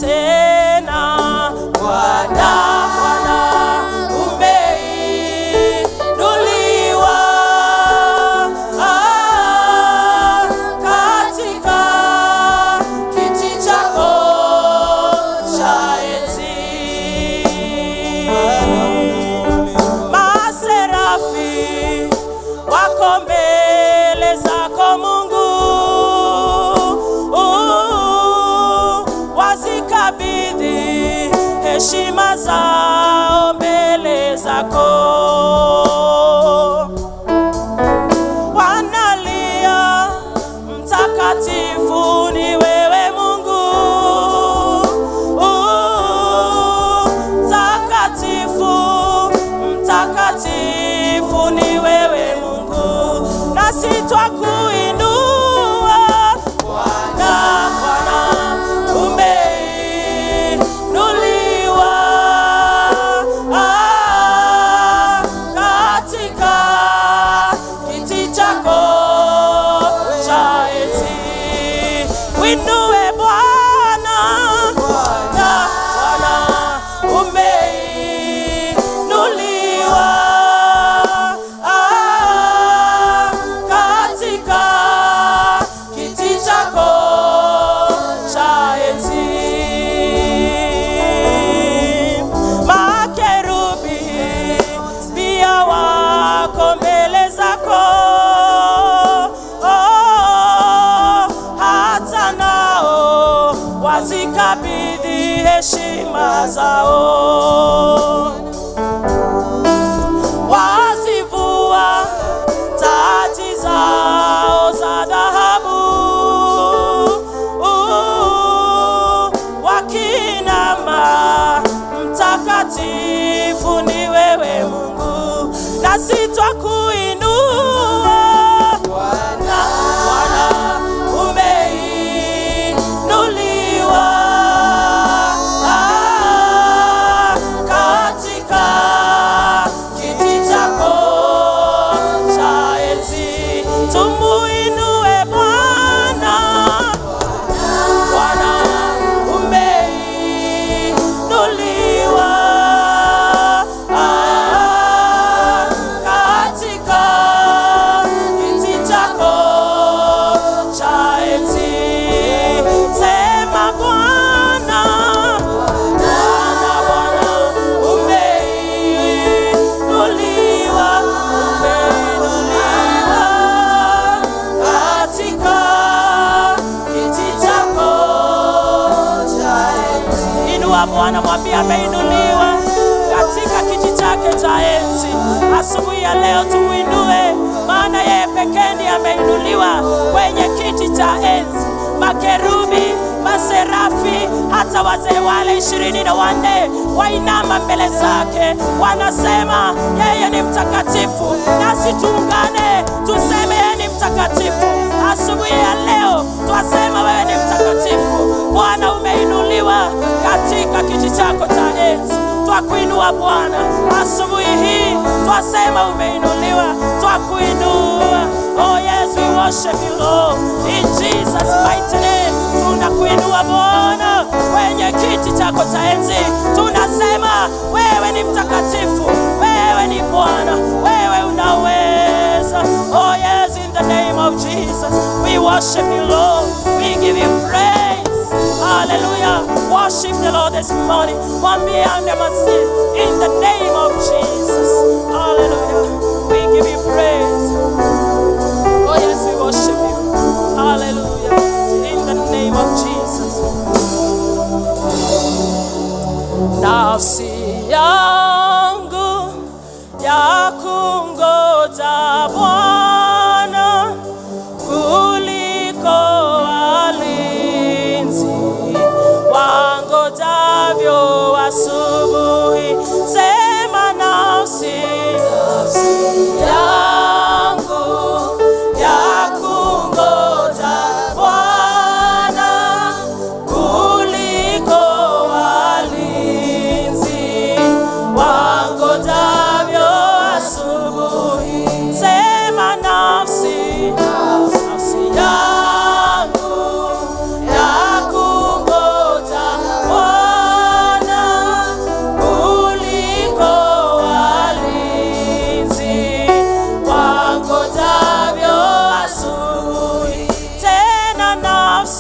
tena, Bwana, Bwana umeinuliwa, ah, katika kiti chako cha enzi. Maserafi wako mbele zako Mungu, wazikabidhi heshima zao mbele zako. Wanalia, mtakatifu ni wewe Mungu, mtakatifu, mtakatifu ni wewe Mungu, nasi twakuinua Bwana, Bwana umeinuliwa, ah, katika kiti chako cha enzi. Uinue Bwana, Bwana, Bwana umeinuliwa, ah, katika kiti chako cha enzi. Makerubi pia wako mbele zako, oh, hata nao wazikabidhi heshima zao, wazivua taji zao za dhahabu, wakinama, mtakatifu ni wewe Mungu, nasi twakuinua Bwana, Bwana umeinuliwa, ah, katika kiti chako cha enzi. Tumuinue Bwana, Bwana umeinuliwa, ah, katika kiti chako cha enzi. Sema Bwana, Bwana, Bwana umeinuliwa, umeinuliwa katika kiti chako cha enzi. Inua Bwana, mwambie ameinuliwa katika kiti chake cha enzi. Asubuhi ya leo tumuinue, maana yeye pekee ndiye ameinuliwa kwenye kiti cha enzi. Makerubi, maserafi, hata wazee wale 24 wainama mbele zake, wanasema yeye ni mtakatifu. Nasi tuungane tuseme yeye ni mtakatifu. Asubuhi ya leo twasema wewe ni mtakatifu. Bwana, umeinuliwa katika kiti chako cha enzi. Twakuinua Bwana asubuhi hii, twasema umeinuliwa, twakuinua. Oh yes, we worship you, Lord, in Jesus' mighty name. Tunakuinua Bwana kwenye kiti chako cha enzi, tunasema wewe ni mtakatifu, wewe ni Bwana, wewe unaweza. Oh yes, in the name of Jesus, we worship you, Lord. We give you praise. Hallelujah. Worship the Lord this morning. Mwambie Masihi in the name of Jesus. Hallelujah. We give you praise. Oh yes, we worship you. Hallelujah. In the name of Jesus. Nafsi yangu ya kungoja Bwana kuliko walinzi wangojavyo asubuhi. Sema nafsi, nafsi yangu ya kungoja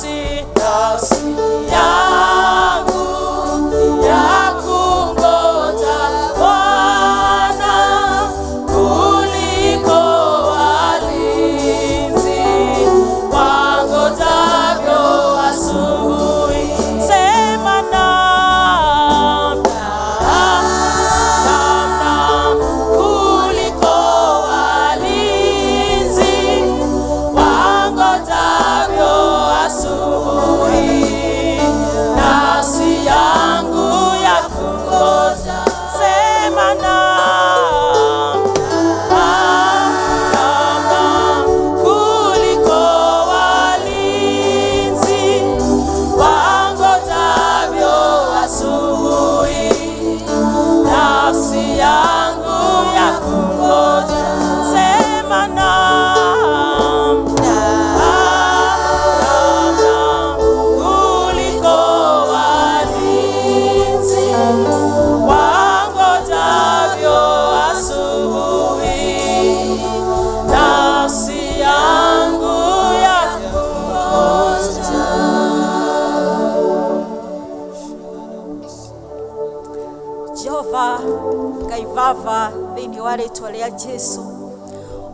Nafsi, nafsi yangu ya kungoja Bwana kuliko walinzi wangojavyo asubuhi. Sema naam, naam, naam, kuliko walinzi wangojavyo asubuhi. Nafsi yangu ya kungoja, sema naam, naam, naam, kuliko walinzi wangojavyo asubuhi. Nafsi yangu ya kungoja, sema naam, naam, naam, kuliko walinzi wangojavyo asubuhi. Nafsi yangu ya kungoja. Jehova Ngai baba thĩinĩ wa rĩtwa rĩa Jesu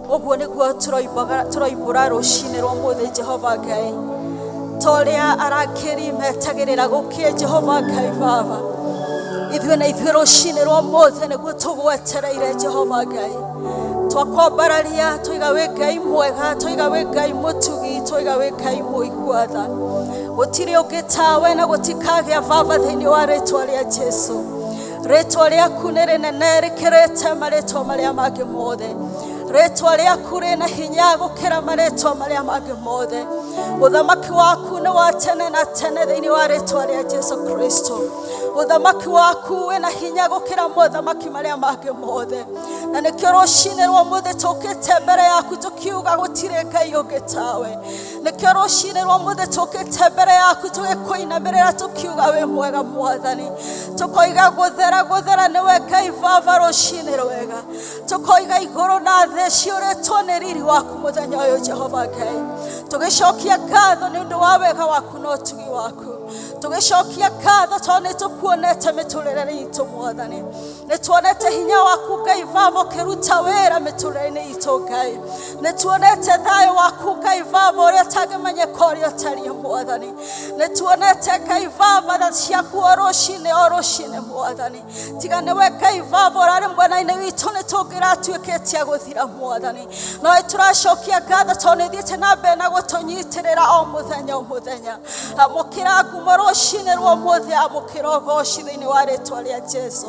ũguo nĩguo tũroimbũra rũcinĩ rwa ũmũthĩ Jehova Ngai ta ũrĩa arangĩri metagĩrĩra gũkĩe Jehova Ngai baba ithuĩ na ithuĩ rũcinĩ rwa ũmũthĩ nĩguo tũgwetereire Jehova Ngai twakwambararia tũiga wĩ Ngai mwega tũiga wĩ Ngai mũtugi tũiga wĩ Ngai mũigua tha gũtirĩ ũngĩ tawe na gũtikagĩa baba thĩinĩ wa rĩtwa rĩa Jesu rĩtwa rĩaku nĩ rĩnene rĩkĩrĩte marĩtwa marĩa mangĩ mothe rĩtwa rĩaku rĩna hinya gũkĩra marĩtwa marĩa mangĩ mothe ũthamaki waku nĩ wa tene na tene thĩinĩ wa rĩtwa rĩa Jesu Kristo ũthamaki waku wĩna hinya gũkĩra mothamaki marĩa mangĩ mothe na nĩkĩo rũcinĩ rwa ũmũthĩ tũkĩte mbere yaku tũkiuga gũtirĩ Ngai ũngĩ tawe nĩkĩo rũcinĩ rwa ũmũthĩ tũkĩte mbere yaku tũgĩkũinamĩrĩra tũkiuga wĩ mwega mwathani tũkoiga gũthera gũthera nĩwe Ngai baba rũcinĩ rwega tũkoiga igũrũ na thĩ ciũrĩtwo nĩ riri waku mũthenya ũyũ Jehova Ngai tũgĩcokia ngatho nĩ ũndũ wa wega waku na ũtugi waku tũgĩcokia ngatho tondũ nĩ tũkuonete mĩtũrĩre-inĩ itũ mwathani nĩ tuonete hinya waku Ngai baba ũkĩruta wĩra mĩtũrĩre-inĩ itũ Ngai nĩ tuonete thayũ waku Ngai baba ũrĩa ũtangĩmenyeka ũrĩa ũtariĩ mwathani nĩ tuonete Ngai baba tha ciaku o rũcinĩ o rũcinĩ mwathani tiga nĩwe Ngai baba ũrarĩ mwena-inĩ witũ nĩ tũngĩratuĩkĩte a gũthira mwathani no nĩ tũracokia ngatho tondũ nĩ ũthiĩte na mbere na gũtũnyitĩrĩra o mũthenya o mũthenya amũkĩra ngumo rũcinĩ rwa ũmũthĩ amũkĩra ũgoci thĩinĩ wa rĩtwa rĩa Jesu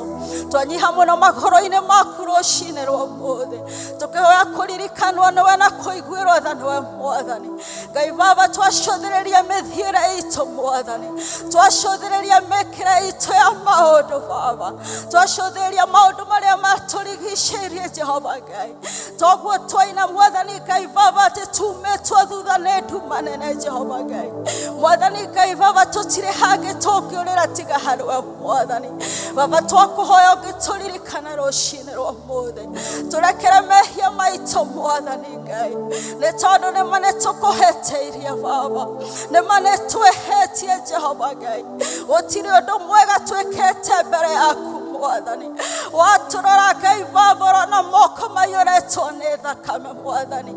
twanyiha mũno magũrũ-inĩ maku rũcinĩ rwa ũmũthĩ tũkĩhoya kũririkanwo nĩwe na kũiguĩrwo tha nĩwe mwathani Ngai baba twacũthĩrĩria mĩthiĩre itũ mwathani twacũthĩrĩria mĩkĩre itũ ya maũndũ baba twacũthĩrĩria maũndũ marĩa matũrigicĩirie Jehova Ngai toguo twaina mwathani Ngai baba atĩ tumĩtwo thutha nĩ nduma nene Jehova Ngai mwathani Ngai baba tũtirĩ hangĩ tũngĩũrĩra tiga harĩwe mwathani baba twakũhoya ũngĩtũririkana rũcinĩ rwa ũmũthĩ tũrekere mehia maitũ mwathani Ngai nĩ tondũ nĩma nĩ tũkũhĩtĩirie baba nĩma nĩ twĩhĩtie Jehova Ngai gũtirĩ ũndũ mwega twĩkĩte mbere yaku mwathani watũrora Ngai baba ũrona moko maiyũrĩtwo nĩ thakame mwathani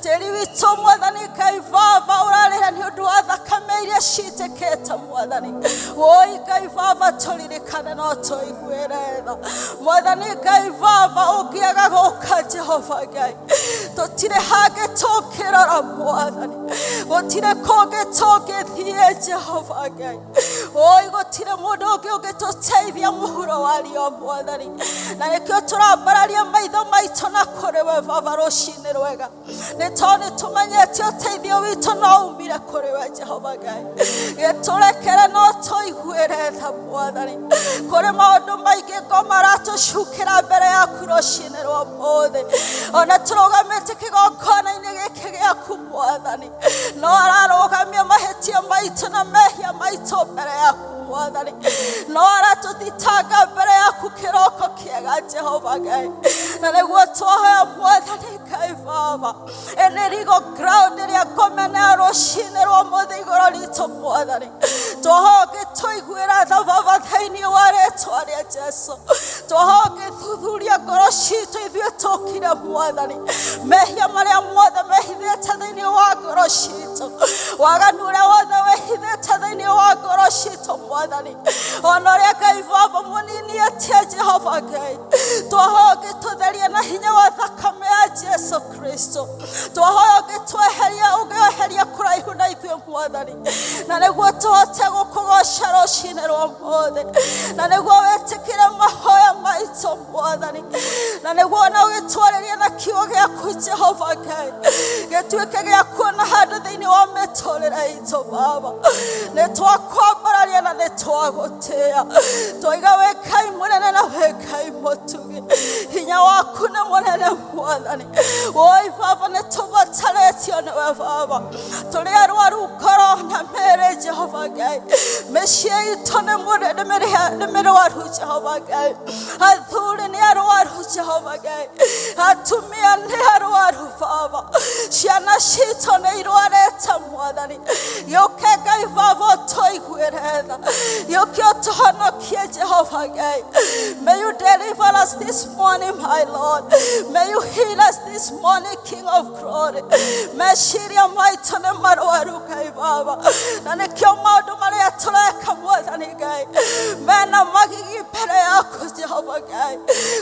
tĩri witũ mwathani Ngai baba ũrarĩra nĩ ũndũ wa thakame iria citĩkĩte mwathani woi Ngai baba tũririkane no tũiguĩre tha mwathani Ngai baba ũngĩaga gũka Jehova Ngai tũtirĩ hangĩ tũngĩrora mwathani gũtirĩ kũngĩ tũngĩthiĩ Jehova Ngai woi gũtirĩ mũndũ ũngĩ ũngĩtũteithia mũhuro wa riũa mwathani na nĩkĩo tũrambararia maitho maitũ na kũrĩ we baba rũcinĩ rwega nĩ tondũ nĩ tũmenyete ũteithio witũ no umire kũrĩ we Jehova Ngai gĩtũrekere no tũiguĩre tha mwathani kũrĩ maũndũ maingĩ ngo maratũcukĩra mbere yaku rũcinĩ rwa ũmũthĩ ona tũrũgamĩte kĩgongona-inĩ gĩkĩ gĩaku mwathani no ararũgamia mahĩtia maitũ maitũ na mehia maitũ mbere yaku Mwathani, no aratũthitanga mbere yaku kĩroko kĩega Jehova Ngai, na nĩguo twahoya Mwathani Ngai Baba, ĩnĩ legal ground ĩrĩa ngomene ya rũcinĩ rwa mũthĩ igũrũ ritũ Mwathani, twahoya ũngĩtũiguĩra tha Baba thĩinĩ wa rĩtwa rĩa Jesu, twahoya ũngĩthuthuria ngoro citũ ithuĩ tũkire Mwathani, mehia marĩa mothe mehithĩte thĩinĩ wa ngoro citũ, waganu ũrĩa wothe wĩhithĩte thĩinĩ wa ngoro citũ Mwathani, ona ũrĩa Ngai Baba mũnini atia Jehova Ngai, twahoya ũngĩtũtheria na hinya wa thakame ya Jesu Kristo, twahoya ũngĩtweheria ũngĩweheria kũraihu na ithuĩ Mwathani, na nĩguo tũhote gũkũgoca rũcinĩ rwa ũmũthĩ, na nĩguo wĩtĩkĩre mahoya maitũ Mwathani, na nĩguo ona ũgĩtwarĩrie na kiugo gĩaku Jehova Ngai, gĩtuĩke gĩa kuona handũ thĩinĩ wa mĩtũrĩre itũ Baba, nĩ twakwambararia na nĩ twagũtĩĩa, twaiga wĩ Ngai mũnene na wĩ Ngai mũtugi, hinya waku nĩ mũnene Mwathani, woi Baba nĩ tũbatarĩtio nĩwe Baba, tũrĩ arwaru ngoro na mĩĩrĩ Jehova Ngai, mĩciĩ itũ nĩ mĩrwaru Jehova Ngai, athuri nĩ arwaru Jehova Ngai, atumia nĩ arwaru Baba, ciana citũ nĩ irwarĩte Mwathani, gĩũke Ngai Baba ũtũiguĩre tha, gĩũke ũtũhonokie Jehova Ngai. May you deliver us this morning, my Lord. May you heal us this morning, King of Glory. Meciria maitũ nĩ marwaru Ngai Baba, na nĩkĩo maũndũ marĩa tũreka Mwathani Ngai mena magigi mbere yaku Jehova Ngai,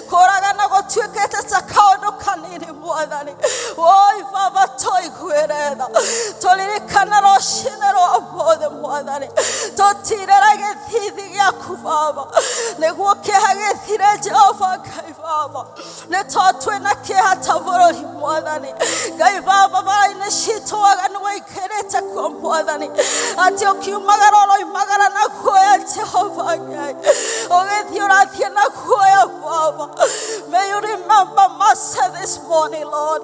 kũragana gũtuĩkĩte ta kaũndũ kanini Mwathani. Woi Baba tũiguĩre tha, tũririkane rũcinĩ rwa ũmũthĩ Mwathani, tũtirĩre gĩthithi gĩaku Baba, nĩguo kĩeha gĩthire Jehova Ngai Baba, nĩ tondũ twĩna kĩeha ta bũrũri Mwathani Ngai Baba, bara-inĩ citũ waganu wĩingĩrĩte kuo Mwathani, atĩ ũkiumagara ũroimagara na guoya Jehova Ngai, ũgĩthiĩ ũrathiĩ na guoya Baba. May you remember mercy this morning, Lord.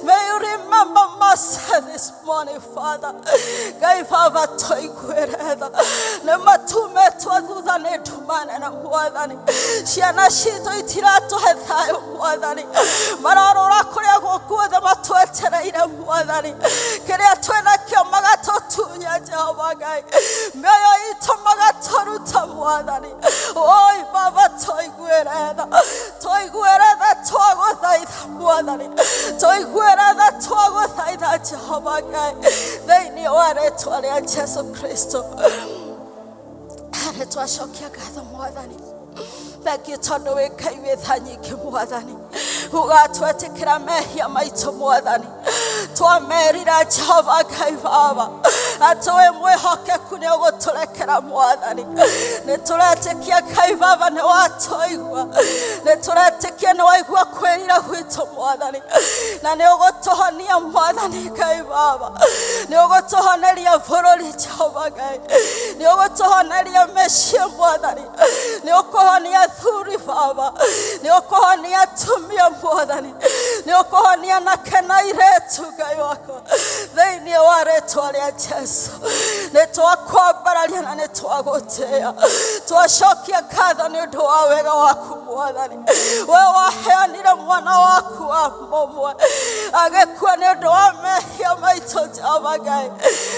May you remember mercy this morning, Father. Ngai Baba tũiguĩre tha, nĩ matumetwo thutha nĩ nduma nene Mwathani, ciana citũ itiratũhe thayũ Mwathani, marorũra kũrĩa guothe matwetereire Mwathani, kĩrĩa twĩnakĩo magatũtunya Jehova Ngai, mĩoyo itũ magatũruta Mwathani. Oi Baba tũiguĩre tha, tũiguĩre tha twagũthaitha Mwathani, tũiguĩre tha twagũthaitha Jehova Ngai, thĩinĩ wa rĩtwa rĩa Jesu Kristo. Nĩ twacokia ngatho Mwathani, thengiũ tondũ wĩ Ngai wĩ tha nyingĩ Mwathani, ũgatwetĩkĩra mehia maitũ Mwathani, twamerira Jehova Ngai Baba atĩ wĩ mwĩhokeku nĩ ũgũtũrekera Mwathani, nĩ tũretĩkia Ngai Baba nĩ watũigua, nĩ tũretĩkia nĩ waigua kwĩrira gwitũ Mwathani, na nĩ ũgũtũhonia Mwathani Ngai Baba, nĩ ũgũtũhoneria bũrũri Jehova Ngai, nĩ ũgũtũhoneria mĩciĩ Mwathani, nĩ ũkũhonia athuri Baba, nĩ ũkũhonia atumia Mwathani, nĩ ũkũhonia anake na airĩtu Ngai wakwa, thĩinĩ wa rĩtwa rĩa Jesu. Nĩ twakwambararia na nĩ twagũtĩĩa, twacokia ngatho nĩ ũndũ wa wega waku Mwathani, we waheanire mwana waku wa mũmwe agĩkua nĩ ũndũ wa mehia maitũ Jehova Ngai,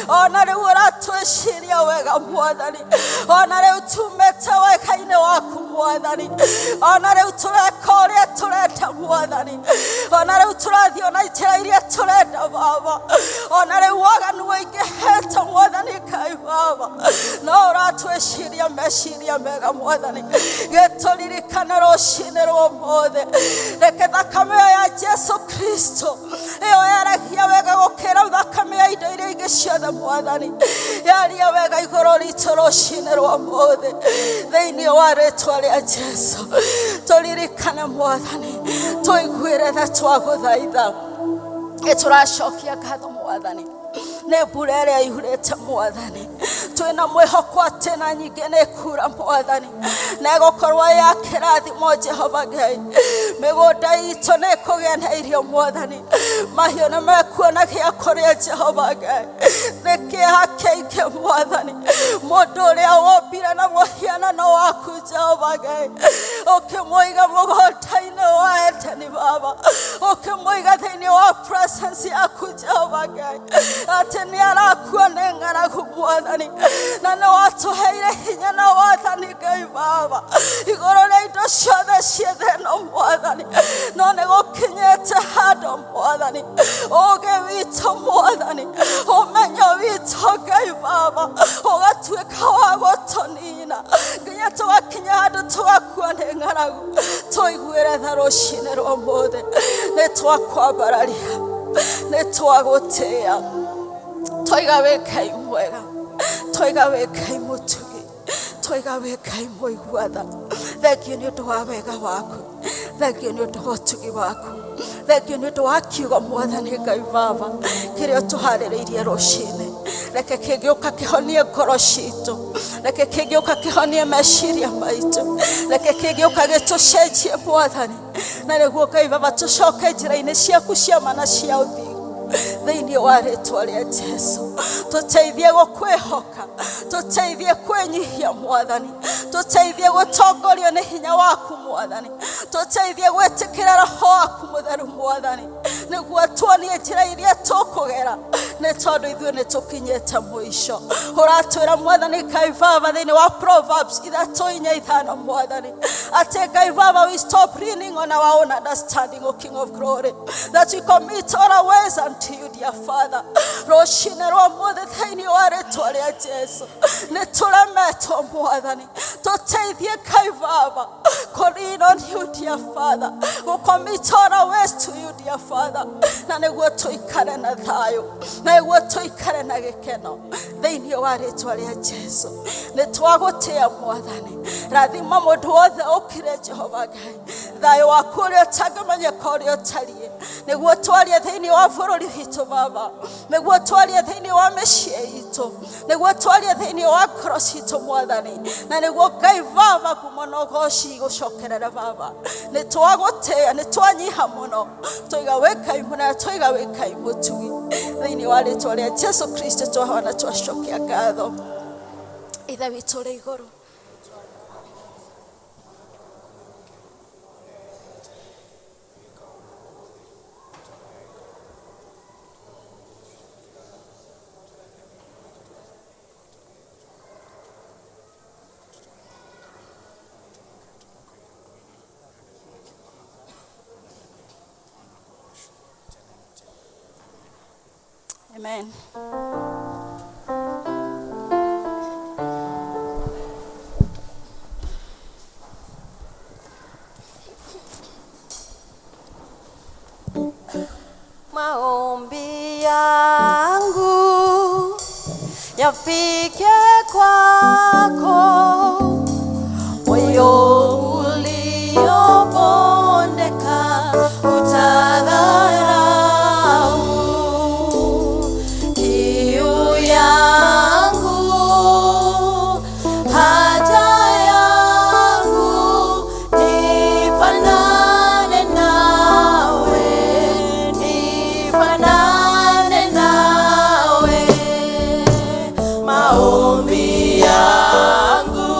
ona rĩu ũratwĩciria wega Mwathani, ona rĩu tumĩte wega-inĩ waku Mwathani, ona rĩu tũreka ũrĩa tũrenda Mwathani, ona rĩu tũrathiĩ ona njĩra iria tũrenda Baba, ona rĩu waganu wĩingĩhĩte Mwathani Ngai Baba, no ũratwĩciria meciria mega Mwathani, gĩtũririkane rũcinĩ rwa ũmũthĩ, reke thakame ĩyo ya Jesu Kristo ĩyo yaragia wega gũkĩra thakame ya indo iria ingĩ ciothe Mwathani, yaria wega igũrũ ritũ rũcinĩ rwa ũmũthĩ, thĩinĩ wa rĩtwa rĩa Jesu. Tũririkane Mwathani, tũiguĩre tha twagũthaitha, nĩ tũracokia ngatho Mwathani, Nĩ mbura ĩrĩa yurĩte Mwathani, twĩna mwĩhoko atĩ na nyingĩ nĩ kura Mwathani, na ĩgũkorwo ya kĩrathimo Jehova Ngai. Mĩgũnda itũ nĩ ĩkũgĩa na irio Mwathani, mahiũ nĩ mekuona gĩa kũrĩa Jehova Ngai. Nĩ kĩeha kĩingĩ Mwathani, mũndũ ũrĩa wombire na mũhianano waku Jehova Ngai, ũkĩmũiga mũgũnda-inĩ wa Edeni Baba, ũkĩmũiga thĩinĩ wa presence yaku Jehova Ngai, atĩ nĩ arakua nĩ ng'aragu Mwathani, na nĩ watũheire hinya na wathani Ngai Baba igũrũ rĩa indo ciothe ciĩ thĩ ĩno Mwathani, no nĩ gũkinyĩte handũ Mwathani, ũũgĩ witũ Mwathani, ũmenyo witũ Ngai Baba ũgatuĩka wa gũtũnina nginya tũgakinya handũ tũgakua nĩ ng'aragu. Tũiguĩre tha rũcinĩ rwa ũmũthĩ, nĩ twakwambararia, nĩ twagũtĩĩa, twaiga wĩ Ngai mwega, twaiga wĩ Ngai mũtugi, twaiga wĩ Ngai mũigua tha. Thengiũ nĩ ũndũ wa wega waku, thengiũ nĩ ũndũ wa ũtugi waku, thengiũ nĩ ũndũ wa kiugo Mwathani Ngai Baba kĩrĩa ũtũharĩrĩirie rũcinĩ. Reke kĩngĩũka kĩhonie ngoro citũ, reke kĩngĩũka kĩhonie meciria maitũ, reke kĩngĩũka gĩtũcenjie Mwathani, na nĩguo Ngai Baba tũcoke njĩra-inĩ ciaku cia ma na cia ũthingu thĩinĩ wa rĩtwa rĩa Jesu. Tũteithie gũkwĩhoka, tũteithie kwĩnyihia Mwathani, tũteithie gũtongorio nĩ hinya waku Mwathani, tũteithie gwĩtĩkĩra roho waku mũtheru Mwathani, nĩguo tuonie njĩra iria tũkũgera, nĩ tondũ ithuĩ nĩ tũkinyĩte mũico. Ũratwĩra Mwathani Ngai Baba thĩinĩ wa Proverbs 3:4-5 Mwathani, atĩ Ngai Baba, we stop leaning on our own understanding, O King of Glory, that we commit all our ways unto you, dear Father. Rũcinĩ rwa ũmũthĩ thĩinĩ wa rĩtwa rĩa Jesu, nĩ tũremetwo Mwathani, tũteithie Ngai Baba kũ lean on you, dear Father, we commit all our ways to you, dear Father, na nĩguo tũikare na thayũ, na nĩguo tũikare na gĩkeno thĩinĩ wa rĩtwa rĩa Jesu. Nĩ twagũtĩĩa Mwathani, rathima mũndũ wothe ũkire Jehova Ngai, thayũ waku ũrĩa ũtangĩmenyeka ũrĩa ũtariĩ, nĩguo twarie thĩinĩ wa bũrũri witũ Baba, nĩguo twarie thĩinĩ wa mĩciĩ itũ, nĩguo twarie thĩinĩ wa ngoro citũ Mwathani, na nĩguo Ngai Baba ngumo na ũgoci igũcokerere Baba. Nĩ twagũtĩĩa, nĩ twanyiha mũno, twaiga wĩ Ngai mũnene, twaiga wĩ Ngai mũtugi, thĩinĩ wa rĩtwa rĩa Jesu Kristo twahoya na twacokia ngatho. Ithe witũ ũrĩ igũrũ, Amen. Maombi yangu yafike kwako, moyo uliobondeka utadharau. Kiu yangu, haja yangu, nifanane nawe, nifanane nawe. Maombi yangu.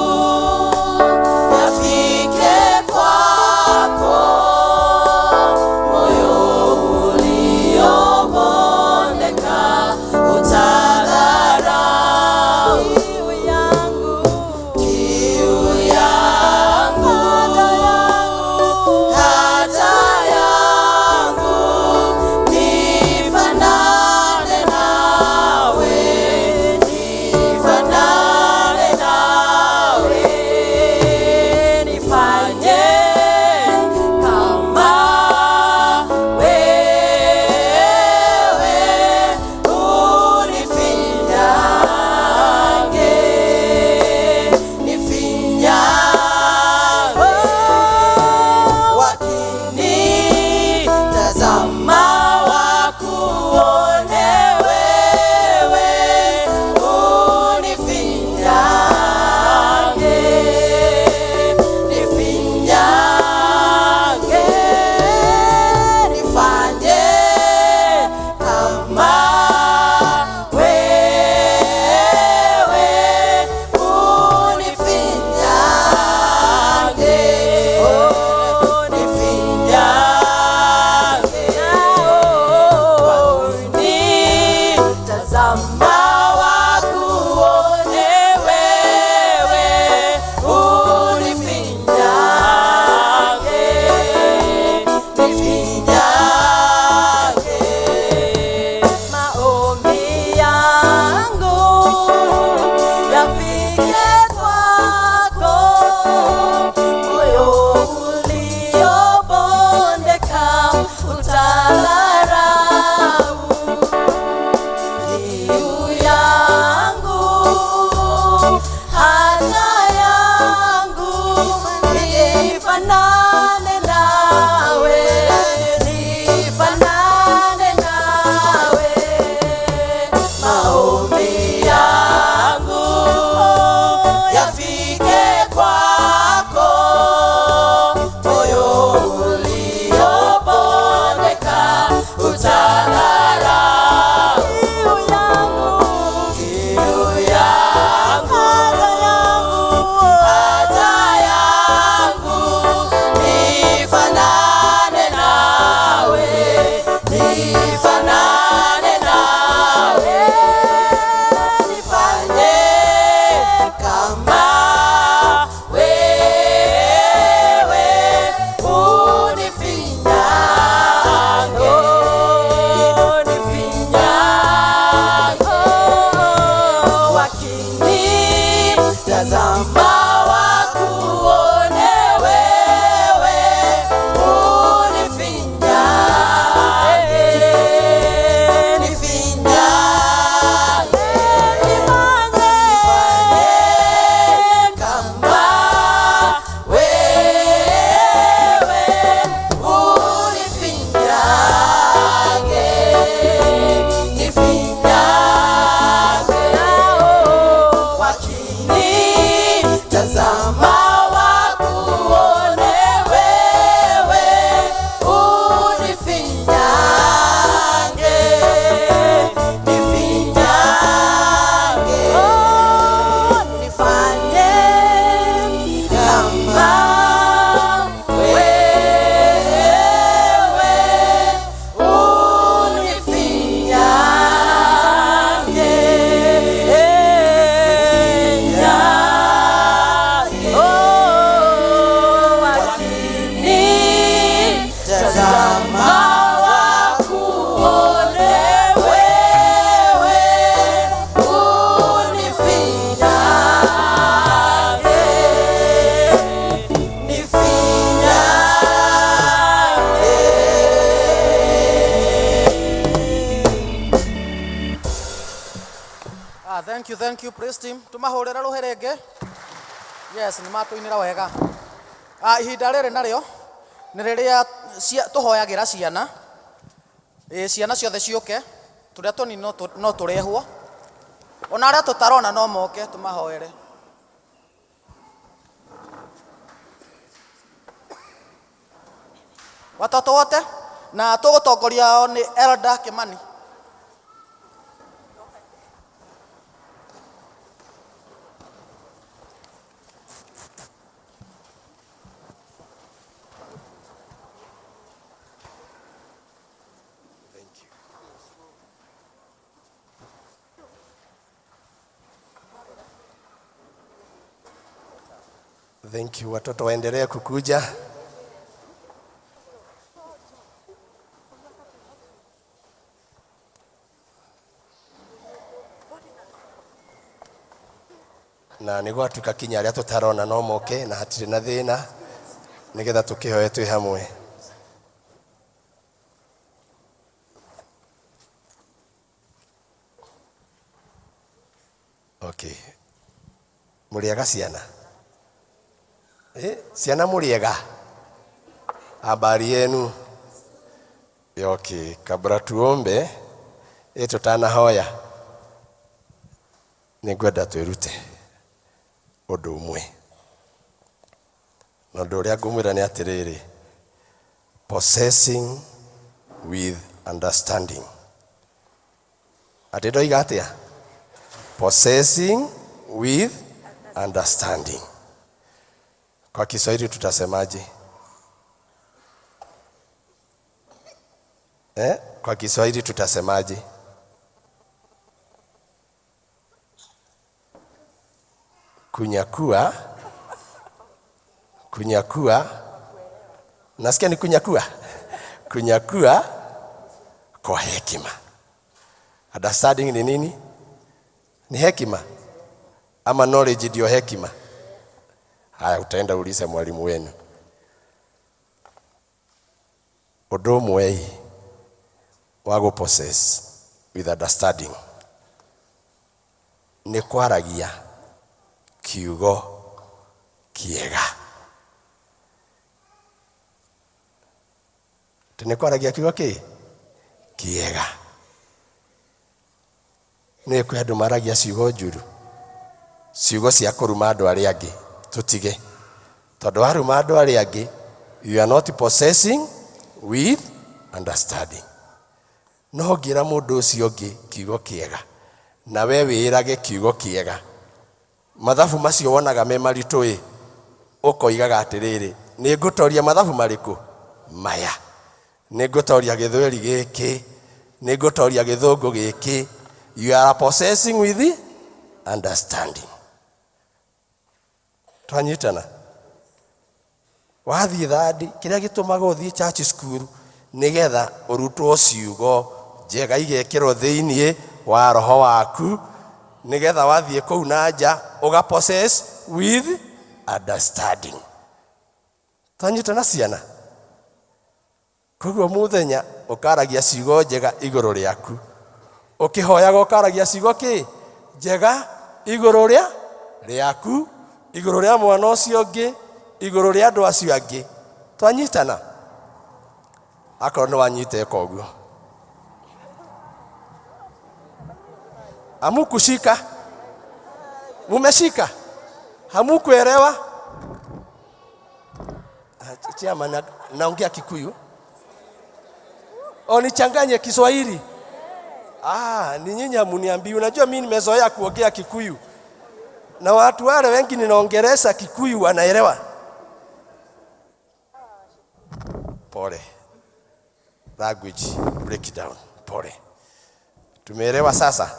Yafike kwako, moyo uliobondeka utadharau. Kiu yangu, haja yangu, nifanane nawe, nifanane nawe. Maombi yangu yafike kwako, moyo uliobondeka utadharau. Kiu yangu, haja yangu, nifanane nawe, nifanane nawe, nifanye kama wewe unifinyange, unifinyange, wakinitazama wakuone wewe, unifinyange, nifinyange, nifanye kama wewe unifinyange, nifinyange, wakinitazama wakuone wewe, unifinyange, nifinyange, nifanye kama wewe unifinyange, oh, wakinitazama wakuone wewe, unifinyange, nifinyange. Ah, thank you, thank you, praise team. Tumahũrĩre rũhĩ rĩngĩ. Yes, nĩ matũinĩra wega. Ah, ihinda rĩrĩ narĩo nĩ rĩrĩa tũhoyagĩra ciana. Ĩ, ciana ciothe ciũke, tũrĩa tũnini no tũrehwo. Ona arĩa tũtarona no moke tũmahoere. Watoto wote na tũgũtongoria o nĩ Elder Kimani. Thank you. Watoto waendelee kukuja. Na nĩ gwatuĩka kinya arĩa tũtarona no moke na hatirĩ na thĩna nĩgetha tũkĩhoe twĩ hamwe. Okay. Mũrĩega ciana? Eh, ciana mũrĩega? Habari yenu? Okay, kabla tuombe, tutanahoya nĩngwenda twĩrute ũndũ ũmwe. Na ũndũ ũrĩa ngũmwĩra nĩ atĩrĩrĩ, possessing with understanding. Atĩ ndoiga atĩa? Possessing with understanding. Kwa Kiswahili tutasemaje? Eh? Kwa Kiswahili tutasemaje? Kunyakua, kunyakua, nasikia ni kunyakua, kunyakua kwa hekima. Understanding ni nini? Ni hekima. Ama knowledge ndio hekima? Haya, utaenda ulize mwalimu wenu. Ũndũ ũmwe ĩ, wa gũ possess with understanding nĩ kwaragia kiugo kĩega. Atĩ nĩ kwaragia kiugo kĩ kĩega. Nĩ kwĩ andũ maragia ciugo njũru, ciugo cia kũruma andũ arĩa angĩ. Tũtige, tondũ waruma andũ arĩa angĩ, you are not possessing with understanding. No ngĩra mũndũ ũcio ũngĩ kiugo kĩega, na we wĩrage kiugo kĩega, mathabu macio wonaga me maritũ ĩ, ũkoigaga atĩrĩrĩ, nĩ ngũtoria mathabu marĩkũ maya? Nĩ ngũtoria gĩthweri gĩkĩ, nĩ ngũtoria gĩthũngũ gĩkĩ. You are possessing with understanding. Twanyitana? Wathiĩ thandi, kĩrĩa gĩtũmaga ũthiĩ church school nĩgetha ũrutwo ciugo njega igekĩrwo thĩiniĩ wa roho waku, nĩgetha wathiĩ kũu na nja ũga possess with understanding. Twanyitana ciana? Koguo mũthenya ũkaragia ciugo njega igũrũ rĩaku, ũkĩhoyaga ũkaragia ciugo kĩ njega igũrũ rĩa rĩaku, igũrũ rĩa mwana ũcio ũngĩ, igũrũ rĩa andũ acio angĩ. Twanyitana? Akorwo nĩ wanyita, ĩka ũguo. Hamukushika? Mumeshika? Hamukuelewa? Ah, chairman, naongea Kikuyu o nichanganye Kiswahili? Ah, ni nyinyi hamuniambii. Unajua mimi nimezoea kuongea Kikuyu na watu wale wengi ninaongelesha Kikuyu wanaelewa. Pole. Language breakdown. Pole. Tumeelewa sasa?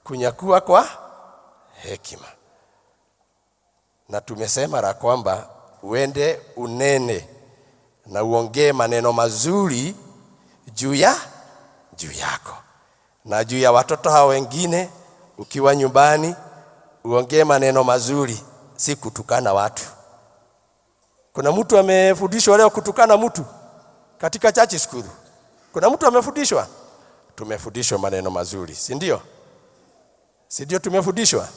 Kunyakua kwa hekima. Na tumesema la kwamba uende unene na uongee maneno mazuri juu yako na juu ya watoto hao wengine. Ukiwa nyumbani uongee maneno mazuri, si kutukana watu. Kuna mtu amefundishwa leo kutukana mtu katika church school? Kuna mtu amefundishwa? Tumefundishwa maneno mazuri, si ndio? Si ndio tumefundishwa?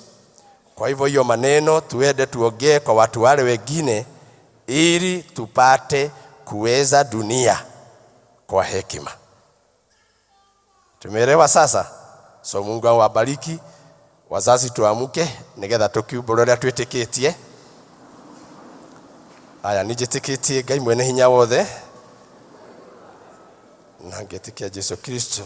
Kwa hivyo hiyo maneno tuende tuongee kwa watu wale wengine, ili tupate kuweza dunia kwa hekima. Tumeelewa sasa? So Mungu awabariki. Wazazi, tuamuke nigetha tukiumbũre ũrĩa twĩtĩkĩtie. Aya, nĩ njĩtĩkĩtie Ngai mwene hinya wothe na ngetĩkia Jesu Kristo.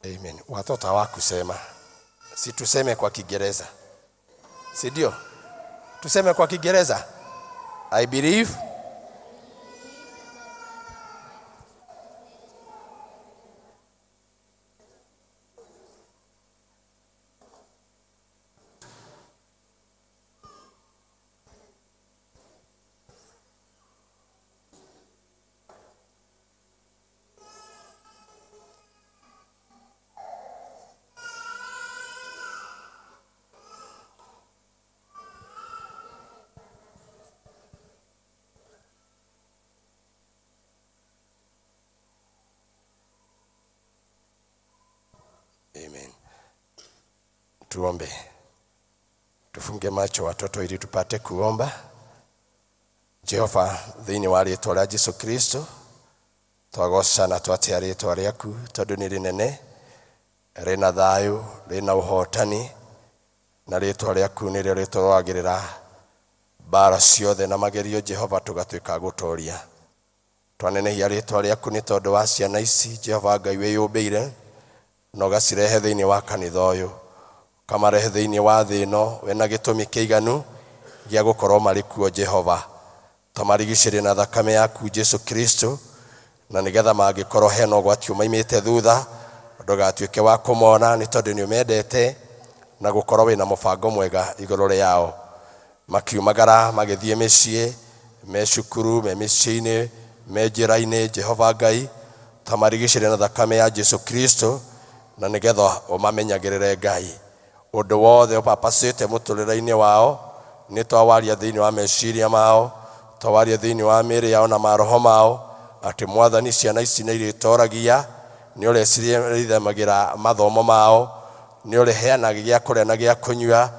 Amen. Watoto hawakusema, si tuseme kwa Kiingereza, si ndio? Tuseme kwa Kiingereza. I believe. Amen. Tuombe. Tufunge macho watoto, ili tupate kuomba. Jehova, thĩinĩ wa rĩtwa rĩa Jesu Kristo, twagoca na twatĩa rĩtwa rĩaku tondũ nĩ rĩnene, rĩna thayũ, rĩna ũhotani, na rĩtwa rĩaku nĩrĩo rĩtũrũagĩrĩra Mbara ciothe na magerio Jehova tũgatuĩka a gũtoria. Twanenehia rĩtwa rĩaku nĩ tondũ wa ciana ici Jehova Ngai wĩyũmbĩire na ũgacirehe thĩinĩ wa kanitha ũyũ, ũkamarehe thĩinĩ wa thĩ ĩno wĩna gĩtũmi kĩiganu gĩa gũkorwo marĩ kuo Jehova. Tũmarigicĩrie na thakame yaku Jesu Kristo, na nĩgetha mangĩkorwo hena ũgwati ũmaimĩte thutha ndũgatuĩke wa kũmona, nĩ tondũ nĩ ũmendete na gũkorwo wĩna mũbango mwega igũrũ rĩao. Makiumagara magĩthiĩ mĩciĩ, me cukuru, me mĩciĩ-inĩ, me njĩra-inĩ, Jehova Ngai tamarigicĩrie na thakame ya Jesu Kristo, na nĩgetha ũmamenyagĩrĩre Ngai. Ũndũ wothe ũpapacĩte mũtũrĩre-inĩ wao nĩ twawaria thĩinĩ wa meciria mao, twawaria thĩinĩ wa mĩĩrĩ yao na maroho mao, atĩ Mwathani ciana ici nĩ irĩtoragia, nĩ ũrĩcirĩithamagĩra mathomo mao, nĩ ũrĩheanaga gĩa kũrĩa na gĩa kũnyua,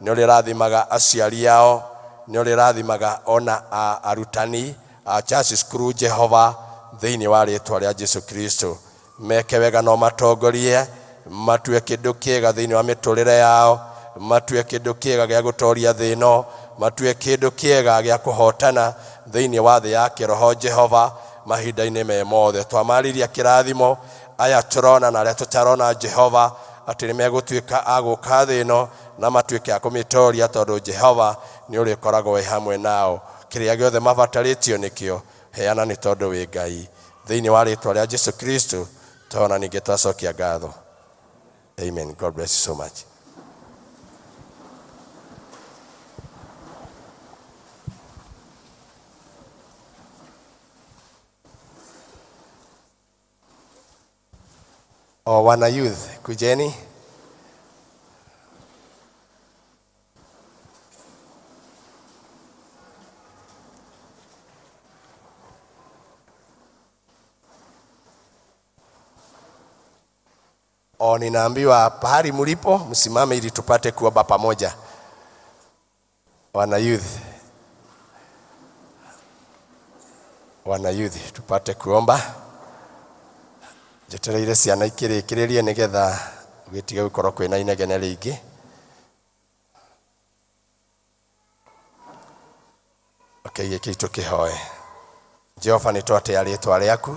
nĩ ũrĩrathimaga aciari ao, nĩ ũrĩrathimaga ona arutani a church school Jehova thĩinĩ wa rĩtwa rĩa Jesu Kristo. Meke wega no matongorie, matue kĩndũ kĩega thĩinĩ wa mĩtũrĩre yao, matue kĩndũ kĩega gĩa gũtoria thĩ ĩno, matue kĩndũ kĩega gĩa kũhotana thĩinĩ wa thĩ ya kĩroho Jehova mahinda-inĩ me mothe. Twamarĩria kĩrathimo aya tũrona na arĩa tũtarona Jehova, atĩ nĩ megũtuĩka a gũka thĩ ĩno na matuĩke a kũmĩtoria, tondũ Jehova nĩ ũrĩkoragwo wĩ hamwe nao. Kĩrĩa gĩothe mabatarĩtio nĩkĩo heana, nĩ tondũ wĩ Ngai. Thĩinĩ wa rĩtwa rĩa Jesu Kristo twaona ningĩ twacokia ngatho. Amen. God bless you so much. O wana youth, kujeni. O, ninaambiwa pahali mlipo msimame ili tupate kuomba pamoja. Wana youth, wana youth, tupate kuomba. Njetereire ciana ikĩrĩkĩrĩrie nĩgetha gũtige gũkorwo kwĩna inegene rĩingĩ. Okay, gĩkĩ tũkĩhoe. Jehova, nĩ twatĩa rĩtwa rĩaku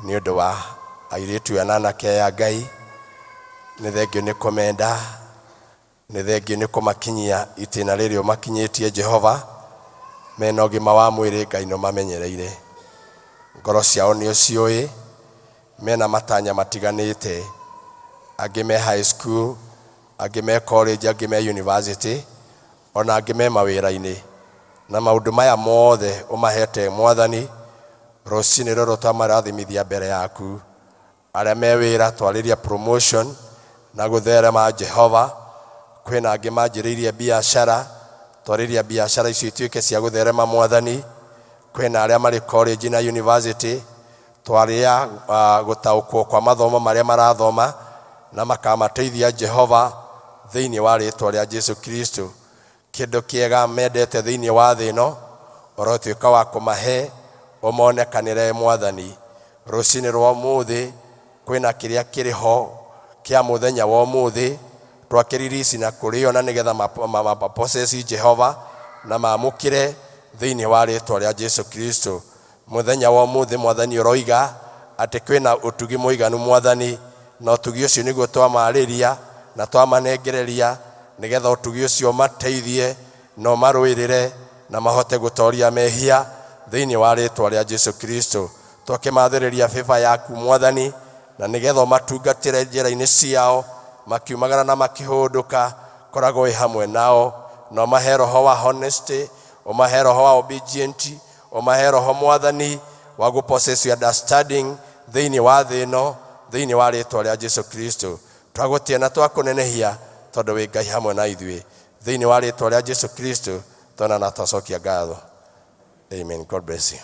nĩ ũndũ wa airĩtu ana anake aya Ngai. Nĩ thengio nĩ kũmenda, nĩ thengio nĩ kũmakinyia itĩna rĩrĩ ũmakinyĩtie Jehova. Mena ũgima wa mwĩrĩ Ngai nĩ ũmamenyereire, ngoro ciao nĩ ũciũĩ, mena matanya matiganĩte, angĩ me high school, angĩ me college, angĩ me university, ona angĩ me mawĩra-inĩ. Na maũndũ maya mothe ũmahete Mwathani, rũcinĩ rũrũ twamarathimithia mbere yaku. Arĩa me wĩra twarĩria promotion na gũtherema Jehova. Kwĩna angĩ manjĩrĩirie biacara, twarĩria biacara icio ituĩke cia gũtherema Mwathani. Kwĩna arĩa marĩ college na university, twarĩa gũtaũkwo kwa mathomo marĩa marathoma na makamateithia Jehova thĩinĩ wa rĩtwa rĩa Jesu Kristo. Kĩndũ kĩega mendete thĩinĩ wa thĩ ĩno ũrotuĩka wa kũmahe, ũmonekanĩre Mwathani. Rũcinĩ rwa ũmũthĩ kwĩna kĩrĩa kĩrĩ ho kĩa mũthenya wa ũmũthĩ, twakĩririci na kũrĩo na nĩgetha maposesi Jehova na mamũkĩre thĩinĩ wa rĩtwa rĩa Jesu Kristo. Mũthenya wa ũmũthĩ Mwathani ũroiga atĩ kwĩna ũtugi mũiganu Mwathani, na ũtugi ũcio nĩguo twamarĩria na twamanengereria nĩgetha ũtugi ũcio ũmateithie na ũmarũĩrĩre na mahote gũtoria mehia thĩinĩ wa rĩtwa rĩa Jesu Kristo. Twakĩmathĩrĩria favor yaku Mwathani, na nĩgetha ũmatungatĩre njĩra-inĩ ciao makiumagara na makĩhũndũka, koragwo wĩ hamwe nao, na ũmahe roho wa honesty, ũmahe roho wa obedient, ũmahe roho Mwathani wa gũ possess understanding thĩinĩ wa thĩ ĩno, thĩinĩ wa rĩtwa rĩa Jesu Kristo. Twagũtĩa na twakũnenehia tondũ wĩ Ngai hamwe na ithuĩ. Thĩinĩ wa rĩtwa rĩa Jesu Kristo twana na twacokia ngatho. Amen. God bless you.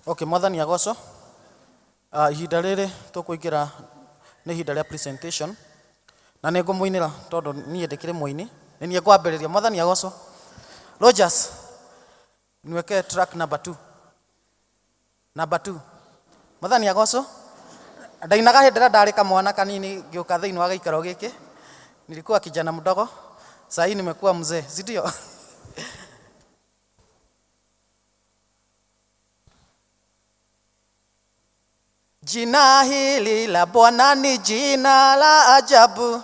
Okay, Mwathani agocwo. Ihinda rĩrĩ tũkũingĩra nĩ ihinda rĩa presentation, na nĩ ngũmũinĩra tondũ niĩ ndĩkĩrĩ mũini, nĩ niĩ ngwambĩrĩria. Mwathani agocwo. Rogers, niwekee track number 2. Number 2. Mwathani agocwo. Ndainaga hĩndĩ ĩrĩa ndarĩ kamwana kanini ngĩũka thĩinĩ wa gĩikaro gĩkĩ. Nilikuwa kijana mdogo. Saa hii nimekuwa mzee, si ndio? Jina hili la Bwana ni jina la ajabu,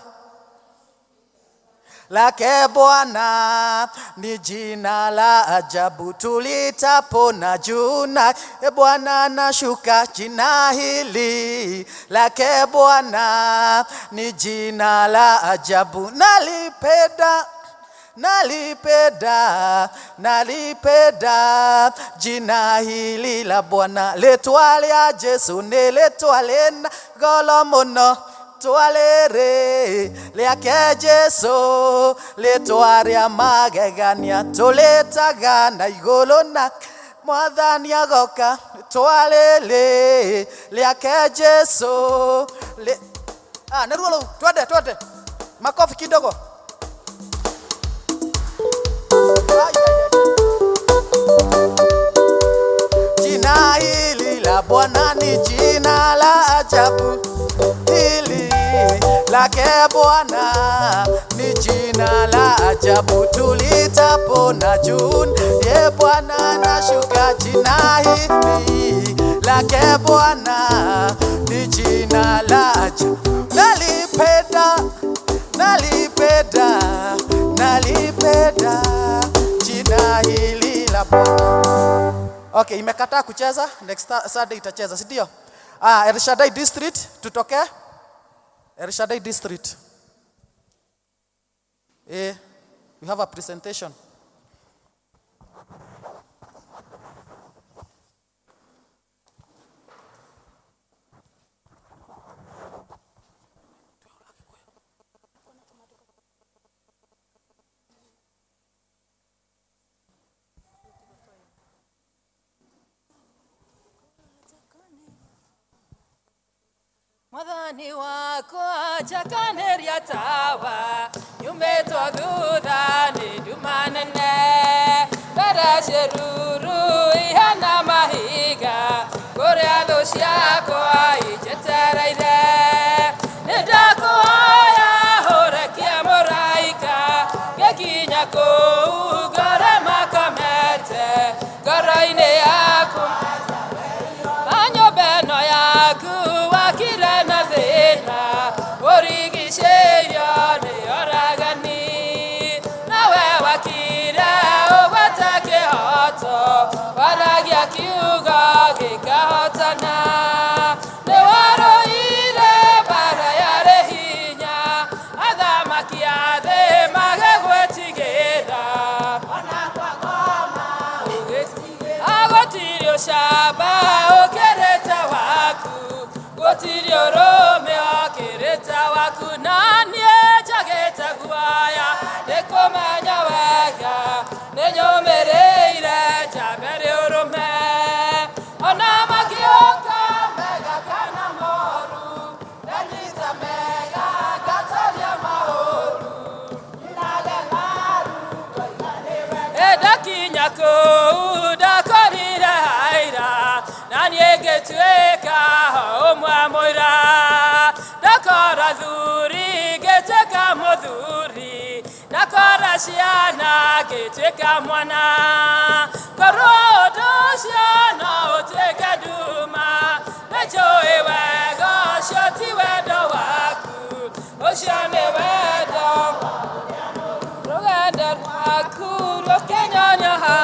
lake Bwana ni jina la ajabu, tulitapona juu na Bwana nashuka. Jina hili lake Bwana ni jina la ajabu, nalipenda, nalipenda, nalipenda jina hili la Bwana. Letwa lya Jesu ni letwa lena golo muno, twalere lyake Jesu letwa rĩa magegania, tũlĩtaga na igũrũ na mwathani agoka. Twalele lyake Jesu nĩruo rũu, twende twende, makofi kidogo. Jina hili la Bwana ni jina la ajabu, hili lake Bwana ni jina la ajabu, tulitapona juu ye Bwana nashuka. Jina hili lake Bwana ni jina la ajabu, nalipenda, nalipenda, nalipenda jina hili la Bwana. Okay, imekataa kucheza, next Sunday itacheza, si ndio? El Shaddai District, tutoke El Shaddai District. We have a presentation. Mwathani wakwa njakanĩria tawa, nyumĩtwo thutha nĩ nduma nene, mbere ciĩruru ihana mahiga, kũrĩa thũ ciakwa injetereire. Nĩndakũhoya ũrekie mũraika, ngĩkinya kũu ngore makomete, ngoro-inĩ yaku nyũmba ĩno yaku wakire na thĩna, ũrigicĩirio nĩ oragani, nawe wakire ũgwete kĩhoto, waragia kiugo gĩkahotana. Nĩ warũire mbara yarĩ hinya, athamaki a thĩ magĩgwĩtigĩra. Gũtirĩ ũcamba ũkĩrĩte waku, gũtirĩ ũrũme ũkĩrĩte waku, na niĩ njagĩte guoya nĩ kũmenya wega, nĩ nyũmĩrĩire njambe rĩ ũrũme. Ona mangĩũka mega kana moru, ndanyita mega ngatoria maũru. Ndakinya kũu ndakorire haira, na niĩ ngĩtuĩka ũmwe mũira. Ndakora thuri ngĩtuĩka mũthuri, ndakora ciana ngĩtuĩka mwana. Korwo ũndũ ũcio no ũtuĩke nduma, nĩnjũĩ wega ũcio ti wendo waku, ũcio nĩ wendo rũgendo rwaku rũkĩnyonyoha,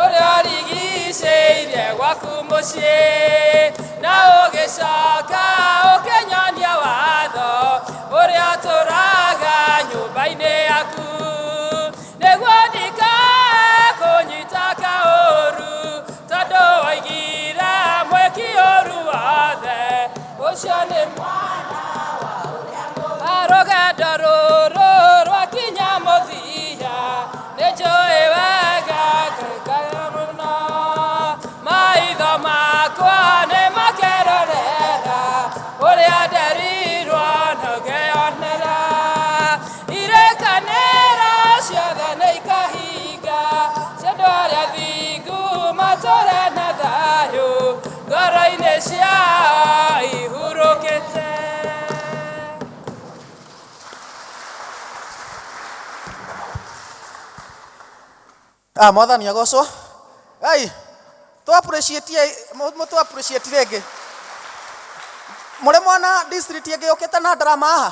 ũrĩa ũrigicĩirie gwaku mũciĩ, na ũgĩcoka ũkĩnyonia watho ũrĩa ũtũraga nyũmba-inĩ yaku, nĩguo ndikae kũnyita kaũru, tondũ waigire mwĩki ũru wothe, ũcio nĩ mwana wa ũrĩa mũũru. Rũgendo rũrũ rwakinya mũthia, nĩnjũĩ wega ngĩkaya mũno, maitho makwa nĩ makerorera ũrĩa nderirwo na ngĩonera. Irĩkanĩro ciothe nĩ ikahinga, cia andũ arĩa athingu matũũre na thayũ, ngoro-inĩ ciao ihurũkĩte. Mwathani agocwo. Ai, tũ appreciate mũtũ appreciate rĩngĩ. Mũrĩ mwana district ĩngĩ yũkĩte na ndarama haha.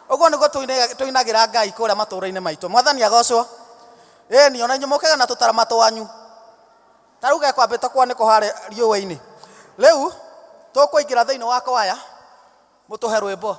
Ũguo nĩguo tũinagĩra Ngai kũrĩa matũũra-inĩ maitũ. Mwathani agocwo. Ĩni ona inyuĩ mũkaga na tũtarama twanyu. Ta rĩu gekwambĩte kwanĩkwo harĩa riũa-inĩ. Rĩu tũkũingĩra thĩinĩ wa kwaya mũtũhe rwĩmbo.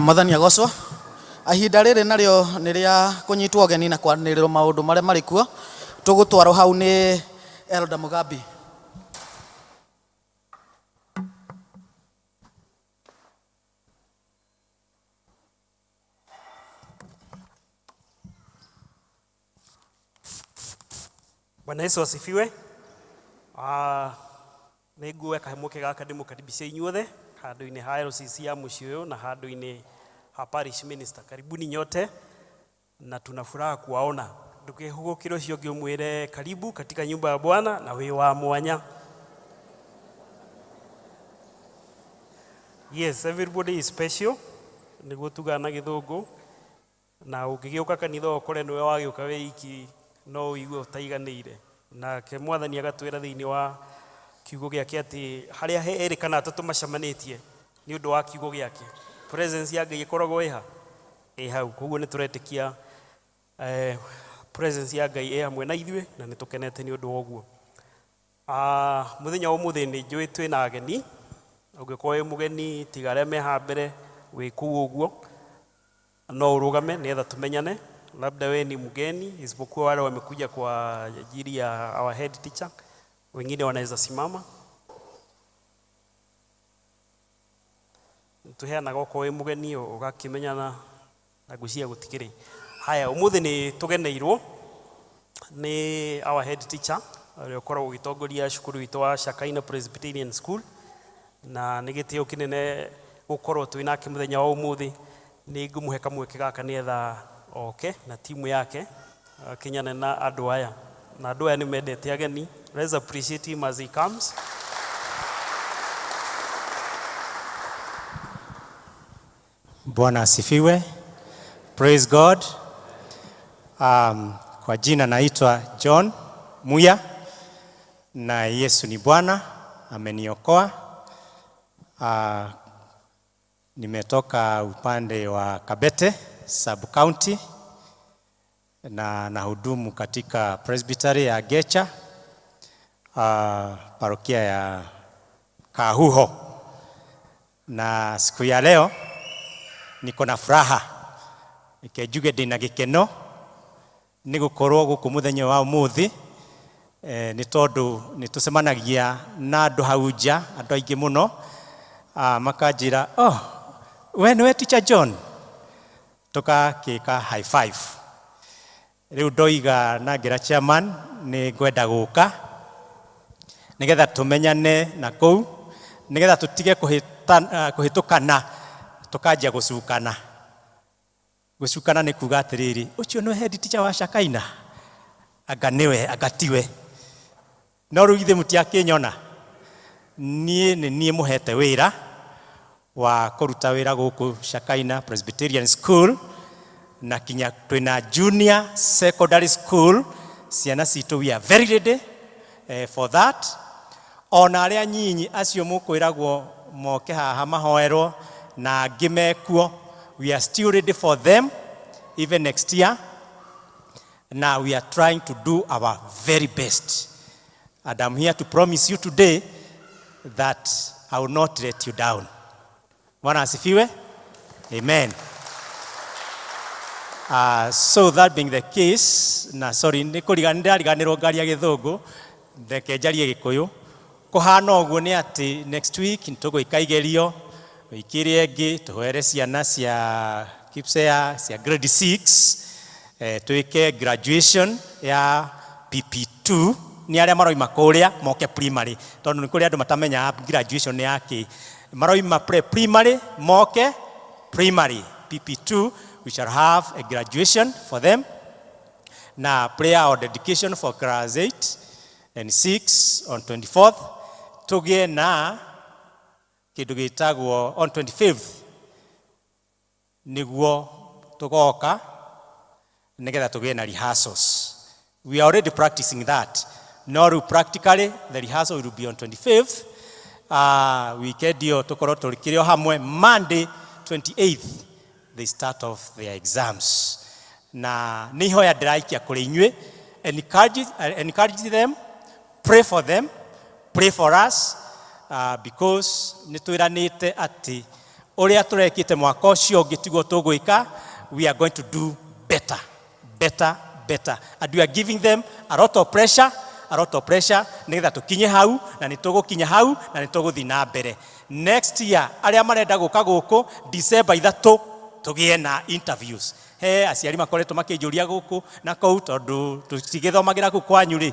Mwathani agocwo. Ihinda rĩrĩ narĩo nĩ rĩa kũnyitwo ũgeni na kwanĩrĩrwo maũndũ marĩa marĩ kuo. Tũgũtwarwo hau nĩ Elder Mugambi. Bwana Yesu asifiwe. Nĩ nguoya kamweke gaka ndĩmũkaribishe inyuothe handũ-inĩ ha LCC ya mũciĩ ũyũ na handũ-inĩ ha parish minister. Karibuni nyote na tuna furaha kuwaona. Ndũkehũgũkĩre ũcio ũngĩ ũmwĩre karibu katika nyumba ya Bwana na wĩ wa mwanya. Yes, everybody is special nĩguo tugaga na gĩthũngũ, na ũngĩgĩũka kanitha ũkore nĩwe wagĩũka wĩ iki no ũigue ũtaiganĩire. Nake Mwathani agatwĩra thĩinĩ wa kiugo gĩake atĩ harĩa he erĩ kana atatũ macemanĩtie nĩ ũndũ wa kiugo gĩake, presence ya Ngai ĩkoragwo ĩha ĩ hau. Koguo nĩ tũretĩkia presence ya Ngai ĩ hamwe na ithuĩ na nĩ tũkenete nĩ ũndũ wa ũguo. Mũthenya wa ũmũthĩ nĩ njũĩ twĩna ageni. Ũngĩkorwo wĩ mũgeni tiga arĩa me haha mbere wĩ kũu ũguo, no ũrũgame nĩgetha tũmenyane. Labda we ni mgeni, isipokuwa wale wamekuja kwa ajili ya our head teacher, wengine wanaweza simama. Tuheanaga okorwo wĩ mũgeni ũgakĩmenyana na ngwĩciria gũtikĩrĩ. Haya, ũmũthĩ nĩ tũgeneirwo nĩ our head teacher ũrĩa ũkoragwo ũgĩtongoria cukuru witũ wa Shakaina Presbyterian School, na nĩ gĩtĩo kĩnene gũkorwo twĩ nake mũthenya wa ũmũthĩ. Nĩ ngũmũhe kamweke gaka nĩgetha oke na timu yake akinyane na andũ aya, na andũ aya nĩ mendete ageni. Let's appreciate him as he comes. Bwana asifiwe. Praise God. Kwa jina naitwa John Muya na Yesu ni Bwana, ameniokoa. Nimetoka upande wa Kabete sub county na nahudumu katika presbytery ya Gecha, parokia ya Kahuho. Na siku ya leo niko na furaha reke njuge ndĩna gĩkeno nĩ gũkorwo gũkũ mũthenya wa ũmũthĩ, nĩ tondũ nĩ tũcemanagia na andũ hau nja, andũ aingĩ mũno, makanjĩra, "Oh, we nĩwe Teacher John?" Tũgakĩka high five. Rĩu ndoiga na ngĩra chairman nĩ ngwenda gũka nĩgetha tũmenyane na kũu, nĩgetha tũtige kũhĩtũkana tũkanjia gũcukana. Gũcukana nĩ kuga atĩrĩrĩ, ũcio nĩwe head teacher wa Shakaina? Anga nĩwe, anga tiwe. No rĩu ithuĩ mũtiakĩnyona, niĩ nĩ niĩ mũhete wĩra wa kũruta wĩra gũkũ Shakaina Presbyterian School, na kinya twĩna junior secondary school. Ciana citũ, we are very ready for that. Ona arĩa nyinyi acio mũkwĩragwo moke haha mahoerwo na angĩ mekuo, we are still ready for them even next year. Now we are trying to do our very best, and I'm here to promise you today that I will not let you down. Bwana asifiwe. Amen. So that being the case, na sorry, nĩ ndĩrariganĩrwo ngaria gĩthũngũ, reke njarie gĩkũyũ. Kũhana ũguo nĩ atĩ next week nĩ tũgwĩka igerio, wiki ĩrĩa ĩngĩ tũhoere ciana cia KPSEA cia grade 6, twĩke graduation ya PP2 nĩ arĩa maroima kũrĩa moke primary, tondũ nĩ kũrĩ andũ matamenyaga graduation nĩ yakĩ. Maroima pre primary moke primary PP2, we shall have a graduation for them, na prayer or dedication for class 8 and 6 on 24th. Tũgĩe na kĩndũ gĩtagwo on 25th, nĩguo tũgoka nĩgetha tũgĩe na rehearsals. We are already practicing that, no rĩu practically the rehearsal will be on 25th. Weekend ĩyo tũkorwo tũkĩrĩ o hamwe. Monday 28th they start off their exams, na nĩ ihoya ndĩraikia kũrĩ inyuĩ: encourage them, pray for them, pray for us, because nĩ twĩranĩte atĩ Ũrĩa tũrekĩte mwaka ũcio ũngĩ tiguo tũgwĩka. We are going to do better, better, better, and we are giving them a lot of pressure, a lot of pressure, nĩgetha tũkinye hau, na nĩ tũgũkinya hau, na nĩ tũgũthiĩ na mbere. Next year, arĩa marenda gũka gũkũ, December 3 tũgĩe na interviews. He aciari makoretwo makĩnjũria gũkũ na kũu, tondũ tũtigĩthomagĩra kũu kwanyu rĩ,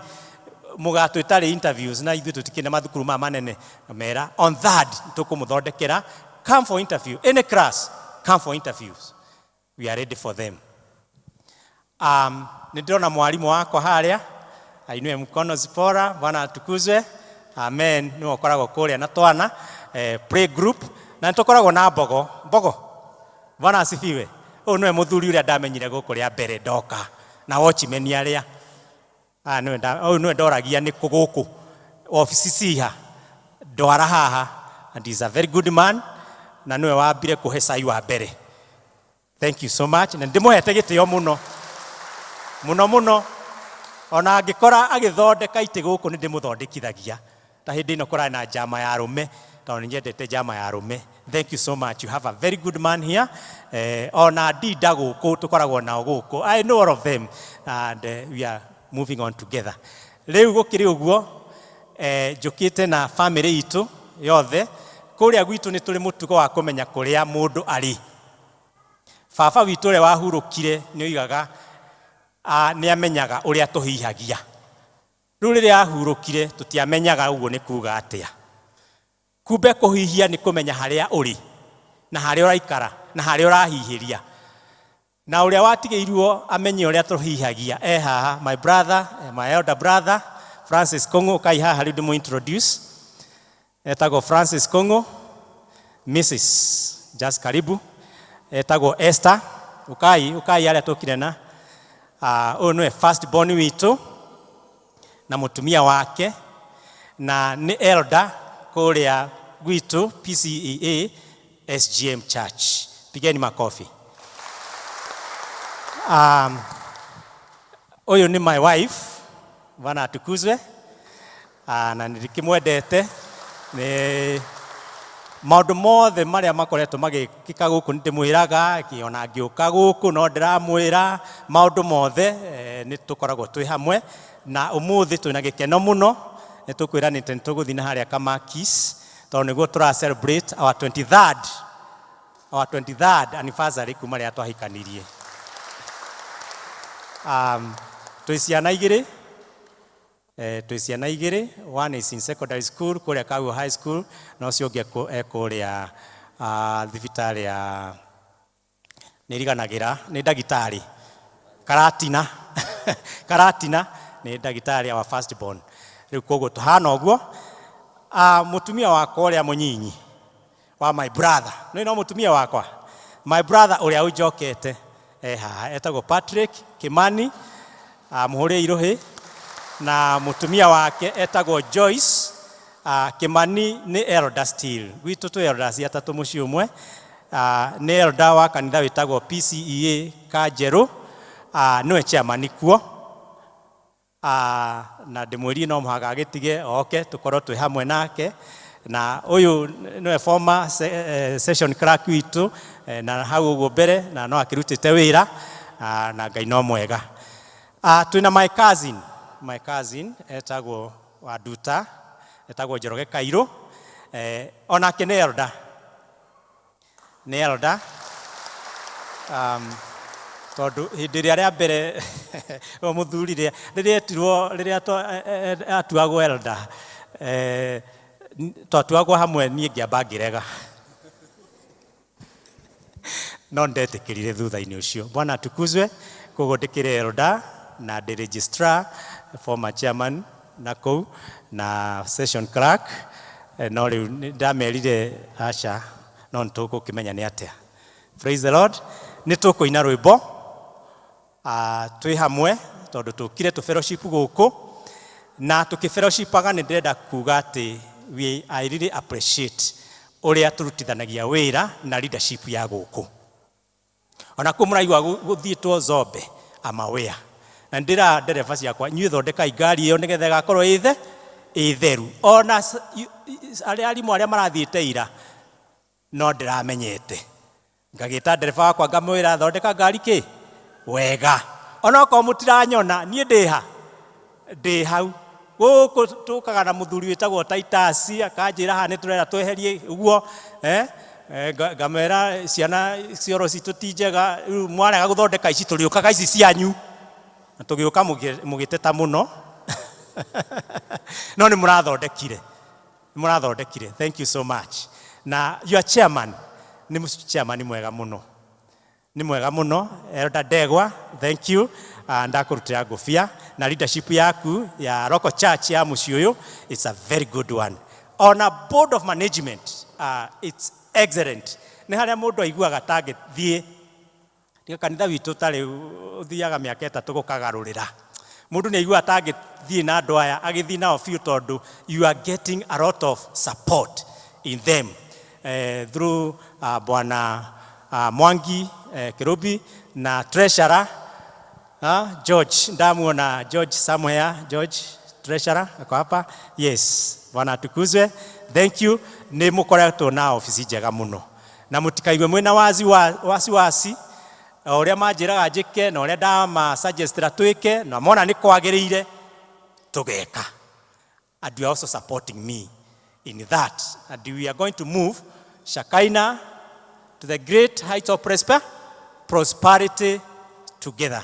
mũgatwĩta rĩ interviews, na ithuĩ tũtikĩrĩ na mathukuru maya manene. Mera on third tũkũmũthondekera. Come for interview, any class, come for interviews, we are ready for them. Nĩ ndĩrona mwarimũ wakwa harĩa, ainue mkono. Zipora, Bwana atukuzwe, amen. Nĩwe ũkoragwo kũrĩa na twana play group, na nĩ tũkoragwo na Mbogo. Mbogo, Bwana asifiwe. Ũyũ nĩwe mũthuri ũrĩa ndamenyire gũkũ rĩa mbere ndoka na watchman arĩa. Ah, ũyũ nĩwe ndoragia nĩ kũ gũkũ obici ciha, ndwara haha, and he's a very good man, na nĩwe wambire kũhe cai wa mbere. Thank you so much, na ndĩmũhete gĩtĩo mũno mũno mũno. Ona angĩkora agĩthondeka itĩ gũkũ, nĩ ndĩmũthondekithagia ta hĩndĩ ĩno kũrarĩ na njama ya arũme, tondũ nĩ nyendete njama ya arũme. Thank you so much, you have a very good man here. Ona ndinda gũkũ tũkoragwo nao gũkũ, I know all of them, and we are moving on together. Rĩu gũkĩrĩ ũguo, njũkĩte na family itũ yothe. Kũrĩa gwitũ nĩ tũrĩ mũtugo wa kũmenya kũrĩa mũndũ arĩ. Baba witũ ũrĩa wahurũkire nĩ oigaga nĩ amenyaga ũrĩa tũhihagia. Rĩu rĩrĩa ahurũkire, tũtiamenyaga ũguo nĩ kuga atĩa. Kumbe kũhihia nĩ kũmenya harĩa ũrĩ na harĩa ũraikara na harĩa ũrahihĩria, na ũrĩa watigĩirwo amenye ũrĩa tũhihagia e haha, my brother, my elder brother Francis Kongo. Kai haha rĩu ndĩmũ introduce. Etagwo Francis Kongo, Mrs. Just karibu, etagwo Esther. Ukai, ukai arĩa tũkire na ũyũ nĩwe first born witũ na mũtumia wake, na nĩ elder kũrĩa gwitũ PCEA SGM Church. Pigeni makofi. Ũyũ nĩ my wife, Bwana atukuzwe. Na nĩndĩkĩmwendete. Nĩ maũndũ mothe marĩa makoretwo magĩkĩka gũkũ nĩ ndĩmwĩraga, ona ngĩũka gũkũ no ndĩramwĩra maũndũ mothe. Nĩ tũkoragwo twĩ hamwe, na ũmũthĩ twĩna gĩkeno mũno. Nĩ tũkwĩranĩte nĩ tũgũthiĩ na harĩa Kamakis, tondũ nĩguo tũra celebrate our 23rd anniversary kuma rĩrĩa twahikanirie. Twĩ ciana igĩrĩ, twĩ ciana igĩrĩ. One is in secondary school kũrĩa Kaguo High School, na ũcio ũngĩ e kũrĩa thibitarĩ ya nĩ riganagĩra, nĩ ndagĩtarĩ Karatina. Karatina nĩ ndagĩtarĩ, our first born. Rĩu koguo tũhana ũguo. Mũtumia wakwa ũrĩa mũnyinyi wa my brother, nĩ no mũtumia wakwa, my brother ũrĩa ũnjokete, e haha, etagwo Patrick Kimani, mũhũre irũhĩ, na mũtumia wake etagwo Joyce Kimani. Nĩ elder still gwitũ, twĩ elders atatũ mũciĩ ũmwe. Nĩ elder wa kanitha wĩtagwo PCEA Kanjerũ, nĩwe chairman kuo. Na ndĩmwĩrie no mũhaka agĩtige oke tũkorwo twĩ hamwe nake. Na ũyũ nĩwe former session clerk witũ, na hau ũguo mbere na no akĩrutĩte wĩra, na Ngai no mwega. Twĩna my cousin, my cousin etagwo Wanduta, etagwo Njoroge Kairũ, onake nĩ elder, nĩ elder. Tondũ hĩndĩ ĩrĩa rĩa mbere ũyũ mũthuri rĩrĩa etirwo, rĩrĩa atuagwo elder, twatuagwo hamwe, niĩ ngĩamba ngĩrega, no ndetĩkĩrire thutha-inĩ ũcio. Bwana atukuzwe. Koguo ndĩkĩrĩ elder na ndĩ registrar, former chairman na kũu na session clerk, no rĩu nĩ ndamerire aca, no nĩ tũgũkĩmenya nĩ atĩa. Praise the Lord. Nĩ tũkũina rwĩmbo twĩ hamwe, tondũ tũkire tũ fellowship gũkũ, na tũkĩ fellowshipaga nĩ ndĩrenda kuga atĩ I really appreciate ũrĩa tũrutithanagia wĩra na leadership ya gũkũ. Ona kũu mũraigua gũthiĩtwo Zombe amawĩa, na ndĩra ndereba ciakwa, inyuĩ thondekai ngari ĩyo nĩgetha ĩgakorwo ĩthe ĩtheru. Ona arĩa arimũ arĩa marathiĩte ira. No ndĩramenyete. Ngagĩta ndereba wakwa ngamwĩra thondeka ngari kĩ wega. Onokorwo mũtiranyona niĩ ndĩ ha? Ndĩ hau. Gũkũ tũkaga na mũthuri wĩtagwo Titus akanjĩra haha nĩ tũrera tweherie ũguo eh? Ngamera ciana cioro citũ ti njega, rĩu mwarega gũthondeka ici tũrĩũkaga ici cianyu. Na tũgĩũka mũgĩteta mũno. No nĩ mũrathondekire. Nĩ mũrathondekire. Thank you so much. Na your chairman nĩ chairman mwega mũno. Nĩ mwega mũno. Elder Ndegwa, thank you. Ndakũrutĩra ngũbia na leadership yaku ya local church ya mũciĩ ũyũ, it's a very good one. Ona board of management, it's excellent. Nĩ harĩa mũndũ aiguaga tangĩthiĩ tiga kanitha witũ ta rĩu ũthiaga mĩaka 3 gũkagarũrĩra. Mũndũ nĩ aiguaga tangĩthiĩ na andũ aya agĩthiĩ nao biũ tondũ you are getting a lot of support in them through Bwana Mwangi Kirubi na treasurer George, ndamuona George somewhere, George treasurer ako hapa. Yes, Bwana atukuzwe. Thank you. Nĩ mũkoretwo na ofici njega mũno na mũtikaigue mwĩna wazi wa, wasiwasi o ũrĩa manjĩraga njĩke na ũrĩa ndamasuggestĩra twĩke na mona nĩ kwagĩrĩire tũgeka. And you are also supporting me in that, and we are going to move Shakaina to the great heights of prosperity together.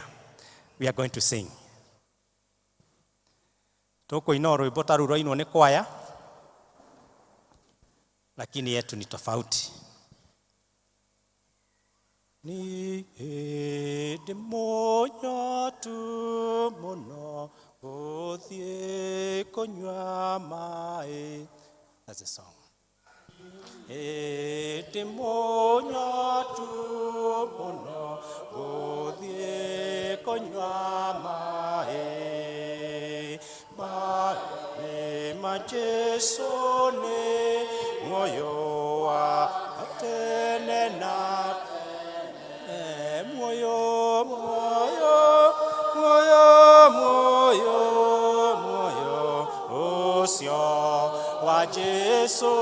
We are going to sing. Tũkũina o rwĩmbo ta rũu rwainwo nĩ kwaya, lakini yetu ni tofauti. Ni hĩndĩ mũnyotu mũno gũthiĩ kũnyua maĩ. That's a song. Hĩndĩ mũnyotu mũno gũthiĩ kũnyua maĩ. Maĩ ma Jesũ nĩ muoyo wa tene na tene. Muoyo, muoyo, muoyo, muoyo, muoyo ũcio wa Jesũ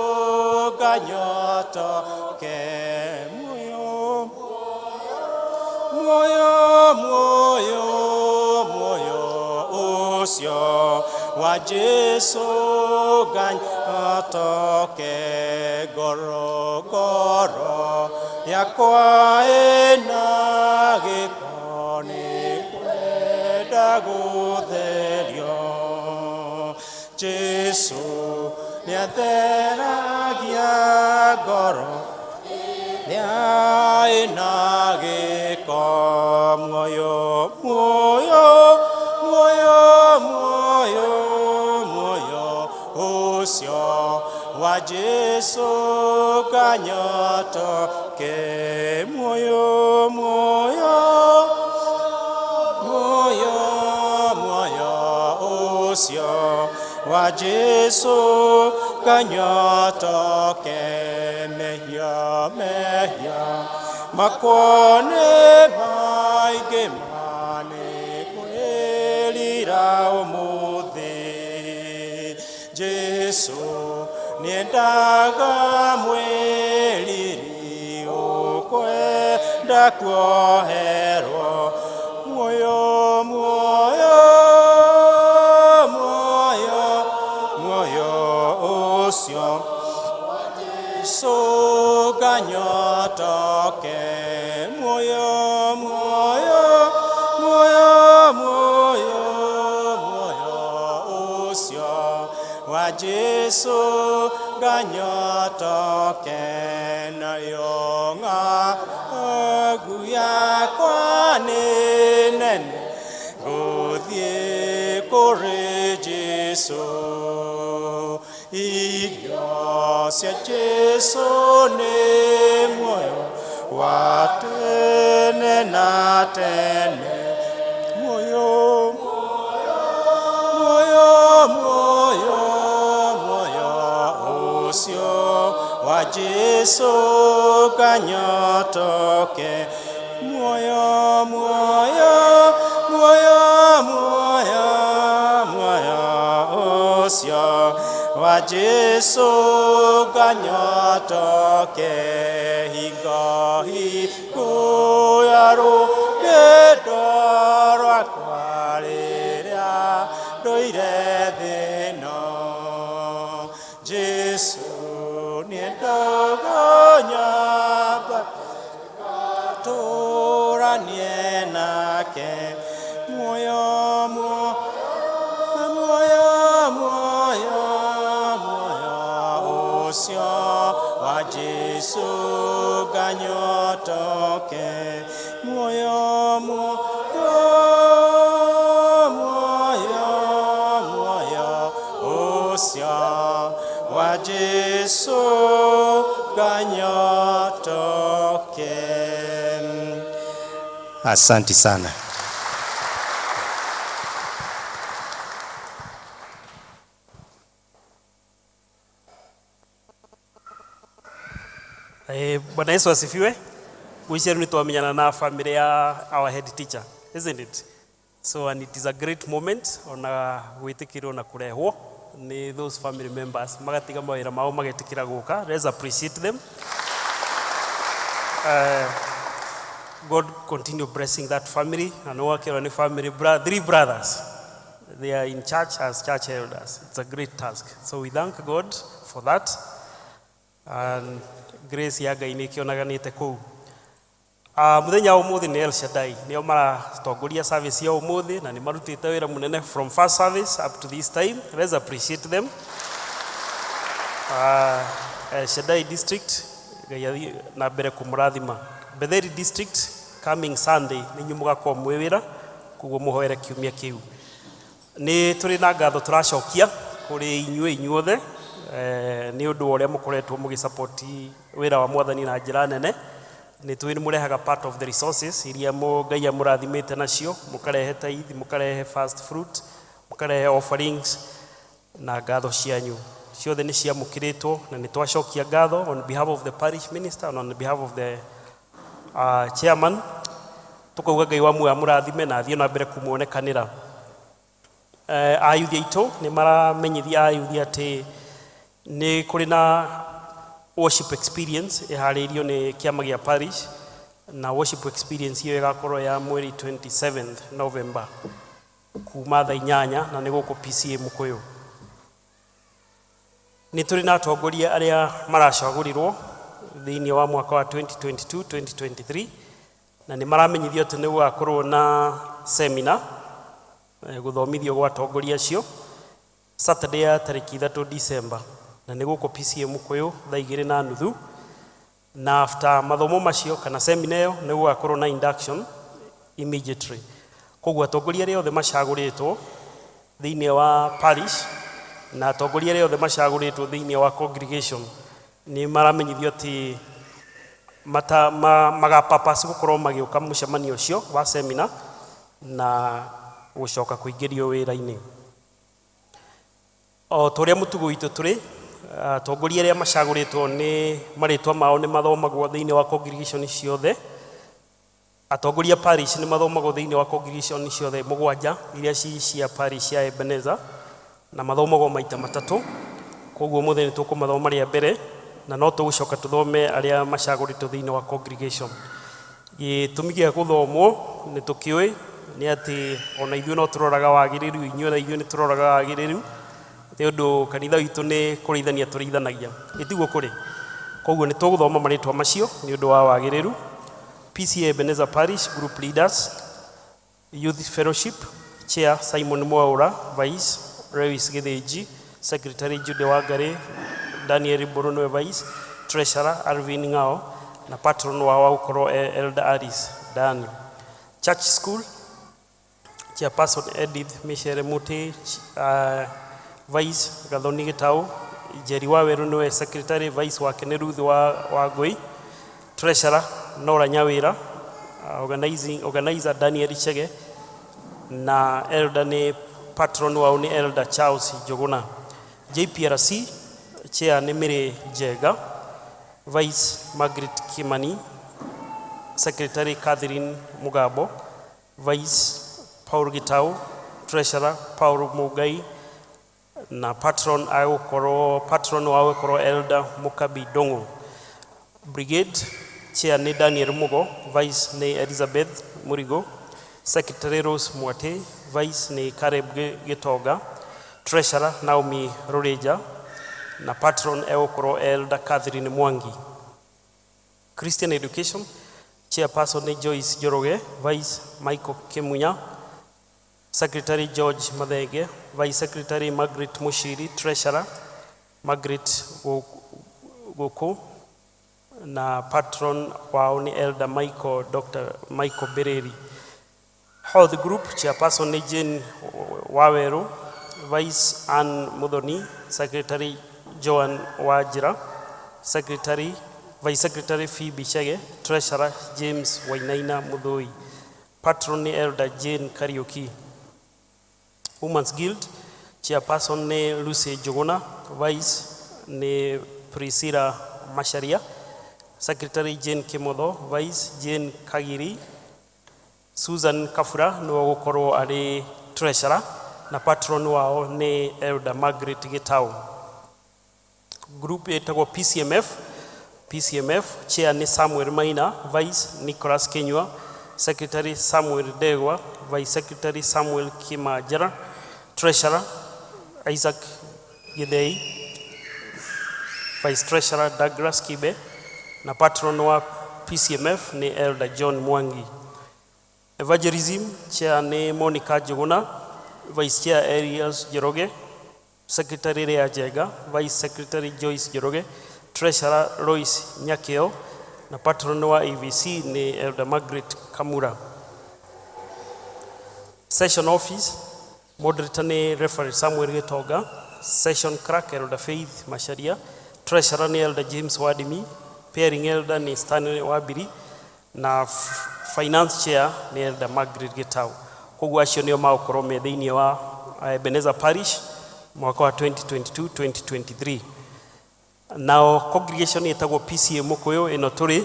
nganyotoke. Muoyo, muoyo, muoyo, muoyo ũcio wa Jesũ nganyotoke. Ngoro, ngoro yakwa ĩna gĩko nĩ kwenda gũtherio. Jesũ nĩatheragia ngoro ĩna gĩko. Muoyo, muoyo, muoyo, muoyo, muoyo ũcio wa Jesũ nganyotoke. Muoyo, muoyo, muoyo, muoyo ũcio wa Jesũ nganyotoke. Mehia, mehia makwa nĩ maingĩ ma nĩ kwĩrira ũmũthĩ. Jesũ nĩendaga mwĩriri ũkwenda kuoherwo. Muoyo, muoyo, muoyo, muoyo ũcio Jesũ nganyotoke. Muoyo, muoyo, muoyo, muoyo, muoyo ũcio wa Jesũ nganyotoke. Nayo ng'aragu yakwa nĩ nene gũthiĩ kũrĩ Jesũ. Irio cia Jesũ nĩ muoyo wa tene na tene. Muoyo, muoyo, muoyo, muoyo ũcio wa Jesũ nganyotoke. Muoyo, muoyo, muoyo, muoyo, muoyo ũcio wa Jesu nganyotoke hingo hingo ya rũgendo rwakwa rĩrĩa ndũire thĩ ĩno. Jesu nĩendaga nyamba tũranie nake muoyo muoyo muoyo muoyo muoyo ũcio wa Jesu nganyotoke muoyo muoyo muoyo muoyo ũcio wa Jesu nganyotoke. Asante sana. Bwana Yesu asifiwe. Gwĩciria rĩu nĩtwamenyana na family ya our head teacher, isn't it? So and it is a great moment ona gwĩtĩkĩrwo na kũrehwo nĩ those family members magatiga mawĩra mao magetĩkĩra gũka. Let's appreciate them. God continue blessing that family and wakĩrwo nĩ family three brothers. They are in church as church elders. It's a great task. So we thank God for that. And grace ya Ngai nĩ ĩkĩonaganĩte kũu. Mũthenya wa ũmũthĩ nĩ El Shaddai nĩo maratongoria service ya ũmũthĩ na nĩ marutĩte wĩra mũnene from first service up to this time. Let's appreciate them. El Shaddai district Ngai athiĩ na mbere kũmũrathima. Betheri district coming Sunday nĩ inyuĩ mũgakorwo mwĩ wĩra koguo mũhoere kiumia kĩu. Nĩ tũrĩ na ngatho tũracokia kũrĩ inyuĩ inyuothe nĩ ũndũ wa ũrĩa mũkoretwo mũgĩsupport wĩra wa mwathani na njĩra nene. Nĩ tũĩ nĩ mũrehaga part of the resources iria Ngai amũrathimĩte nacio, mũkarehe tithe, mũkarehe first fruit, mũkarehe offerings na ngatho cianyu ciothe nĩ ciamũkĩrĩtwo na nĩ twacokia ngatho on behalf of the parish minister and on behalf of the chairman. Tũkauga Ngai wa muoyo amũrathime na athiĩ na mbere kũmuonekanĩra. Ayuthi aitũ nĩ maramenyithia ayuthi atĩ nĩ kũrĩ na worship experience ĩharĩirio nĩ kĩama gĩa parish na worship experience ĩyo ĩgakorwo ya mweri 27th November kuma thaa 8 na nĩ gũkũ PCA Mũkũyũ. Nĩ tũrĩ na atongoria arĩa maracagũrirwo thĩinĩ wa mwaka wa 2022 2023 na nĩ maramenyithio atĩ nĩ gũgakorwo na seminar gũthomithio gwa atongoria acio Saturday ya tarĩki 3 December na nĩ gũkũ PCA Mũkũyũ thaa 2:30 na after mathomo macio kana seminar ĩyo nĩ gũgakorwo na induction immediately. Koguo atongoria arĩa othe macagũrĩtwo thĩinĩ wa parish na atongoria arĩa othe macagũrĩtwo thĩinĩ wa congregation nĩ maramenyithio atĩ magapapas gũkorwo magĩũka mũcemanio ũcio wa seminar na gũcoka kũingĩrio wĩra-inĩ. O ta ũrĩa mũtugo witũ tũrĩ, atongoria arĩa macagũrĩtwo nĩ marĩtwa mao nĩ mathomagwo thĩinĩ wa congregation ciothe. Atongoria parish nĩ mathomagwo thĩinĩ wa congregation ciothe mũgwanja iria ci cia parish ya Ebenezer na mathomagwo maita matatũ. Koguo mũthĩ nĩ tũkũmathoma rĩa mbere na no tũgũcoka tũthome arĩa macagũrĩtwo thĩinĩ wa congregation. Gĩtũmi gĩa gũthomwo nĩ tũkĩũĩ nĩ atĩ ona ithuĩ no tũroraga wagĩrĩru, inyuĩ na ithuĩ nĩ tũroraga wagĩrĩru nĩ ũndũ kanitha witũ nĩ kũrĩithania tũrĩithanagia, ĩtiguo kũrĩ. Koguo nĩ tũgũthoma marĩtwa macio nĩ ũndũ wa wagĩrĩru. PCA Ebenezer Parish Group Leaders, Youth Fellowship Chair Simon Mwaura, Vice Lewis Githinji, Secretary Jude Wangari, Daniel Mburu nĩwe Vice, Treasurer Alvin Ng'ao na patron wao wa gũkorwo Elder Alice Daniel. Church School Chairperson Edith Michere Muti, Vice Gathoni Gitau, Jerry Waweru nĩwe Secretary, Vice wake nĩ Ruth wa Wangũi, Treasurer Nora Nyawira, organizer Daniel Chege na elder nĩ patron wao nĩ Elder Charles Njuguna. JPRC Chair nĩ Mary Njega, Vice Margaret Kimani, Secretary Catherine Mugabo, Vice Paul Gitau, Treasurer Paul Mugai Na patron agũkorwo, patron wao gũkorwo Elder Mukabi Ndung'u. Brigade chair nĩ Daniel Mugo, vice nĩ Elizabeth Murigo, secretary Rose Mwate, vice nĩ Caleb Gitonga, treasurer Naomi Rureja, na patron egũkorwo Elder Catherine Mwangi. Christian Education, chairperson nĩ Joyce Njoroge, vice Michael Kimunya, secretary George Mathenge, vice secretary Margaret Mushiri, treasurer Margaret Guku, na patron wao nĩ Elder Michael, Dr. Michael Bereri. Health Group, chairperson nĩ Jane Waweru, vice Ann Muthoni, secretary Joan Wajira, secretary, vice secretary Phoebe Chege, treasurer James Wainaina Muthui, patron nĩ Elder Jane Kariuki. Women's Guild, chairperson nĩ Lucy Njuguna, vice nĩ Priscilla Macharia, secretary Jane Kimotho, vice Jane Kagiri, Susan Kafura nĩwe ũgũkorwo arĩ treasurer, na patron wao nĩ Elder Margaret Gitau. Group ĩtagwo PCMF, PCMF chair nĩ Samuel Maina, vice Nicholas Kinyua, secretary Samuel Ndegwa, vice secretary Samuel Kimajara, treasurer Isaac Githei, vice treasurer Douglas Kibe, na patron wa PCMF nĩ Elder John Mwangi. Evangelism chair nĩ Monica Njuguna, vice chair Elias Njoroge, secretary Lea Njenga, vice secretary Joyce Njoroge, treasurer Lois Nyakeo, na patron wa AVC nĩ Elder Margaret Kamura. Session office, moderator nĩ Referee Samuel Gitonga, session clerk Elder Faith Macharia, treasurer nĩ Elder James Wadimi, pairing elder nĩ Stanley Wabiri, na finance chair nĩ Elder Margaret Gitau. Koguo acio nĩo magũkorwo me thĩinĩ wa Ebenezer Parish mwaka wa 2022-2023. Nao congregation ĩtagwo PCA Mũkũyũ ĩno tũrĩ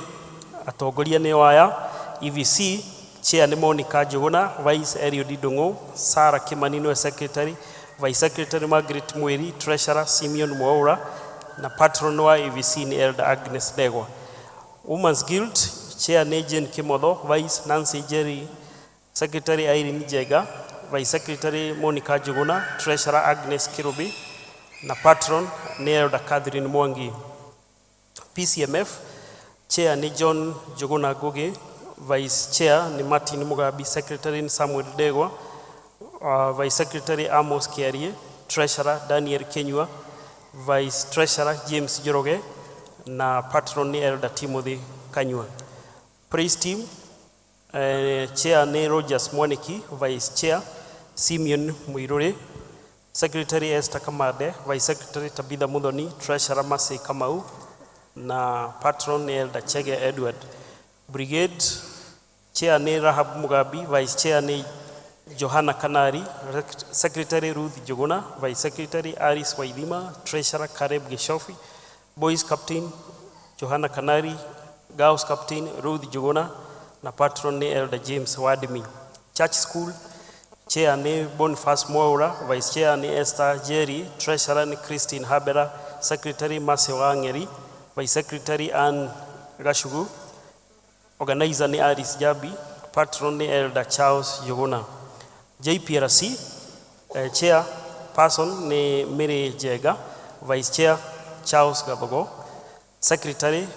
atongoria nĩo aya: EVC chair nĩ Monica Njuguna, vice Eliud Ndung'u, Sarah Kimani nĩwe secretary, vice secretary Margaret Mweri, treasurer Simeon Mwaura, na patron wa EVC nĩ Elder Agnes Ndegwa. Women's Guild chair nĩ Jane Kimotho, vice Nancy Jerry, secretary Irene Njega, vice secretary Monica Njuguna, treasurer Agnes Kirubi, na patron nĩ Elder Catherine Mwangi. PCMF chair nĩ John Njuguna Ngugi, vice chair nĩ Martin Mugambi, secretary nĩ Samuel Ndegwa, vice secretary Amos Kiarie, treasurer Daniel Kenyua, vice treasurer James Njoroge, na patron nĩ Elder Timothy Kanyua. Praise team, chair nĩ Rogers Mwaniki, vice chair Simeon Muiruri, secretary Esther Kamande, vice secretary Tabitha Muthoni, treasurer Mercy Kamau, na patron nĩ Elder Chege Edward. Brigade chair nĩ Rahab Mugambi, vice chair nĩ Johanna Kanari, secretary Ruth Njuguna, vice secretary Alice Waithima, treasurer Caleb Gishofi, boys captain Johanna Kanari, girls captain Ruth Njuguna, na patron nĩ Elder James Wadimi. Church school chair nĩ Boniface Mwaura, vice chair nĩ Esther Jerry, treasurer nĩ Christine Habera, secretary Mercy Wang'eri, vice secretary Ann Gashugu, organizer nĩ Alice Jabi, patron nĩ Elder Charles Njuguna. JPRC, chair person nĩ Mary Njega, vice chair Charles Gathogo, secretary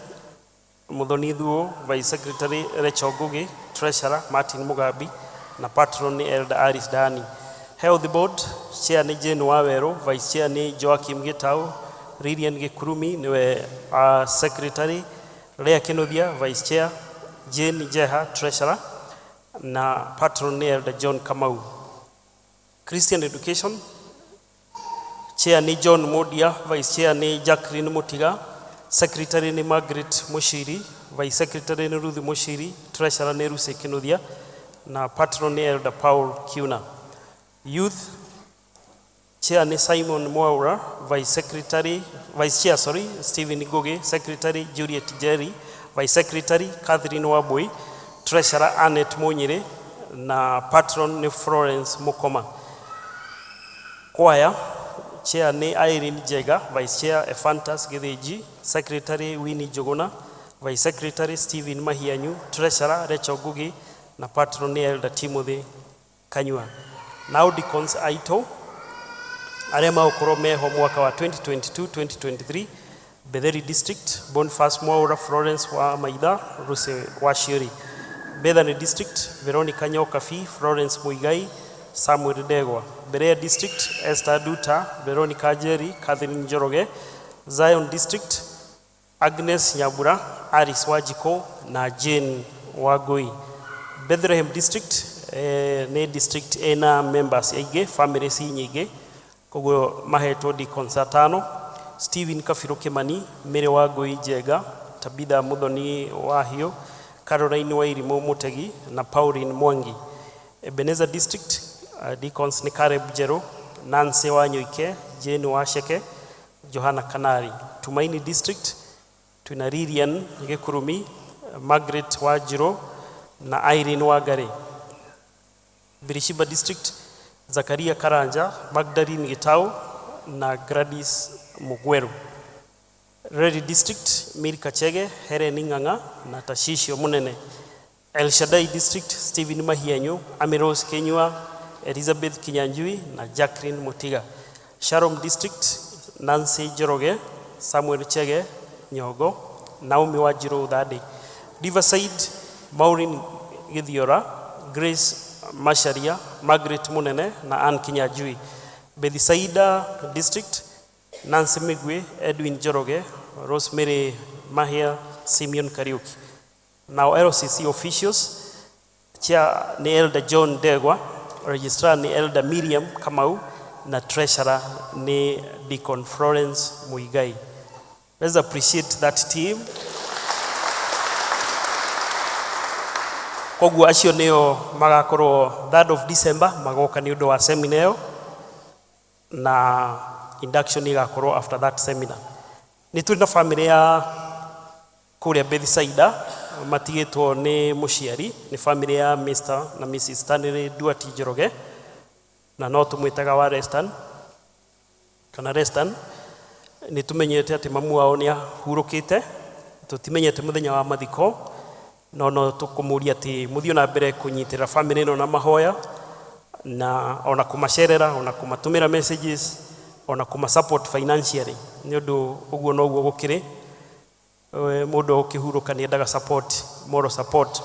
Muthoni Thuo, vice secretary Rachel Ngugi, treasurer Martin Mugambi, na patron nĩ Elder Alice Dani. Health board chair nĩ Jane Waweru, vice chair nĩ Joachim Gitau, Lilian Gikurumi nĩwe secretary, Lea Kinuthia vice chair, Jane Jeha treasurer, na patron nĩ Elder John Kamau. Christian education chair nĩ John Modia, vice chair nĩ Jacqueline Mutiga, secretary nĩ Margaret Mushiri, vice secretary nĩ Ruth Mushiri, treasurer nĩ Lucy Kinuthia, na patron nĩ Elder Paul Kiuna. Youth chair nĩ Simon Mwaura, vice secretary, vice chair, sorry, Stephen Ngugi, secretary Juliet Jerry, vice secretary Catherine Wabui, treasurer Annette Munyire, na patron nĩ Florence Mukoma. Choir Chair nĩ Irene Njega, Vice Chair Ephantus Gĩthĩnji, Secretary Winnie Njũgũna, Vice Secretary Stephen Mahianyu, Treasurer Rachel Ngugi na Patron nĩ Elder Timothy Kanyua. Nao deacons aitũ arĩa magũkorwo meho mwaka wa 2022-2023: Betheri District, Boniface Mwaura, Florence wa Maitha, Ruse wa Shiori. Bethany District, Veronica Nyokabi, Florence Muigai, Samuel Ndegwa. Berea District, Esther Duta, Veronica Njeri, Catherine Njoroge. Zion District, Agnes Nyabura, Alice Wajiko na Jane Wagui. Bethlehem District nĩ district ĩna members aingĩ, families nyingĩ, koguo mahetwo deacons atano: Stephen Kabiru Kimani, Mary Wangui Njenga, Tabitha Muthoni Wahiũ, Caroline Wairimu Mutegi na Pauline Mwangi. Ebenezer District, deacons nĩ Caleb Njeru, Nancy Wanyoike, Jane Wacheke, Johanna Kanari. Tumaini District twina Lilian Gĩkurumi, Margaret Wanjiru na Irene Wangari. Birishiba District, Zakaria Karanja, Magdalene Gitau na Gladys Mugweru. Reri District, Milka Chege, Helen Ng'ang'a na Tashisho Munene. El Shaddai District, Stephen Mahianyu, Amiros Kenyua, Elizabeth Kinyanjui na Jacqueline Mutiga. Sharom District, Nancy Njoroge, Samuel Chege Nyogo, Naomi Wanjiru Thande. Riverside, Maureen Githiora, Grace Macharia, Margaret Munene na Ann Kinyanjui. Bethsaida District, Nancy Migwe, Edwin Njoroge, Rosemary Mahia, Simeon Kariuki. Now LCC officials, Chair ni Elder John Degwa, Registrar ni Elder Miriam Kamau na Treasurer ni Deacon Florence Muigai. Let's appreciate that team. Koguo acio nĩo magakorwo 3rd of December magoka nĩ ũndũ wa seminar ĩyo, na induction igakorwo after that seminar. Nĩ tũrĩ na family ya kũrĩa Bethsaida matigĩtwo nĩ mũciari, nĩ family ya Mr. na Mrs. Stanley Duati Njoroge, na no tũmwĩtaga wa Restan kana Restan. Nĩ tũmenyete atĩ mamu wao nĩ ahurũkĩte, tũtimenyete mũthenya wa mathiko, no tũkũmũria atĩ mũthiĩ na mbere kũnyitĩrĩra family ĩno na mahoya na ona kũmacerera, ona kũmatũmĩra messages, ona kũma support financially, nĩ ũndũ ũguo noguo gũkĩrĩ. Mũndũ ũkĩhurũka nĩ endaga support, moral support.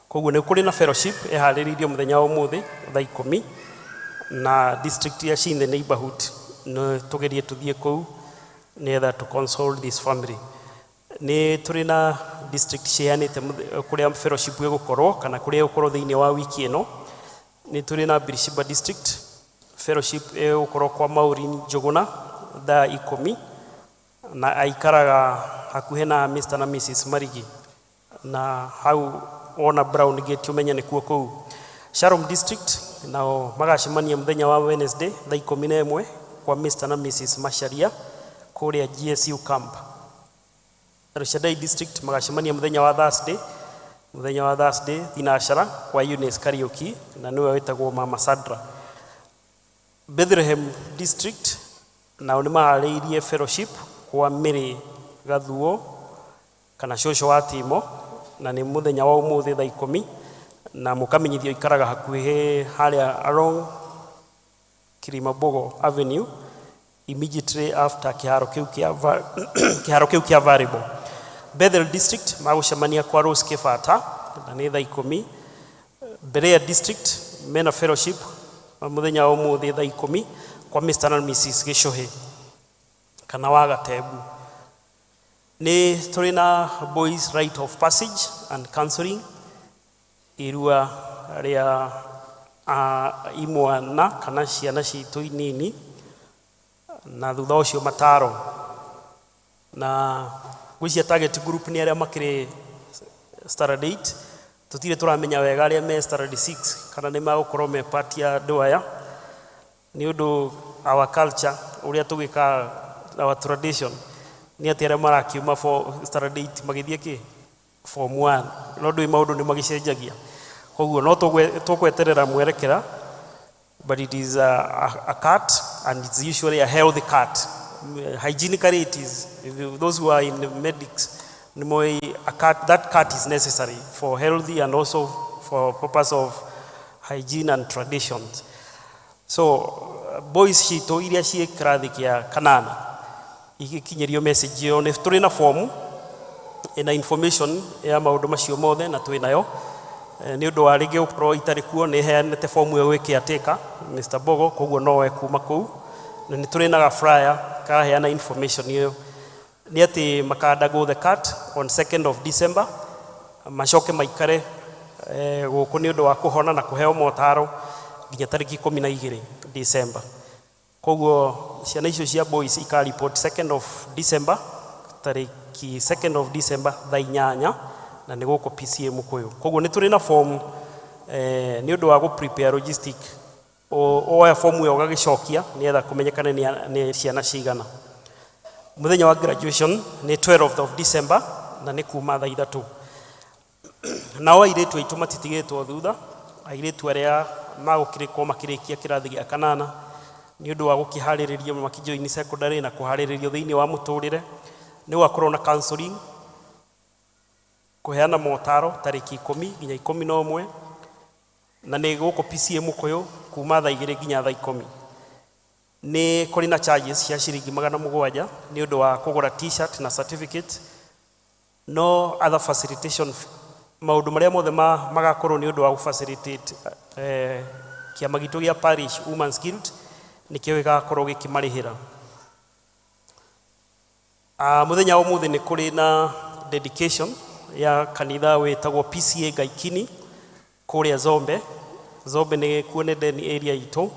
Koguo nĩ kũrĩ na fellowship ĩharĩrĩirio mũthenya wa ũmũthĩ thaa 10 na district ya Shinde neighborhood. Nĩ tũgerie tũthiĩ kũu nĩgetha to console this family. Nĩ tũrĩ na district ciheanĩte kũrĩa fellowship ĩgũkorwo kana kũrĩa ĩgũkorwo thĩinĩ wa wiki ĩno. Nĩ tũrĩ na Birishiba District fellowship ĩgũkorwo kwa Maureen Njũgũna thaa 10, na aikaraga hakuhĩ na Mr. na Mrs. Marigi, na hau wona brown gate ũmenye nĩkuo kũu. Sharom District nao magacemania mũthenya wa Wednesday thaa 11 kwa Mr. na Mrs. Macharia kũrĩa GSU camp. El Shaddai District magacemania mũthenya wa Thursday thinacara kwa Eunice Kariuki, na nĩwe wĩtagwo Mama Sandra. Bethlehem District nao nĩ maharĩirie fellowship kwa Mary Gathuo kana cũcũ wa Timo, na nĩ mũthenya wa ũmũthĩ thaa 10, na mũkamenyithio ikaraga hakuhĩ harĩa along Kilimabogo Avenue, immediately after kĩharo kĩu kĩa volleyball. Bethel District magũcemania kwa Rose Kĩbata na nĩ thaa 10. Berea District mena fellowship mũthenya wa ũmũthĩ thaa 10 kwa Mr. na Mrs. Gĩcũhĩ kana wa Gatembu. Nĩ tũrĩ na boys rite of passage and counseling, irua rĩa imwana kana ciana citũ inini, na thutha ũcio mataro. Na ngwĩciria target group nĩ arĩa makĩrĩ standard 8. Tũtirĩ tũramenya wega arĩa me standard 6 kana nĩ magũkorwo me part ya andũ aya, nĩ ũndũ our culture, ũrĩa tũgĩkaga, our tradition nĩ atĩ arĩa marakiuma for standard 8 magĩthiĩ kĩ form 1, no ndũĩ maũndũ nĩ magĩcenjagia. Koguo no tũgweterera mwerekera But it is a cut, and it's usually a healthy cut. Hygienically, it is, if you, those who are in the medics, a cut, that cut is necessary for healthy and also for purpose of hygiene and traditions. So, boys citũ iria ciĩ kĩrathi kĩa kanana igĩkinyĩrio message ĩyo, nĩ tũrĩ na form ĩna information ya maũndũ macio mothe na twĩ nayo. Nĩ ũndũ wa rĩngĩ gũkorwo itarĩ kuo, nĩ heanĩte form ĩyo gwĩ caretaker Mr. Bogo, koguo nowe kuma kũu, na nĩ tũrĩ na ga flyer karaheana information ĩyo, nĩ atĩ maka undergo the cut on 2nd of December, macoke maikare gũkũ nĩ ũndũ wa kũhona na kũheo motaro nginya tarĩki 12 December. Koguo ciana icio cia boys ika report 2nd of December, tarĩki 2nd of December thaa 8, na nĩ gũkũ PCA Mukuyu. Koguo nĩ tũrĩ na form nĩ ũndũ wa gũ prepare logistic, oya form ĩyo ũgagĩcokia nĩgetha kũmenyekane nĩ ciana cigana. Mũthenya wa graduation nĩ 12th of December na nĩ kuma thaa 3. Nao airĩtu aitũ matitigĩtwo thutha, airĩtu arĩa magũkĩrĩkwo makĩrĩkia kĩrathi gĩa kanana nĩ ũndũ wa gũkĩharĩrĩrio makĩjoini secondary na kũharĩrĩrio thĩinĩ wa mũtũrĩre, nĩ gũgakorwo na counseling, kũheana motaro tarĩki 10 nginya 11, na nĩ gũkũ PCA Mukuyu kuma thaa 2 nginya thaa 10. Nĩ kũrĩ na charges cia ciringi 700 nĩ ũndũ wa kũgũra t-shirt na certificate. No other facilitation, maũndũ marĩa mothe magakorwo nĩ ũndũ wa gũ-facilitate kĩama gitũ gĩa Parish Women's Guild nĩkĩo gĩgakorwo gĩkĩmarĩhĩra. Mũthenya wa ũmũthĩ nĩ kũrĩ na dedication ya kanitha wĩtagwo PCA Gaikini kũrĩa Zombe. Zombe nĩ kuo nĩ ndeni area itũ,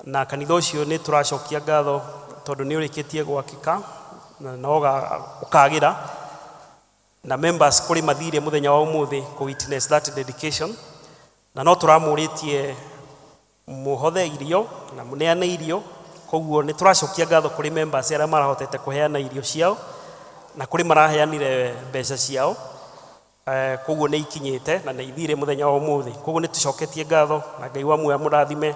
na kanitha ũcio nĩ tũracokia ngatho tondũ nĩ ũrĩkĩtie gwakĩka na ũkagĩra, na members kũrĩ mathire mũthenya wa ũmũthĩ kũ witness that dedication, na no tũramũrĩtie mũhothe irio na mũneane irio. Koguo nĩ tũracokia ngatho kũrĩ members arĩa marahotete kũheana irio ciao na kũrĩ maraheanire mbeca ciao. Koguo nĩ ikinyĩte na nĩ ithire mũthenya wa ũmũthĩ. Koguo nĩ tũcoketie ngatho na Ngai wa muoyo amũrathime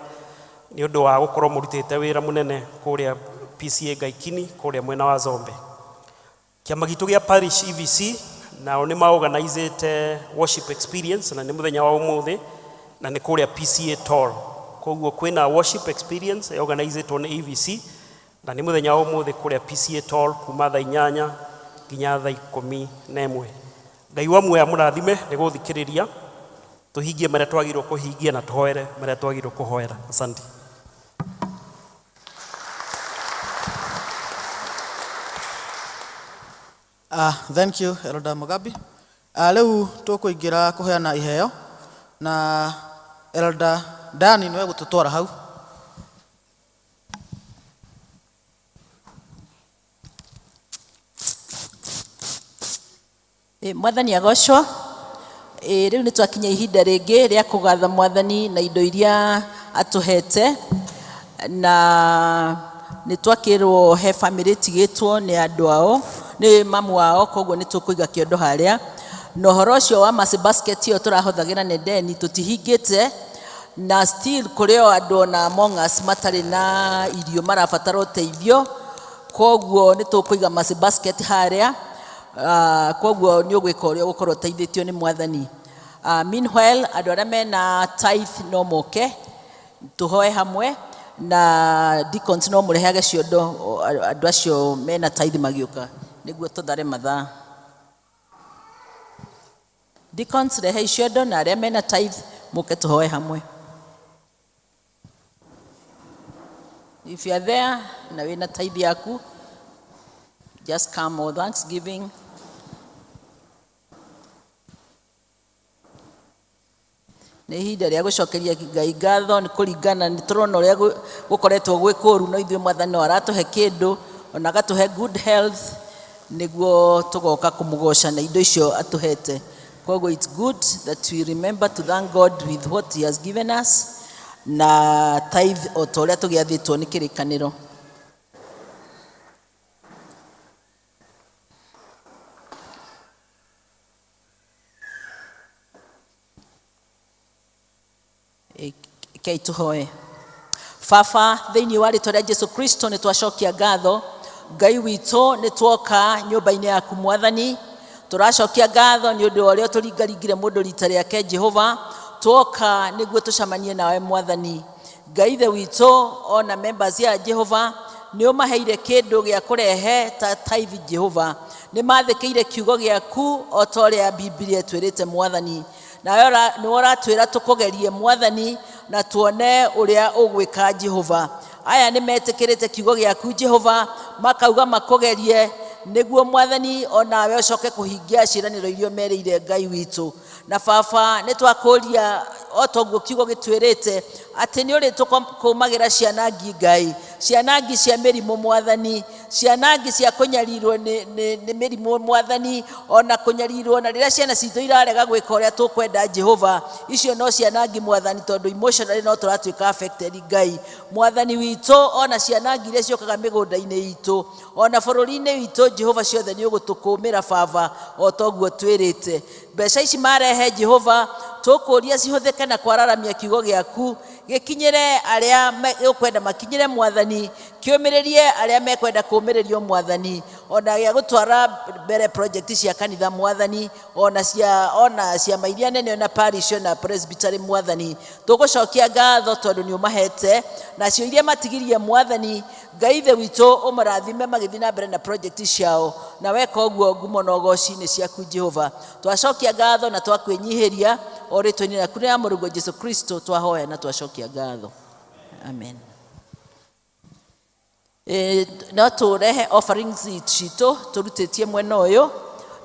nĩ ũndũ wa gũkorwo mũrutĩte wĩra mũnene kũrĩa PCA Gaikini kũrĩa mwena wa Zombe. Kĩama gitũ gĩa Parish EVC nao nĩ maorganizĩte worship experience na nĩ mũthenya wa ũmũthĩ na nĩ kũrĩa PCA Tall. Koguo kwĩna worship experience organizĩtwo nĩ EVC na nĩ mũthenya wa ũmũthĩ kũrĩa PCA Tall kuma thaa 8 nginya thaa 11. Ngai wa muoyo amũrathime nĩ gũthikĩrĩria, tũhingie marĩa twagĩrĩirwo kũhingia na tũhoere marĩa twagĩrĩirwo kũhoera. Asante. Thank you, Elder Mugabi. Rĩu tũkũingĩra kũheana iheo na Elder Dani nĩwe gũtũtwara hau. Mwathani agocwo. Rĩu nĩ twakinya ihinda rĩngĩ rĩa kũgatha mwathani na indo iria atũhete, na nĩ twakĩrwo he family tigĩtwo nĩ andũ ao, nĩ mamu wao, koguo nĩ tũkũiga kĩondo harĩa. Na ũhoro ũcio wa Mercy Basket ĩyo tũrahũthagĩra nĩ ndeni tũtihingĩte, na still kũrĩ o andũ ona among us matarĩ na irio marabatara ũteithio, koguo nĩ tũkũiga Mercy Basket harĩa. Koguo nĩ ũgwĩka ũrĩa ũgũkorwo ũteithĩtio nĩ mwathani. Meanwhile andũ arĩa mena tithe no moke tũhoe hamwe, na deacons no mũrehage ciondo andũ acio mena tithe magĩũka nĩguo tũthare mathaa. Deacons rehe ciondo na arĩa mena tithe mũke tũhoe hamwe. If you are there na wĩna tithe yaku, just come or thanksgiving. Nĩ ihinda rĩa gũcokeria Ngai ngatho nĩ kũringana nĩ tũrona ũrĩa gũkoretwo gwĩ kũũru, no ithuĩ mwathani no aratũhe kĩndũ ona agatũhe good health nĩguo tũgoka kũmũgoca na indo icio atũhete. Koguo it's good that we remember to thank God with what he has given us na tithe o ta ũrĩa tũgĩathĩtwo nĩ kĩrĩkanĩro. Rekei tũhoe. Baba, thĩinĩ wa rĩtwa rĩa Jesu Kristo nĩ twacokia ngatho. Ngai witũ, nĩ tuoka nyũmba-inĩ yaku Mwathani. Tũracokia ngatho nĩ ũndũ wa ũrĩa tũringaringire mũndũ rita rĩake Jehova. Tuoka nĩguo tũcemanie nawe Mwathani. Ngai ithe witũ, ona members ya Jehova nĩ ũmaheire kĩndũ gĩa kũrehe ta tithe Jehova. Nĩ mathĩkĩire kiugo gĩaku o ta ũrĩa Bibilia ĩtwĩrĩte Mwathani. Nawe nĩwe ũratwĩra tũkũgerie Mwathani na tuone ũrĩa ũgwĩka Jehova. Aya nĩ metĩkĩrĩte kiugo gĩaku Jehova, makauga makũgerie nĩguo Mwathani onawe ũcoke kũhingia ciĩranĩro iria ũmerĩire Ngai witũ. Na Baba, nĩ twakũria o toguo kiugo gĩtwĩrĩte atĩ nĩ ũrĩtũkũmagĩra cianangi Ngai, cianangi cia mĩrimũ Mwathani, cianangi cia kũnyarirwo nĩ mĩrimũ Mwathani, ona kũnyarirwo na rĩrĩa ciana citũ irarega gwĩka ũrĩa tũkwenda Jehova, icio no cianangi Mwathani, tondũ emotionally no tũratuĩka affected Ngai. Mwathani witũ, ona cianangi iria ciũkaga mĩgũnda-inĩ itũ, ona bũrũri-inĩ witũ Jehova, ciothe nĩ ũgũtũkũmĩra Baba o toguo twĩrĩte. Mbeca ici marehe Jehova, tũkũria cihũthĩke na kwararamia kiugo gĩaku, gĩkinyĩre arĩa ũkwenda makinyĩre Mwathani, kĩũmĩrĩrie arĩa mekwenda kũũmĩrĩrio Mwathani, ona gĩa gũtwara mbere project cia kanitha Mwathani, ona cia ona ciama iria nene, ona parish, ona presbytery Mwathani. Tũgũcokia ngatho tondũ nĩ ũmahete, nacio iria matigirie Mwathani, Ngai ithe witũ ũmarathime magĩthiĩ na mbere na project ciao, na weka ũguo ngumo na ũgoci nĩ ciaku Jehova. Twacokia ngatho na twakwĩnyihĩria o rĩtwa-inĩ rĩaku rĩa mũrũguo Jesu Kristo twahoya na twacokia ngatho, amen. No tũrehe offerings citũ tũrutĩtie mwena ũyũ,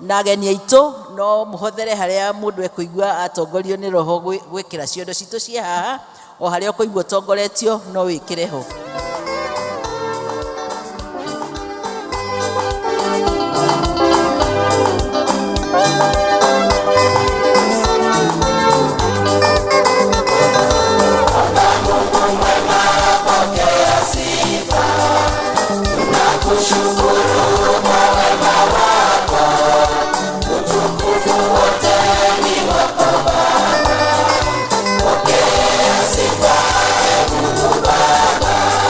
na ageni aitũ no mũhothere harĩa mũndũ ekũigua atongorio nĩ roho gwĩkĩra ciondo citũ ciĩ haha, o harĩa ũkũigua ũtongoretio no wĩkĩre ho. Sifa, Mungu Baba.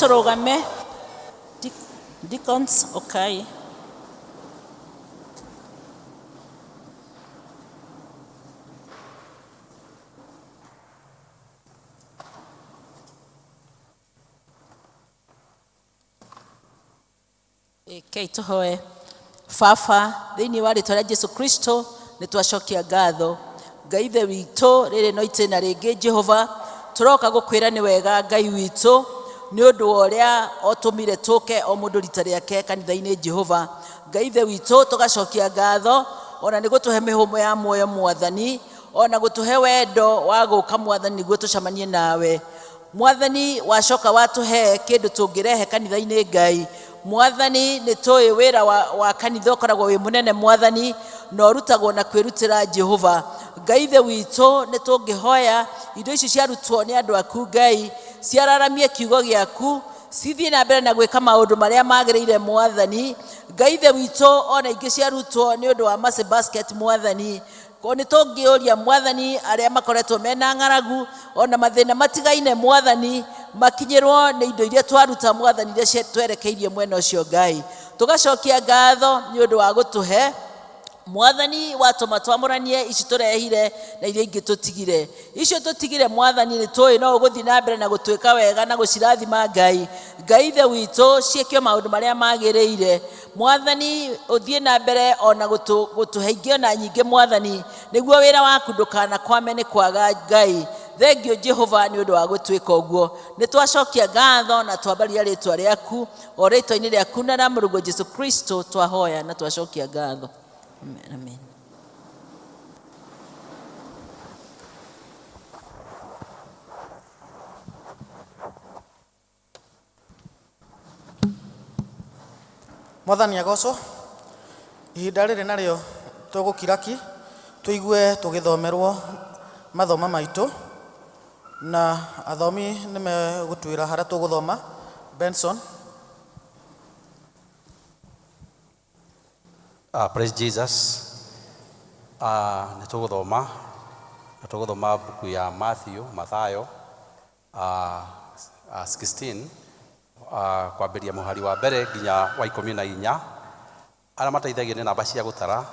Tũrũgame. Deacons, okay. Rekei tũhoe. Baba, thĩinĩ wa rĩtwa rĩa Jesu Kristo nĩ twacokia ngatho. Ngai ithe witũ, rĩrĩ no itĩna rĩngĩ Jehova, tũroka gũkwĩra nĩ wega Ngai witũ, nĩ ũndũ wa ũrĩa ũtũmire tũke o mũndũ rita rĩake kanitha-inĩ Jehova. Ngai ithe witũ, tũgacokia ngatho ona nĩ gũtũhe mĩhũmũ ya muoyo Mwathani, ona gũtũhe wendo wa gũka Mwathani nĩguo tũcemanie nawe. Mwathani wacoka watũhe kĩndũ tũngĩrehe kanitha-inĩ Ngai. Mwathani nĩ tũĩ wĩra wa kanitha ũkoragwo wĩ mũnene Mwathani, na ũrutagwo na kwĩrutĩra Jehova. Ngai ithe witũ, nĩ tũngĩhoya indo ici ciarutwo nĩ andũ aku Ngai, ciararamie kiugo gĩaku, cithiĩ na mbere na gwĩka maũndũ marĩa magĩrĩire Mwathani. Ngai ithe witũ, ona ingĩ ciarutwo nĩ ũndũ wa Mercy Basket Mwathani, ko nĩ tũngĩũria Mwathani arĩa makoretwo mena ng'aragu ona mathĩna matigaine Mwathani, makinyĩrwo nĩ indo iria twaruta Mwathani iria twerekeirie mwena ũcio Ngai. Tũgacokia ngatho nĩ ũndũ wa gũtũhe Mwathani, watũma twamũranie ici tũrehire na iria ingĩ tũtigire. Icio tũtigire Mwathani nĩ tũĩ no ũgũthiĩ na mbere na gũtwĩka wega na gũcirathima Ngai. Ngai ithe witũ, ciĩkio maũndũ marĩa magĩrĩire. Mwathani, ũthiĩ na mbere ona gũtũhe ingĩ ona nyingĩ Mwathani, nĩguo wĩra waku ndũkanakwame nĩ kwaga Ngai. Thengio Jehova nĩ ũndũ wa gũtwĩka ũguo. Nĩ twacokia ngatho na twambaria rĩtwa rĩaku, o rĩtwa-inĩ rĩaku na rĩa Mũrũguo Jesu Kristo twahoya na twacokia ngatho. Amen, amen. Mwathani agocwo. Ihinda rĩrĩ narĩo tũgũkira ki, tũigue tũgĩthomerwo mathoma maitũ, na athomi nĩ megũtwĩra harĩa tũgũthoma. Benson. Praise Jesus. Nĩ tũgũthoma, na tũgũthoma mbuku ya Matthew, Mathayo, 16, kwambĩrĩria mũhari wa mbere nginya wa 14. Arĩa mateithagio nĩ namba cia gũtara,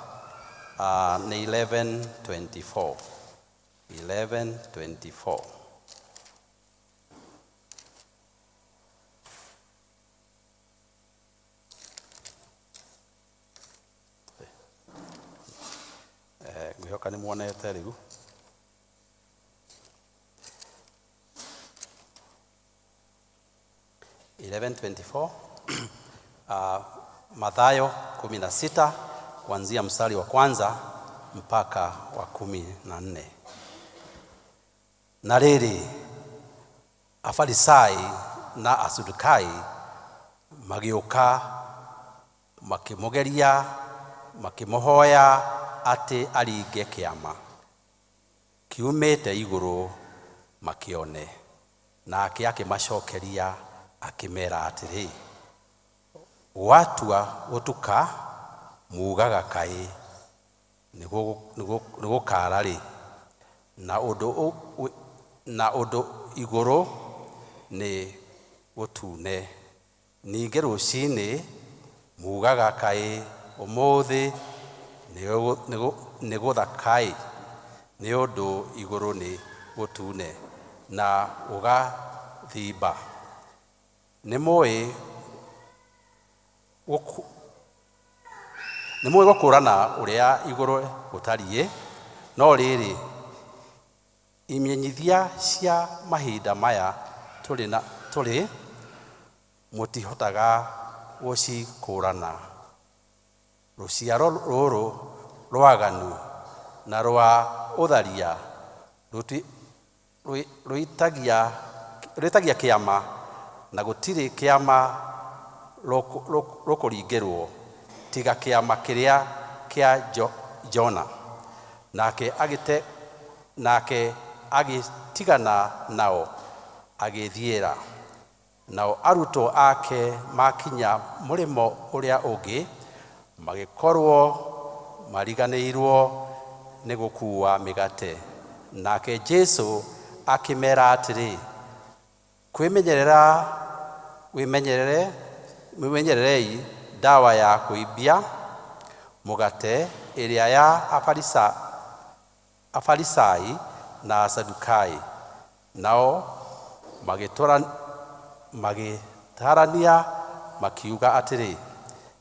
nĩ 1124. 1124. Ngwĩhoka nĩ muonete rĩu. 11:24, Mathayo 16 kuanzia mstari wa kwanza mpaka wa 14. Na rĩrĩ, Afarisai na Asadukai magĩũka makĩmũgeria, makĩmũhoya atĩ aringe kĩama kiumĩte igũrũ makĩone. Nake akĩmacokeria akĩmera atĩrĩ, gwatua gũtuka mugaga kaĩ nĩgũkara rĩ, na ũndũ igũrũ nĩ gũtune. Ningĩ rũcinĩ mugaga kaĩ ũmũthĩ nĩ gũthakaĩ, nĩ ũndũ igũrũ nĩ gũtune na ũgathimba. Nĩ mũĩ gũkũrana ũrĩa igũrũ gũtariĩ, no rĩrĩ, imenyithia cia mahinda maya tũrĩ mũtihotaga gũcikũrana. Rũciaro rũrũ rwaganu na rwa ũtharia rwĩtagia kĩama, na gũtirĩ kĩama rũkũringĩrwo tiga kĩama kĩrĩa kĩa Jona. Nake agĩtigana nao agĩthiĩra. Nao arutwo ake makinya mũrĩmo ũrĩa ũngĩ, magĩkorwo mariganĩirwo nĩ gũkuua mĩgate. Nake Jesũ akĩmera atĩrĩ, kwĩmenyerera Wĩmenyerere mwĩmenyererei ndawa ya kũimbia mũgate ĩrĩa ya Afarisai na Asadukai. Nao magĩtarania makiuga atĩrĩ,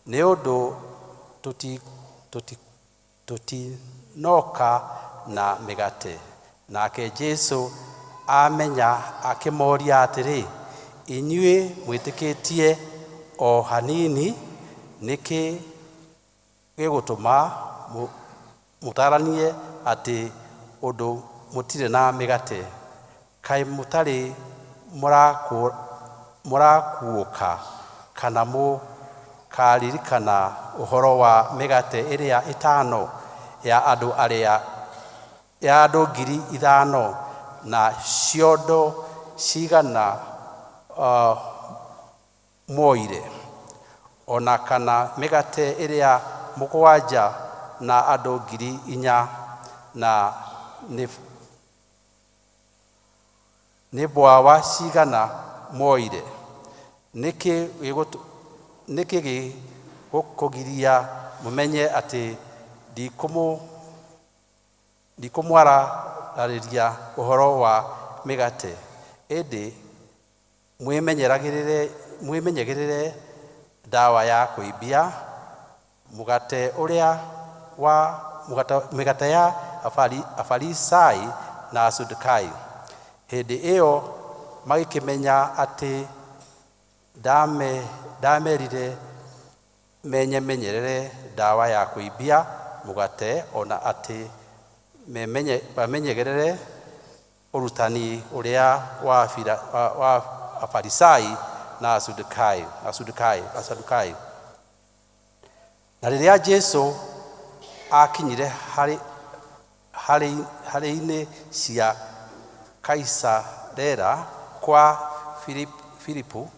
nĩ ũndũ tũtinoka na mĩgate. Nake Jesũ amenya akĩmoria atĩrĩ, inyuĩ mwĩtĩkĩtie o hanini, nĩkĩ gĩgũtũma mũtaranie atĩ ũndũ mũtirĩ na mĩgate? Kaĩ mũtarĩ mũrakuũka kana mũkaririkana ũhoro wa mĩgate ĩrĩa ĩtano ya andũ arĩa ya andũ 5,000 na ciondo cigana mwoire, ona kana mĩgate ĩrĩa 7 na andũ 4,000 na nĩ bwawa cigana mwoire? Nĩkĩ gĩgũkũgiria mũmenye atĩ ndikũmwararĩria ũhoro wa mĩgate? Ĩndĩ mwĩmenyagĩrĩre ndawa ya kũimbia mũgate ũrĩa wa mĩgate ya Afarisai na Asadukai. Hĩndĩ ĩyo magĩkĩmenya atĩ ndamerire menyemenyerere ndawa ya kũimbia mũgate, ona atĩ bamenyerere ũrutani ũrĩa wa Afarisai na Asadukai. Na rĩrĩa Jesũ akinyire harĩ-inĩ cia Kaisarea kwa Filipu,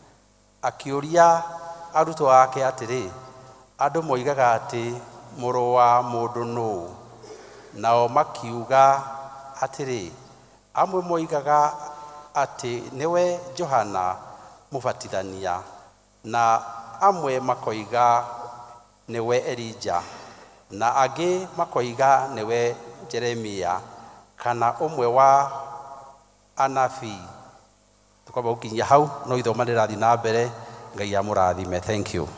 akĩũria arutwo ake atĩrĩ, andũ moigaga atĩ mũrũ wa mũndũ nũũ? Nao makiuga atĩrĩ, amwe moigaga atĩ nĩwe Johana Mũbatithania, na amwe makoiga nĩwe Elija, na angĩ makoiga nĩwe Jeremia kana ũmwe wa anabii. Tukwamba gũkinyia hau, no ithoma rĩrathiĩ na mbere. Ngai amũrathime. Thank you.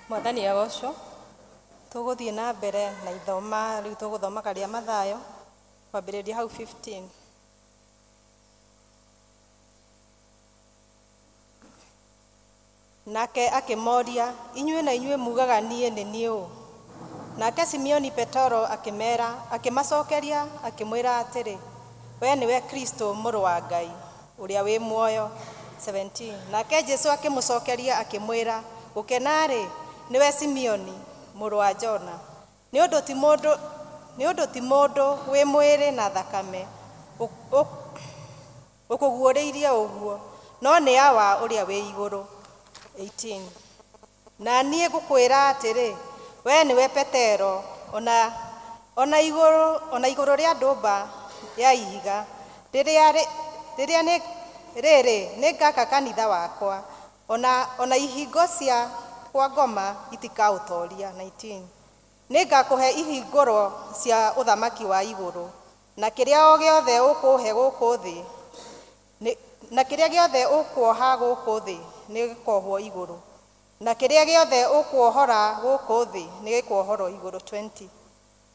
Mwathani agocwo. Tũgũthiĩ na mbere na ithoma rĩu, tũgũthomaga rĩa Mathayo kwambĩrĩria hau 15. Nake akĩmoria, inyuĩ na inyuĩ mugaga niĩ nĩ niĩ ũ? Nake Simeoni Petero akĩmera, akĩmacokeria akĩmwĩra atĩrĩ, we nĩwe Kristo mũrũ wa Ngai ũrĩa wĩ muoyo. 17. Nake Jesũ akĩmũcokeria akĩmwĩra, gũkena-rĩ nĩwe Simeoni mũrũ wa Jona, nĩ ũndũ ti mũndũ wĩ mwĩrĩ na thakame ũkũguũrĩirie ũguo, no nĩ Awa ũrĩa wĩ igũrũ. 18. Na niĩ ngũkwĩra atĩrĩ, we nĩwe Petero, ona igũrũ rĩa ndũmba ya ihiga rĩrĩa rĩrĩ nĩngaka kanitha wakwa, ona ihingo cia kwa ngoma itikaũtoria. 19. Nĩngakũhe ihingũro cia ũthamaki wa igũrũ, na kĩrĩa o gĩothe ũkũhe gũkũ thĩ, na kĩrĩa gĩothe ũkuoha gũkũ thĩ nĩgĩkohwo igũrũ, na kĩrĩa gĩothe ũkuohora gũkũ thĩ nĩgĩkuohorwo igũrũ. 20.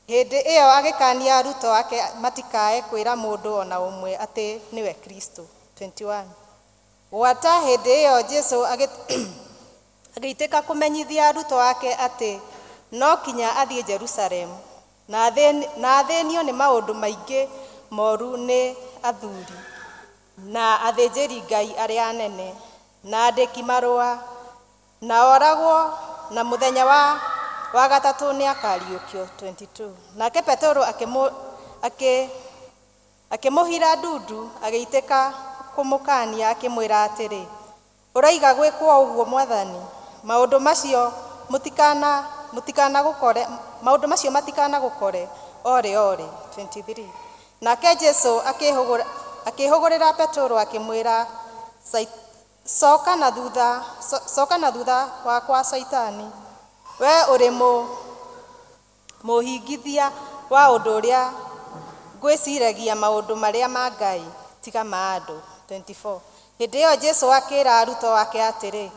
Hĩndĩ ĩyo agĩkania arutwo ake matikae kwĩra mũndũ ona ũmwe atĩ nĩwe Kristo. 21. Gwata hĩndĩ ĩyo Jesũ agĩitĩka kũmenyithia arutwo ake atĩ no kinya athiĩ Jerusalemu na athĩnio nĩ maũndũ maingĩ moru nĩ athuri na athĩnjĩri Ngai arĩa anene na andĩki marũa, na oragwo, na mũthenya wa gatatũ nĩakariũkio. 22. Nake Petero akĩmũhira ndundu, agĩitĩka kũmũkania akĩmwĩra atĩrĩ, ũraiga gwĩkwo ũguo Mwathani? Maũndũ macio matikanagũkore orĩ orĩ. 23. Nake Jesũ Akĩhũgũrĩra Petero akĩmwĩra, "Coka na thutha, coka na thutha wakwa Caitani, we ũrĩ mũhĩngithia wa ũndũ ũrĩa ngwĩciragia maũndũ marĩa ma Ngai tiga ma andũ." 24. Hĩndĩ ĩyo Jesũ akĩĩra arutwo ake atĩrĩ,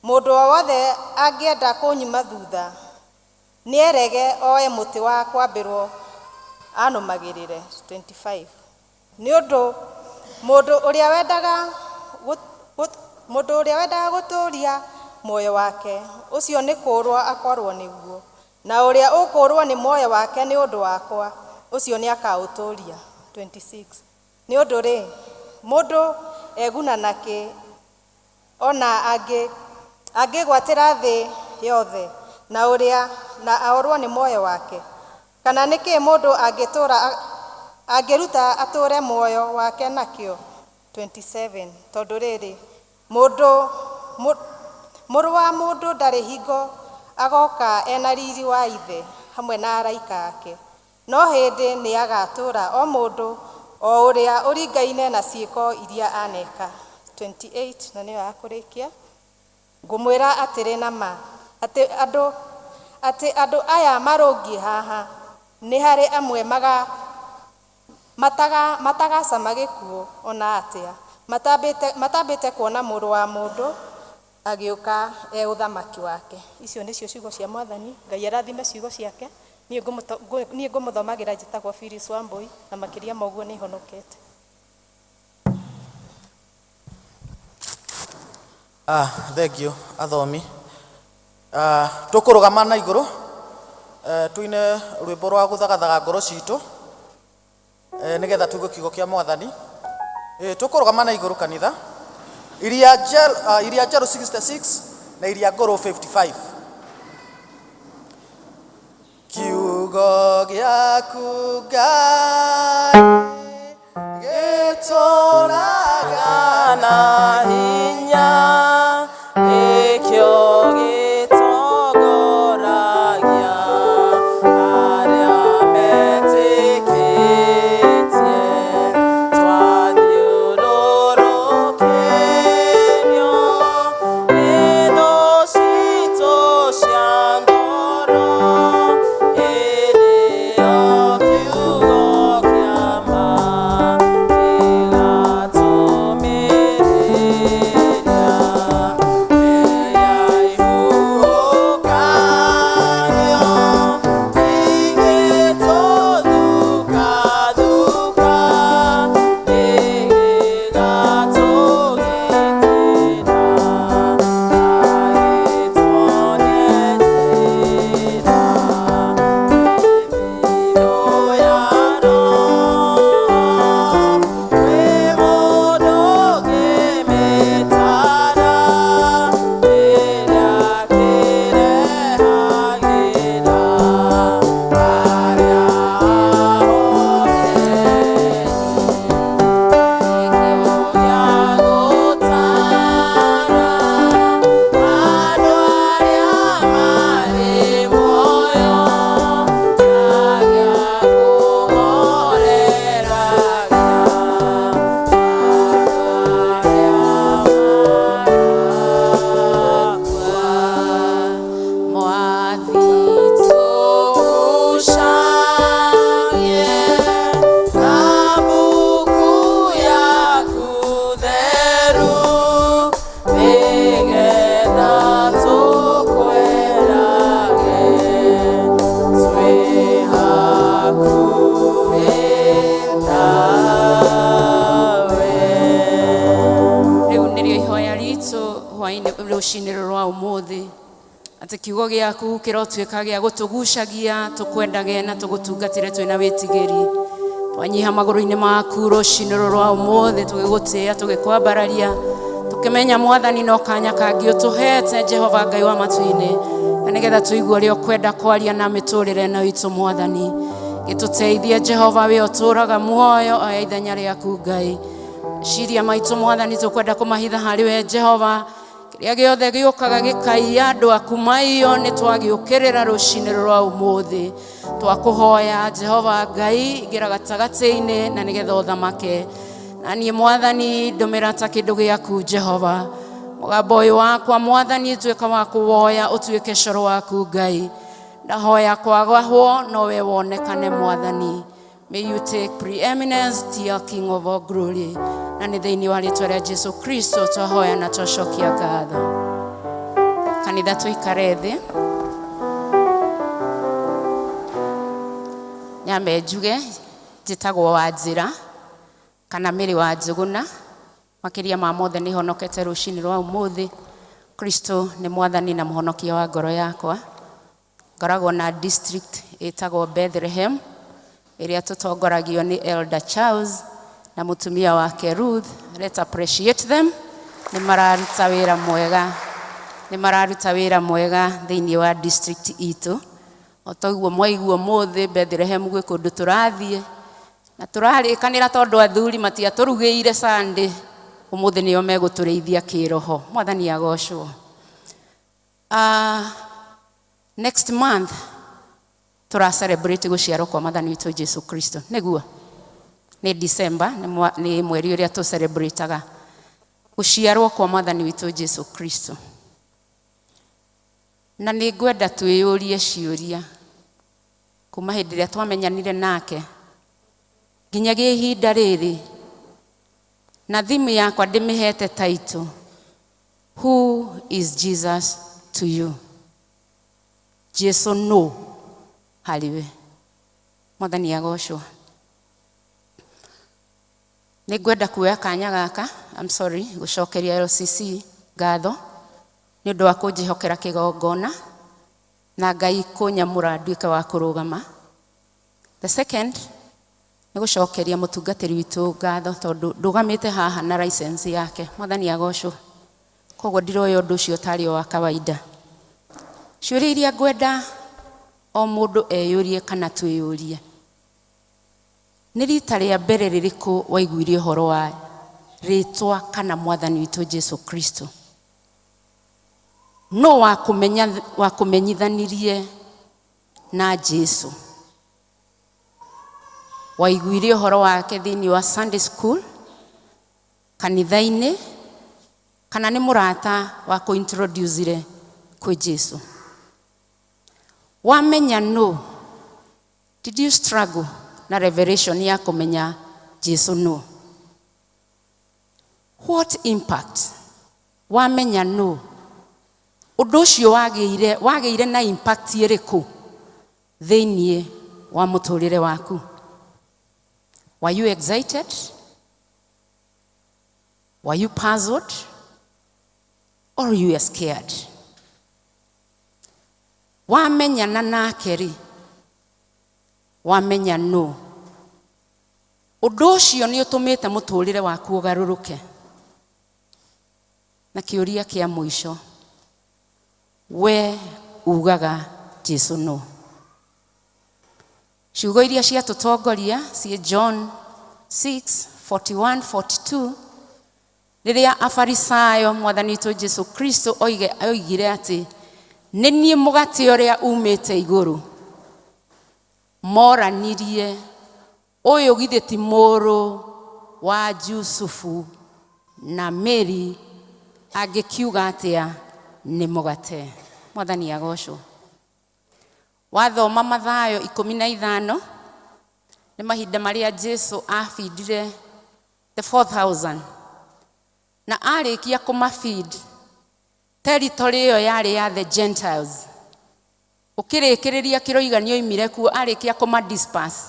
mũndũ o wothe angĩenda kũnyuma thutha, nĩerege oe mũtĩ wa kwambĩrwo anũmagĩrĩre. 25. Nĩ ũndũ mũndũ ũrĩa wendaga mũndũ ũrĩa wendaga gũtũũria muoyo wake, ũcio nĩ kũũrwo akorwo nĩguo, na ũrĩa ũkũũrwo nĩ muoyo wake nĩ ũndũ wakwa, ũcio nĩ akaũtũũria. 26. Nĩ ũndũ rĩ, mũndũ eguna nakĩ ona angĩgwatĩra thĩ yothe na ũrĩa na aorwo nĩ muoyo wake? Kana nĩkĩ mũndũ angĩtũũra angĩruta atũũre muoyo wake nakĩo? 27. Tondũ rĩrĩ, mũndũ mũrũ wa mũndũ ndarĩ hingo agoka ena riri wa ithe hamwe na araika ake, no hĩndĩ nĩ agatũũra o mũndũ o ũrĩa ũringaine na ciĩko iria aneka. 28. Na nĩyo ya kũrĩkia. Ngũmwĩra atĩrĩ na ma, atĩ andũ aya marũngiĩ haha nĩ harĩ amwe matagacama gĩkuũ ona atĩa, matambĩte kuona mũrũ wa mũndũ agĩũka e ũthamaki wake. Icio nĩcio ciugo cia Mwathani. Ngai arathime ciugo ciake. Niĩ ngũmũthomagĩra njĩtagwo Phyllis Wambui, na makĩria ma ũguo nĩ honokete. Thank you athomi. Tũkũrũgama na igũrũ, tuine rwĩmbo rwa gũthagathaga ngoro citũ, nĩgetha tũigue kiugo kĩa Mwathani. Tũkũrũgama na igũrũ kanitha. Iria njerũ 66 na iria ngũrũ 55. Kiugo gĩaku Ngai gĩtũraga na hinya, nĩkĩo gĩtongoragia arĩa metĩkĩtie. Twathiũrũrũkĩrio nĩ thũ citũ cia ngoro, hĩndĩ ĩyo kiugo kĩa ma gĩgatũmĩrĩria. Rĩu nĩrĩo ihoya ritũ hwainĩ rũcinĩ rũrũ rwa ũmũthĩ, atĩ kiugo gĩaku kĩrotuĩka gĩa gũtũgucagia tũkwendage na tũgũtungatĩre twĩna wĩtigĩri. Twanyiha magũrũ-inĩ maku rũcinĩ rũrũ rwa ũmũthĩ, tũgĩgũtĩĩa tũgĩkwambararia, tũkĩmenya Mwathani no kanya kangĩ ũtũhete Jehova Ngai wa matu-inĩ, na nĩgetha tũigue ũrĩa ũkwenda kwaria na mĩtũrĩre ĩno itũ Mwathani. Gĩtũteithie Jehova, we ũtũũraga muoyo, oya ithenya rĩaku Ngai. Ciria maitũ Mwathani tũkwenda kũmahitha harĩ we Jehova. Kĩrĩa gĩothe gĩũkaga gĩkaiya andũ aku maiyo nĩ twagĩũkĩrĩra rũcinĩ rwa ũmũthĩ. Twakũhoya Jehova Ngai, ingĩra gatagatĩ-inĩ na nĩgetha ũthamake. Na niĩ Mwathani ndũmĩra ta kĩndũ gĩaku Jehova. Mũgambo ũyũ wakwa Mwathani tuĩka wa kũwoya ũtuĩke coro waku Ngai. Ndahoya kwagahwo nowe wonekane Mwathani. May you take preeminence, dear King of all glory. Na nĩ thĩinĩ wa rĩtwa rĩa Jesu Kristo twahoya na twacokia ngatho. Kanitha tũikare thĩ. Nyambe njuge njĩtagwo Wanjĩra kana Mĩrĩ wa Njũgũna. Makĩria ma mothe nĩ honokete rũcinĩ rwa ũmũthĩ. Kristo nĩ mwathani na mũhonokia wa ngoro yakwa. Ngoragwo na district ĩtagwo Bethlehem ĩrĩa tũtongoragio nĩ Elder Charles na mũtumia wake Ruth. Let's appreciate them. Nĩ mararuta wĩra mwega. Nĩ mararuta wĩra mwega thĩinĩ wa district itũ. O toguo mwaigua ũmũthĩ Bethlehem gwĩ kũndũ tũrathiĩ na tũrarĩkanĩra tondũ athuri matiatũrugĩire Sunday, ũmũthĩ nĩo megũtũrĩithia kĩroho. Mwathani agocwo. Next month tũra celebrate gũciarwo kwa Mwathani witũ Jesu Kristo. Nĩguo nĩ December, nĩ mweri ũrĩa tũ celebrataga gũciarwo kwa Mwathani witũ Jesu Kristo. Na nĩ ngwenda twĩyũrie ciũria kuma hĩndĩ ĩrĩa twamenyanire nake nginyagia ihinda rĩrĩ, na thimu yakwa ndĩmĩhete title, Who is Jesus to you? Jesu no harĩ we. Mwathani agocwo. Nĩ ngwenda kuoya kanya gaka, I'm sorry, gũcokeria LCC ngatho nĩ ũndũ wa kũnjĩhokera kĩgongona na Ngai kũnyamũra nduĩke wa kũrũgama. The second nĩ gũcokeria mũtungatĩri witũ ngatho tondũ ndũgamĩte haha na license yake. Mwathani agocwo. Koguo ndiroya ũndũ ũcio tarĩ o wa kawaida. Ciũria iria ngwenda o mũndũ eyũrie kana twĩyũrie. Nĩ rita rĩa mbere rĩrĩkũ waiguire ũhoro wa rĩtwa kana Mwathani witũ Jesu Kristo? No wakũmenyithanirie na Jesu? Waiguire ũhoro wake thĩinĩ wa Sunday school, kanitha-inĩ, kana nĩ mũrata wa kũ-introduce-ire kwĩ Jesu? Wamenya no, did you struggle na revelation ya kũmenya Jesu no? What impact? Wamenya no, ũndũ ũcio wagĩire na impact ĩrĩkũ thĩinĩ wa mũtũrĩre waku? Were you excited? Were you puzzled? Or you are scared? Wamenyana nake rĩ, wamenya no, ũndũ ũcio nĩ ũtũmĩte mũtũrĩre waku ũgarũrũke. Na kĩũria kĩa mũico, we ugaga Jesu no? Ciugo iria ciatũtongoria ciĩ John 6:41 42, rĩrĩa Afarisayo Mwathani witũ Jesu Kristo oigire atĩ nĩ niĩ mũgate ũrĩa umĩte igũrũ. Moranirie, ũyũ githĩ ti mũrũ wa Jusufu na Mary, angĩkiuga atĩa nĩ mũgate? Mwathani agocwo. Wathoma Mathayo 15, nĩ mahinda marĩa Jesu abindire the 4,000 na arĩkia kũmafeed territory ĩyo yarĩ ya the Gentiles. Ũkĩrĩkĩrĩria kĩroiga nĩoimire kuo, arĩkia kũma disperse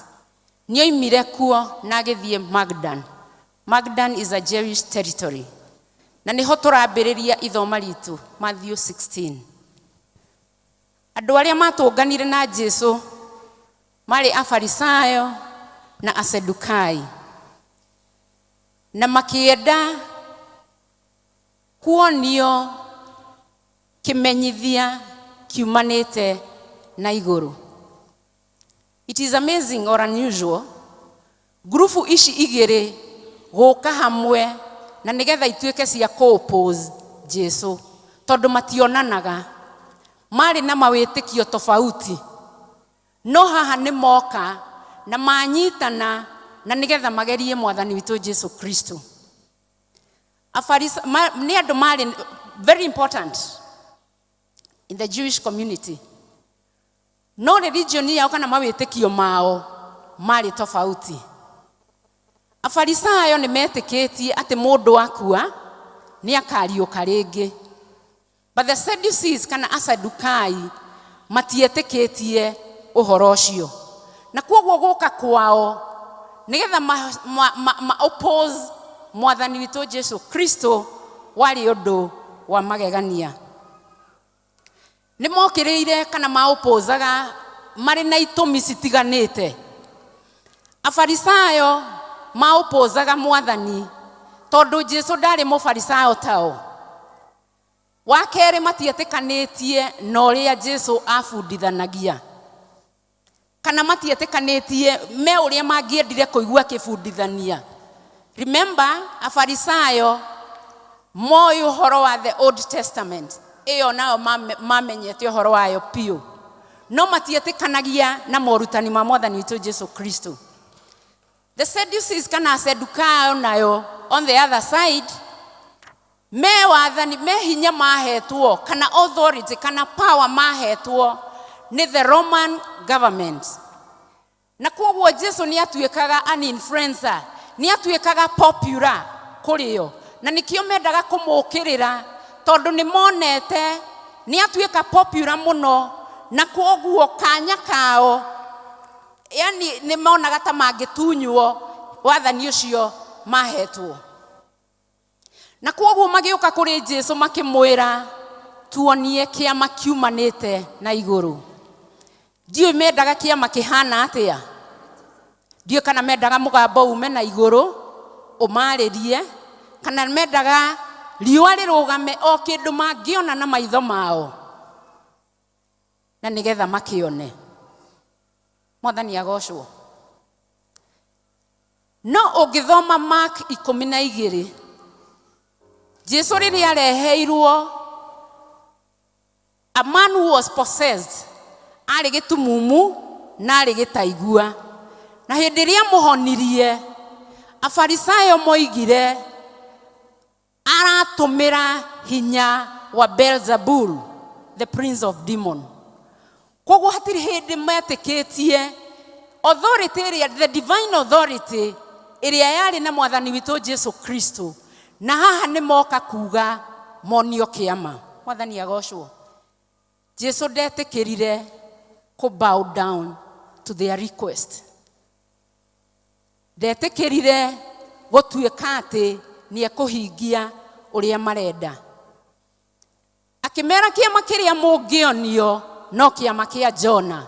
nĩoimire kuo na agĩthiĩ Magdan. Magdan is a Jewish territory. Na nĩho tũrambĩrĩria ithoma ritũ Matthew 16. Andũ arĩa matũnganire na Jesu marĩ Afarisayo na Asedukai, na makĩenda kuonio kĩmenyithia kiumanĩte na igũrũ. It is amazing or unusual ngurubu ici igĩrĩ gũka hamwe na nĩgetha ituĩke cia kũ-oppose Jesu, tondũ mationanaga, marĩ na mawĩtĩkio tofauti, no haha nĩ moka na manyitana na nĩgetha magerie mwathani witũ Jesu Kristo. Nĩ andũ marĩ very important in the Jewish community, no religion yao kana mawĩtĩkio mao marĩ tofauti. Afarisayo nĩ metĩkĩtie atĩ mũndũ akua nĩ akariũka rĩngĩ, but the Sadducees kana Asadukai matietĩkĩtie ũhoro ũcio, na kwoguo gũka kwao nĩgetha ma oppose mwathani witũ Jesu Kristo warĩ ũndũ wa magegania. Nĩ mokĩrĩire kana maũpũzaga marĩ na itũmi citiganĩte. Afarisayo maũpũzaga mwathani tondũ Jesu ndarĩ mũfarisayo tao. Wa kerĩ, matietĩkanĩtie na ũrĩa Jesu abundithanagia, kana matietĩkanĩtie me ũrĩa mangĩendire kũigua akĩbundithania. Remember, Afarisayo moĩ ũhoro wa the Old Testament, ĩyo nao mamenyete ũhoro wayo piũ, no matietĩkanagia na morutani ma mwathani witũ Jesu Kristo. The Sadducees kana Asadukayo nayo on the other side me wathani, me hinya mahetwo kana authority kana power mahetwo nĩ the Roman government, na kwoguo Jesu nĩ atuĩkaga an influencer, nĩ atuĩkaga popular kũrĩ o, na nĩkĩo mendaga kũmũkĩrĩra tondũ nĩ monete nĩ atuĩka popular mũno, na kwoguo kanya kao, yani nĩ monaga ta mangĩtunywo wathani ũcio mahetwo. Na kwoguo magĩũka kũrĩ Jesu makĩmwĩra, tuonie kĩama kiumanĩte na igũrũ. Ndiũĩ mendaga kĩama kĩhana atĩa, ndiũĩ kana mendaga mũgambo ume na igũrũ ũmarĩrie, kana mendaga riũa rĩrũgame o kĩndũ mangĩona na maitho mao na nĩgetha makĩone. Mwathani agocwo. No ũngĩthoma Mark 12, Jesu rĩrĩa areheirwo a man who was possessed, arĩ gĩtumumu na arĩ gĩtaigua, na hĩndĩ ĩrĩa amũhonirie, Afarisayo moigire aratũmĩra hinya wa Beelzebul, the prince of demon. Koguo hatirĩ hĩndĩ metĩkĩtie authority ĩrĩa, the divine authority ĩrĩa yarĩ na mwathani witũ Jesu Kristo, na haha nĩ moka kuga monio kĩama. Mwathani agocwo. Jesu ndetĩkĩrire kũ bow down to their request, ndetĩkĩrire gũtuĩka atĩ nĩ ekũhingia ũrĩa marenda. Akĩmera kĩama kĩrĩa mũngĩonio no kĩama kĩa Jona.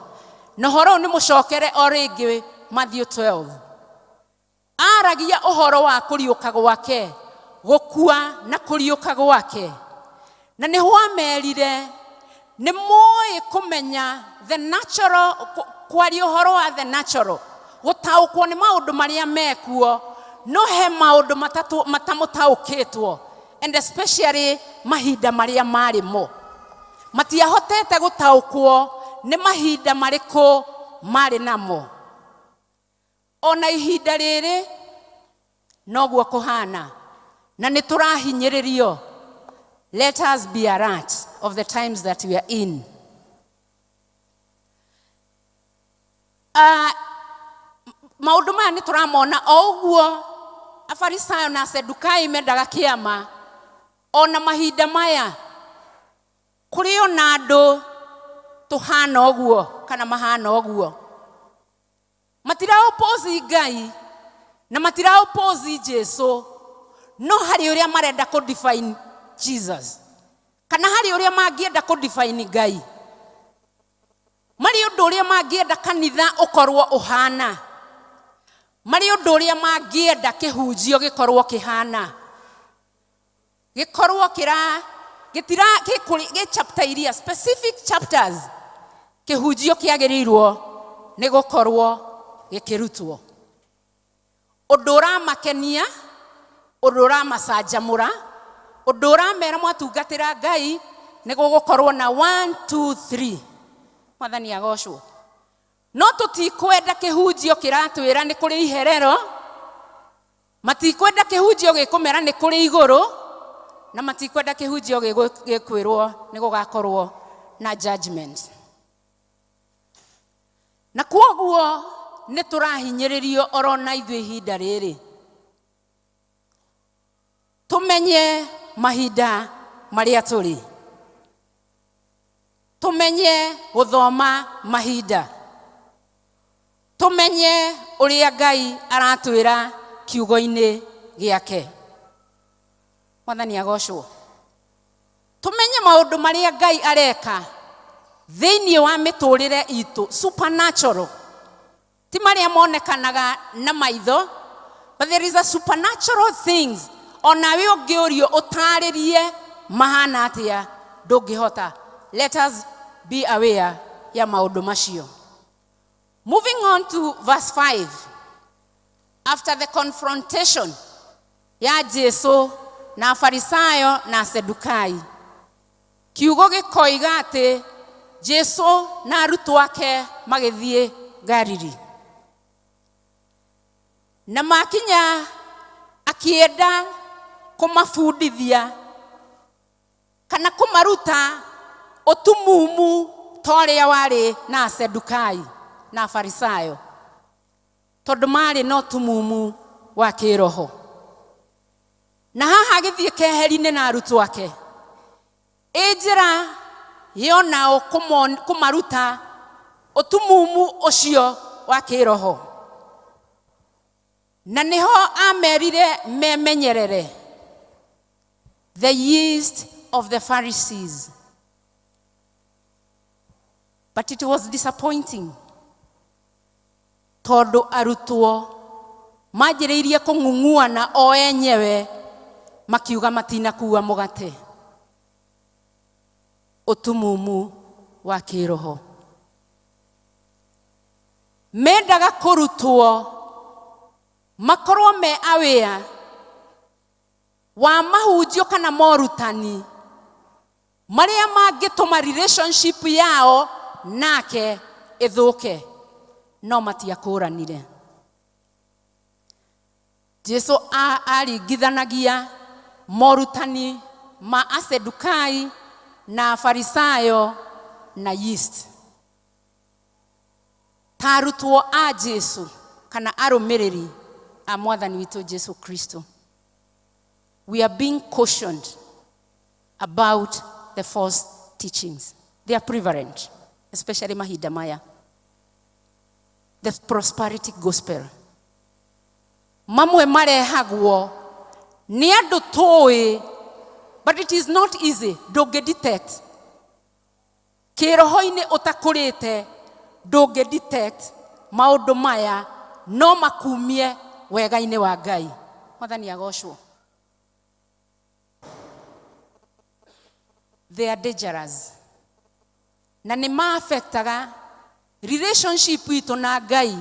Na ũhoro ũyũ nĩ mũcokere o rĩngĩ Matthew 12. Aragia ũhoro wa kũriũka gwake, gũkua na kũriũka gwake, na nĩho amerire nĩ mũĩ kũmenya the natural, kwaria ũhoro wa the natural, gũtaũkwo nĩ maũndũ marĩa mekuo, no he maũndũ matatũ matamũtaũkĩtwo, and especially mahinda marĩa marĩ mo matiahotete gũtaũkwo nĩ mahinda marĩkũ marĩ namo. Ona ihinda rĩrĩ noguo kũhana, na nĩ tũrahinyĩrĩrio. Let us be alert of the times that we are in. Maũndũ maya nĩ tũramona o ũguo Afarisayo na Asadukai mendaga kĩama. Ona mahinda maya kũrĩ ona andũ tũhana ũguo kana mahana ũguo, matira oppose Ngai na matira oppose Jesu, no harĩ ũrĩa marenda kũ define Jesus kana harĩ ũrĩa mangĩenda kũ define Ngai, marĩ ũndũ ũrĩa mangĩenda kanitha ũkorwo ũhana, marĩ ũndũ ũrĩa mangĩenda kĩhunjio gĩkorwo kĩhana, gĩkorwo kĩra gĩtira gĩ chapter iria specific chapters kĩhunjio kĩagĩrĩirwo nĩ gũkorwo gĩkĩrutwo. Ũndũ ũramakenia, ũndũ ũramacanjamũra, ũndũ ũramera mwatungatĩra Ngai nĩ gũgũkorwo na 1 2 3. Mwathani agocwo. No tũtikwenda kĩhunjio kĩratwĩra nĩ kũrĩ iherero, matikwenda kĩhunjio gĩkũmera nĩ kũrĩ igũrũ, na matikwenda kĩhunjio gĩkwĩrwo nĩ gũgakorwo na judgment. Na kwoguo nĩ tũrahinyĩrĩrio oro na ithuĩ ihinda rĩrĩ. Tũmenye mahinda marĩa tũrĩ. Tũmenye gũthoma mahinda. Tũmenye ũrĩa Ngai aratwĩra kiugo-inĩ gĩake. Mwathani agocwo. Tũmenye maũndũ marĩa Ngai areka thĩinĩ wa mĩtũrĩre itũ, supernatural. Ti marĩa monekanaga na maitho, but there is a supernatural things. Onawe ũngĩũrio ũtarĩrie mahana atĩa, ndũngĩhota. Let us be aware ya maũndũ macio. Moving on to verse 5. After the confrontation ya Jesu na Farisayo na Sedukai, kiugo gĩkoiga atĩ Jesu na arutwo ake magĩthiĩ Galili. Na makinya akĩenda kũmabundithia kana kũmaruta ũtumumu ta ũrĩa warĩ na Sedukai na Farisayo, tondũ marĩ na ũtumumu wa kĩroho. Na haha agĩthiĩ keheri-inĩ na arutwo ake, ĩ njĩra yonao kũmaruta ũtumumu ũcio wa kĩroho. Na nĩho amerire memenyerere the yeast of the Pharisees. But it was disappointing tondũ arutwo manjĩrĩirie kũng'ung'uana o enyewe makiuga matinakua mũgate. Ũtumumu wa kĩroho. Mendaga kũrutwo makorwo me aware wa mahunjio kana morutani marĩa mangĩtũma relationship yao nake ĩthũke, no matiakũranire. Jesu aringithanagia morutani ma Asedukai na Farisayo na yeast. Ta arutwo a Jesu kana arũmĩrĩri a Mwathani witũ Jesu Kristo, we are being cautioned about the false teachings. They are prevalent, especially mahinda maya. The prosperity gospel. Mamwe marehagwo nĩ andũ tũĩ, but it is not easy. Ndũngĩ detect. Kĩroho-inĩ ũtakũrĩte, ndũngĩ detect maũndũ maya no makumie wega-inĩ wa Ngai. Mwathani agocwo. They are dangerous. Na nĩ ma-affectaga relationship itũ na Ngai.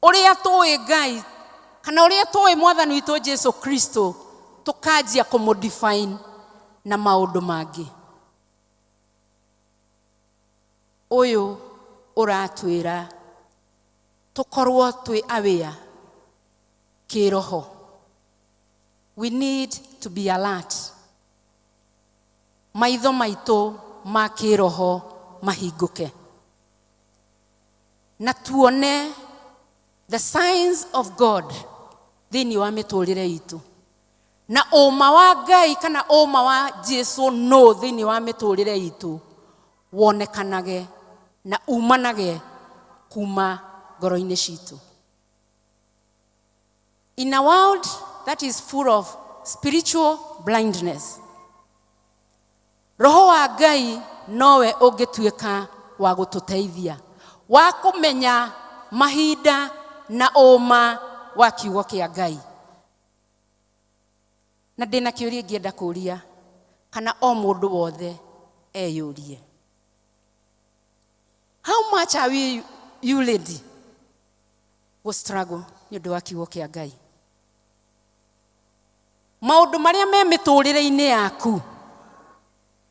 Ũrĩa tũĩ Ngai kana ũrĩa tũĩ Mwathani witũ Jesu Kristo, tũkanjia kũmũ-define na maũndũ mangĩ. Ũyũ ũratwĩra tũkorwo twĩ aware kĩroho. We need to be alert. Maitho maitũ ma kĩroho mahingũke. Na tuone the signs of God thĩinĩ wa mĩtũrĩre itũ. Na ũma wa Ngai kana ũma wa Jesu no thĩinĩ wa mĩtũrĩre itũ wonekanage na umanage kuma ngoro-inĩ citũ. In a world that is full of spiritual blindness, Roho wa Ngai nowe ũngĩtuĩka wa gũtũteithia, wa kũmenya mahinda na ũma wa kiugo kĩa Ngai. Na ndĩna kĩũria ingĩenda kũũria, kana o mũndũ wothe eyũrie. How much are we, you lady, go struggle nĩ ũndũ wa kiugo kĩa Ngai? Maũndũ marĩa me mĩtũrĩre-inĩ yaku,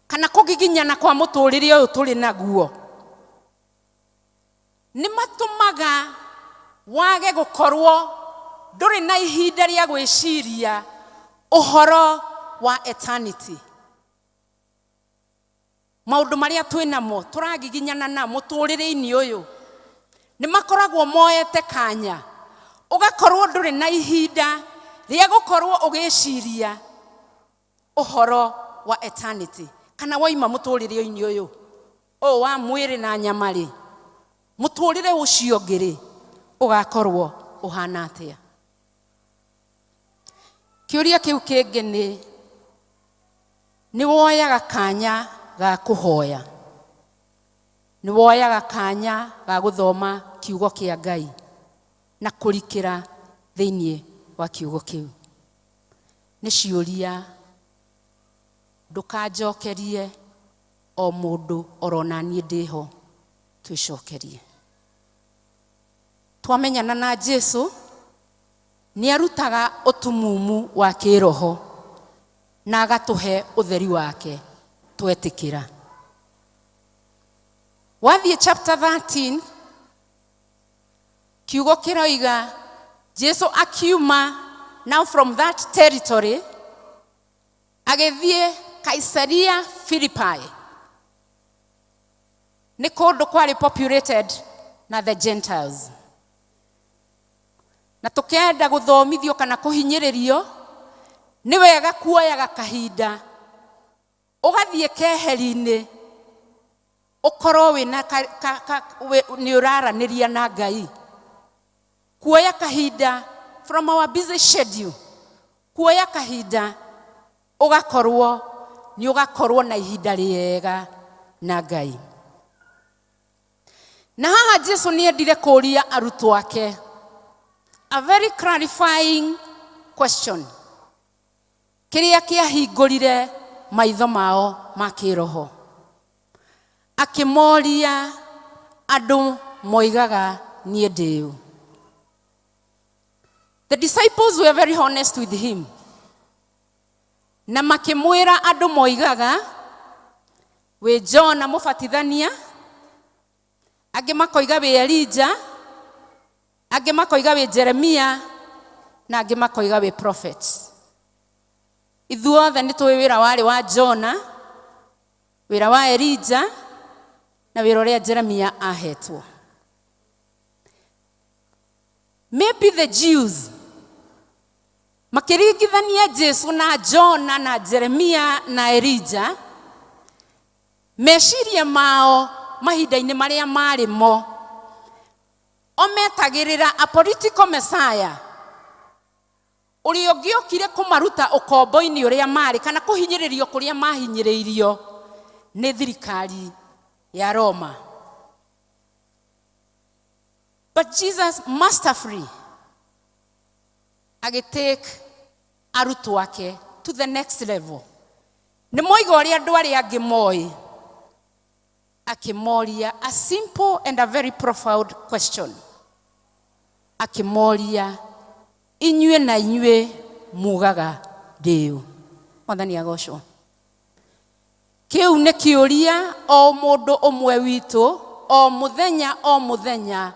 kana kũgiginyana kwa mũtũrĩre ũyũ tũrĩ naguo, Nĩ matũmaga wage gũkorwo ndũrĩ na ihinda rĩa gwĩciria ũhoro wa eternity. Maũndũ marĩa twĩ namo tũragiginyana na mũtũrĩre-inĩ ũyũ nĩ makoragwo moete kanya, ũgakorwo ndũrĩ na ihinda rĩa gũkorwo ũgĩciria ũhoro wa eternity, kana waima mũtũrĩre-inĩ ũyũ ũyũ wa mwĩrĩ na nyama rĩ, mũtũrĩre ũcio ũngĩ rĩ ũgakorwo ũhana atĩa. Kĩũria kĩu kĩngĩ nĩ woyaga kanya ga kũhoya, nĩ woyaga kanya ga gũthoma kiugo kĩa Ngai na kũrikĩra thĩinĩ wa kiugo kĩu. Nĩ ciũria ndũkanjokerie o mũndũ orona niĩ ndĩho, twĩcokerie. Twamenyana na Jesu nĩ arutaga ũtumumu wa kĩroho na agatũhe ũtheri wake twetĩkĩra. Wathiĩ chapter 13 kiugo kĩroiga Jesu akiuma now from that territory agĩthiĩ Kaisaria Philippi. Nĩ kũndũ kwarĩ populated na the Gentiles. Na tũkenda gũthomithio kana kũhinyĩrĩrio, nĩ wega kuoyaga kahinda ũgathiĩ keheri-inĩ ũkorwo wĩna nĩ ũraranĩria na Ngai. Kuoya kahinda from our busy schedule, kuoya kahinda ũgakorwo nĩ ũgakorwo na ihinda rĩega na Ngai. Na haha Jesu nĩ endire kũũria arutwo ake a very clarifying question kĩrĩa kĩahingũrire maitho mao ma kĩroho. Akĩmoria andũ moigaga niĩ ndĩ ũ. The disciples were very honest with him. Na makĩmwĩra andũ moigaga wĩ Jona mũbatithania, angĩ makoiga wĩ Elija, angĩ makoiga wĩ Jeremia, na angĩ makoiga wĩ prophet. Ithuothe nĩ tũĩ wĩra warĩ wa Jona, wĩra wa Elija, na wĩra ũrĩa Jeremia ahetwo. Maybe the Jews makĩringithania Jesu na Jona na Jeremia na Elija, meciria mao mahinda-inĩ marĩa marĩ mo o metagĩrĩra a political messiah ũrĩa ũngĩokire kũmaruta ũkombo-inĩ ũrĩa marĩ kana kũhinyĩrĩrio kũrĩa mahinyĩrĩirio nĩ thirikari ya Roma. But Jesus masterfully agĩtake arutwo ake to the next level. Nĩ moiga ũrĩa andũ arĩa angĩ moĩ, akĩmoria a simple and a very profound question. Akĩmoria inyuĩ na inyuĩ mugaga ndĩ ũ. Mwathani agocwo. Kĩu nĩ kĩũria o mũndũ ũmwe witũ o mũthenya o mũthenya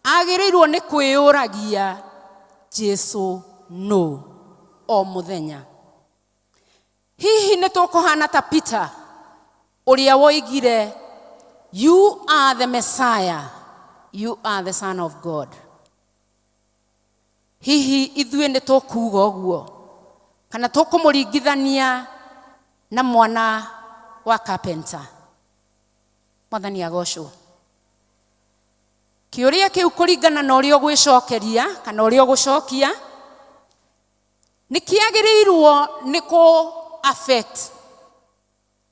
agĩrĩirwo nĩ kwĩyũragia Jesu nũ o mũthenya. Hihi nĩ tũkũhana ta Peter ũrĩa woigire you are the Messiah, you are the Son of God. Hihi ithuĩ nĩ tũkuga ũguo kana tũkũmũringithania na mwana wa carpenter? Mwathani agocwo. Kĩũria kĩu kũringana na ũrĩa ũgwĩcokeria kana ũrĩa ũgũcokia nĩ kĩagĩrĩirwo nĩ kũ affect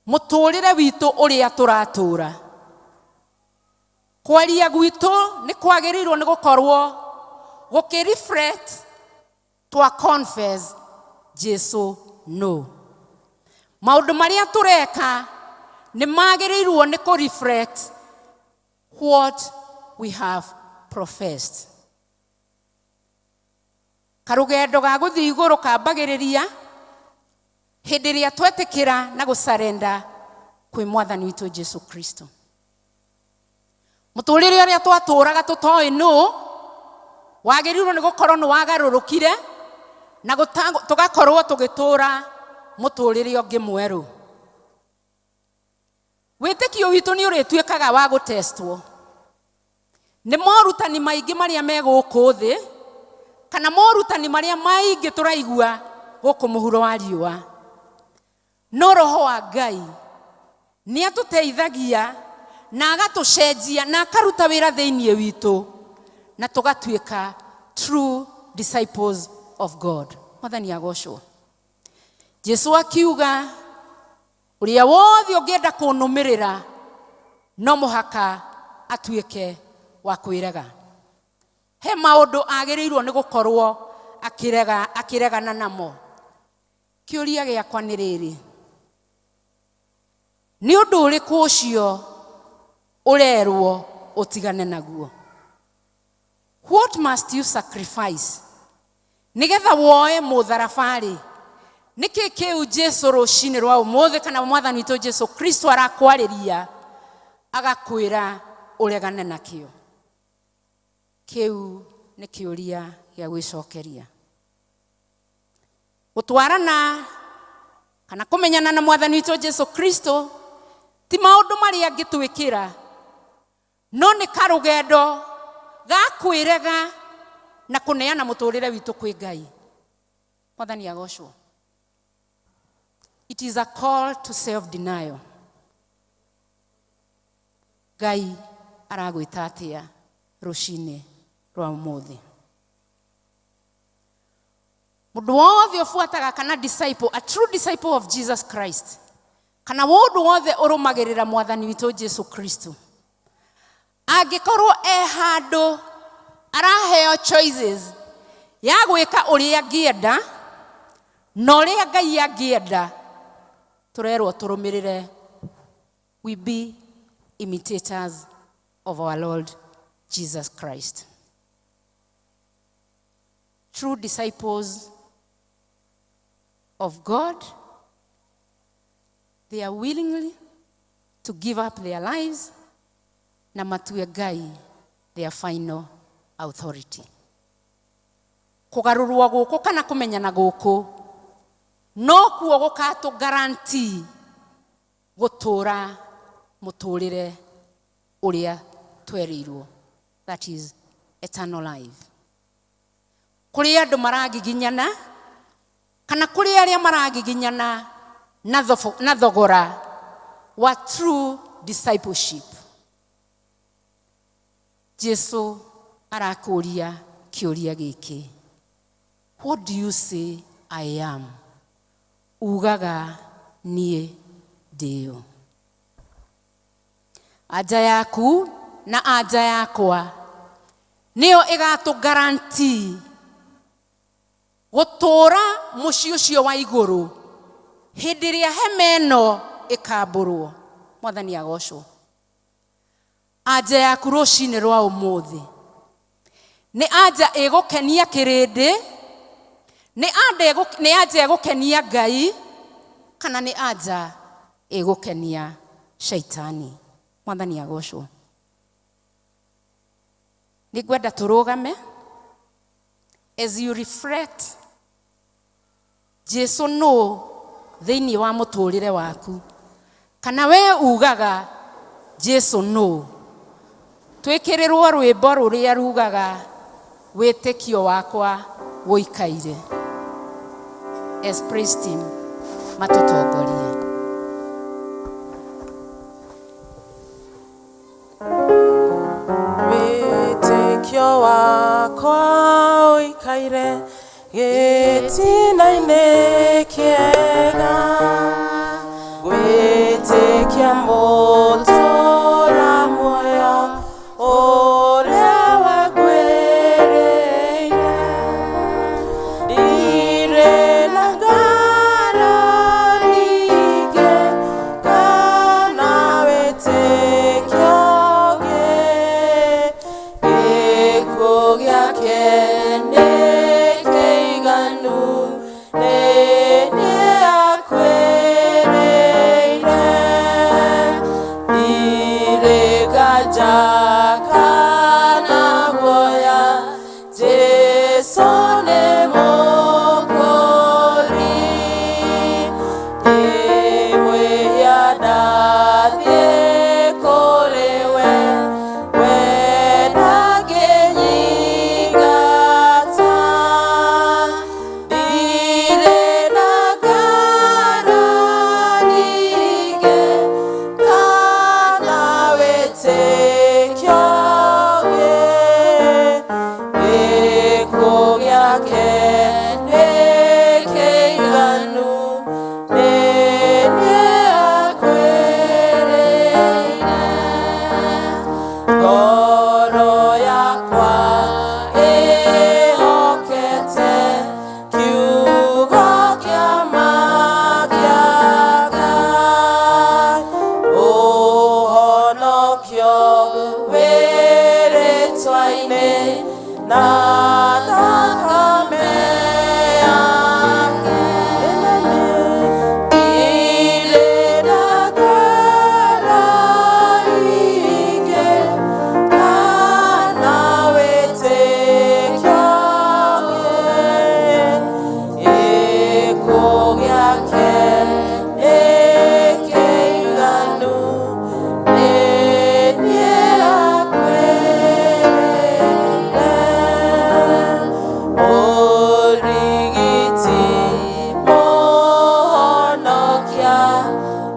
mũtũrĩre witũ ũrĩa tũratũra. Kwaria gwitũ nĩ kwagĩrĩirwo nĩ gũkorwo gũkĩ reflect twa confess Jesu no. Maũndũ marĩa tũreka nĩ magĩrĩirwo nĩ kũ reflect what we have professed. Karũgendo ga gũthiĩ igũrũ kambagĩrĩria hĩndĩ ĩrĩa twetĩkĩra na gũcarenda kwĩ mwathani witũ Jesu Kristo. Mũtũrĩre ũrĩa twatũraga tũtoĩ nũ wagĩrĩirwo nĩ gũkorwo nĩ wagarũrũkire na tũgakorwo tũgĩtũra mũtũrĩre ũngĩ mwerũ. Wĩtĩkio witũ nĩ ũrĩtuĩkaga wa gũtestwo nĩ morutani maingĩ marĩa me gũkũ thĩ kana morutani marĩa maingĩ tũraigua gũkũ mũhuro wa riũa. No Roho wa Ngai nĩ atũteithagia na agatũcenjia na akaruta wĩra thĩinĩ witũ na tũgatuĩka true disciples of God. Mwathani agocwo. Jesu akiuga ũrĩa wothe ũngĩenda kũnũmĩrĩra no mũhaka atuĩke wa kwĩrega. He maũndũ agĩrĩirwo nĩ gũkorwo akĩrega akĩregana namo. Kĩũria gĩakwa nĩ rĩrĩ, nĩ ũndũ ũrĩkũ ũcio ũrerwo ũtigane naguo? What must you sacrifice nĩgetha woe mũtharaba-rĩ? Nĩkĩ kĩu Jesu rũcinĩ rwa ũmũthĩ kana mwathani witũ Jesu Kristo arakwarĩria agakwĩra ũregane nakĩo? Kĩu nĩ kĩũria gĩa gwĩcokeria. Gũtwarana kana kũmenyana na mwathani witũ Jesu Kristo ti maũndũ marĩa angĩtwĩkĩra, no nĩ karũgendo ga kwĩrega na kũneana mũtũrĩre witũ kwĩ Ngai. Mwathani agocwo. It is a call to self-denial. Ngai aragwĩta atĩa rũcinĩ rwa ũmũthĩ? Mũndũ wothe ũbuataga kana disciple, a true disciple of Jesus Christ, kana mũndũ wothe ũrũmagĩrĩra mwathani witũ Jesu Kristo, angĩkorwo e handũ araheo choices ya gwĩka ũrĩa angĩenda na ũrĩa Ngai angĩenda, tũrerwo tũrũmĩrĩre, we be imitators of our Lord Jesus Christ. True disciples of God, they are willingly to give up their lives na matue Ngai their final authority. Kũgarũrwo gũkũ kana kũmenyana gũkũ no kuo gũkatũ guarantee gũtũra mũtũrĩre ũrĩa twerĩirwo, that is eternal life. Kũrĩ andũ maragiginyana kana kũrĩ arĩa maragiginyana na thogora wa true discipleship. Jesu arakũria kĩũria gĩkĩ, what do you say I am? Ugaga niĩ ndĩũ. Anja yaku na anja yakwa nĩyo ĩgatũ guarantee gũtũra mũciĩ ũcio wa igũrũ hĩndĩ ĩrĩa hema ĩno ĩkambũrwo. Mwathani agocwo. Anja yaku rũcinĩ rwa ũmũthĩ nĩ anja ĩgũkenia kĩrĩndĩ, nĩ anja ĩgũkenia Ngai, kana nĩ anja ĩgũkenia shaitani? Mwathani agocwo. Nĩ ngwenda tũrũgame as you reflect Jesu nũ thĩinĩ wa mũtũrĩre waku, kana we ugaga Jesu nũ. Twĩkĩrĩrwo rwĩmbo rũrĩa rugaga wĩtĩkio wakwa wũikaire. As praise team matũtongorie. Wĩtĩkio wakwa ũikaire gĩtina-inĩ kĩega, gwĩtĩkia mũtũra muoyo ũrĩa wagwĩrĩire. Ndirĩ na ngarari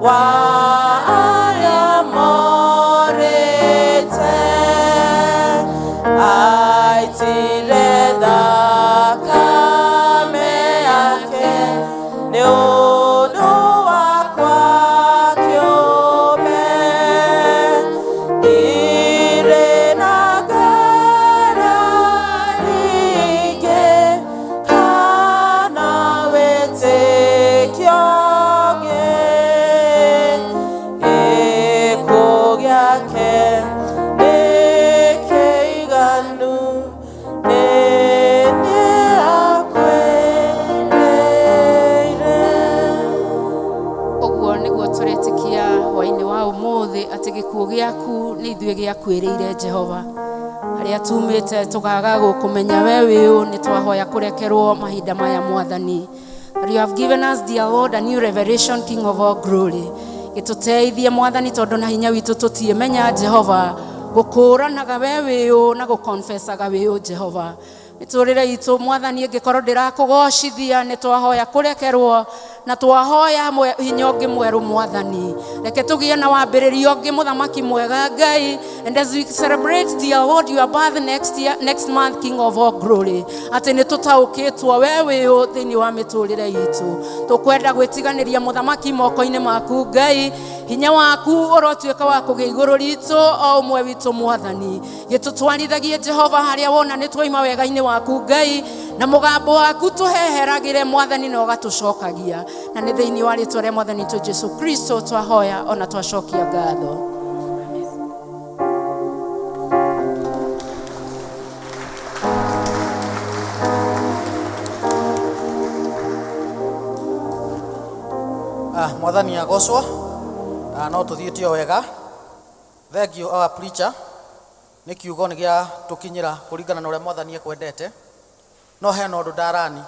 Wa arĩa morĩte aitire thakame yake nĩ ũndũ wakwa kĩũmbe. Ndirĩ na ngara nyingĩ kana wĩtĩkio ũngĩ, gĩkuũ gĩake nĩ kĩiganu, nĩ niĩ akwĩrĩire. Ũguo nĩguo tũretĩkia hwainĩ wa ũmũthĩ atĩ gĩkuũ gĩaku nĩ ithuĩ gĩakuĩrĩire Jehova. Harĩa tumĩte tũkaga gũkũmenya we wĩ ũ, nĩ twahoya kũrekerwo mahinda maya Mwathani. That you have given us, dear Lord, a new revelation, King of all glory. Gĩtũteithie Mwathani tondũ na hinya witũ tũtiĩmenya Jehova, gũkũranaga we wĩ ũ na gũkonfesaga wĩ ũ Jehova. Mĩtũrĩre itũ Mwathani ĩngĩkorwo ndĩrakũgocithia nĩ twahoya kũrekerwo na twahoya hinya ũngĩ mwerũ Mwathani. Reke tũgĩe na wambĩrĩrio ũngĩ mũthamaki mwega Ngai. And as we celebrate, dear Lord, your birth next year, next month, King of all glory, atĩ nĩ tũtaũkĩtwo we wĩ ũ thĩinĩ wa mĩtũrĩre itũ. Tũkwenda gwĩtiganĩria mũthamaki moko-inĩ maku Ngai. Hinya waku ũrotuĩka wa kũgĩa igũrũ ritũ o ũmwe witũ Mwathani. Gĩtũtwarithagie Jehova harĩa wona nĩ twaima wega-inĩ waku Ngai, na mũgambo waku tũheheragĩre Mwathani na ũgatũcokagia. Na nĩ thĩinĩ wa rĩtwa rĩa Mwathani witũ Jesu Kristo twahoya ona twacokia ngatho. Mwathani agocwo. No tũthiĩte o wega. Thank you our preacher. Nĩ kiugo nĩ gĩa tũkinyĩra kũringana na ũrĩa Mwathani ekwendete. No hena ũndũ ndarani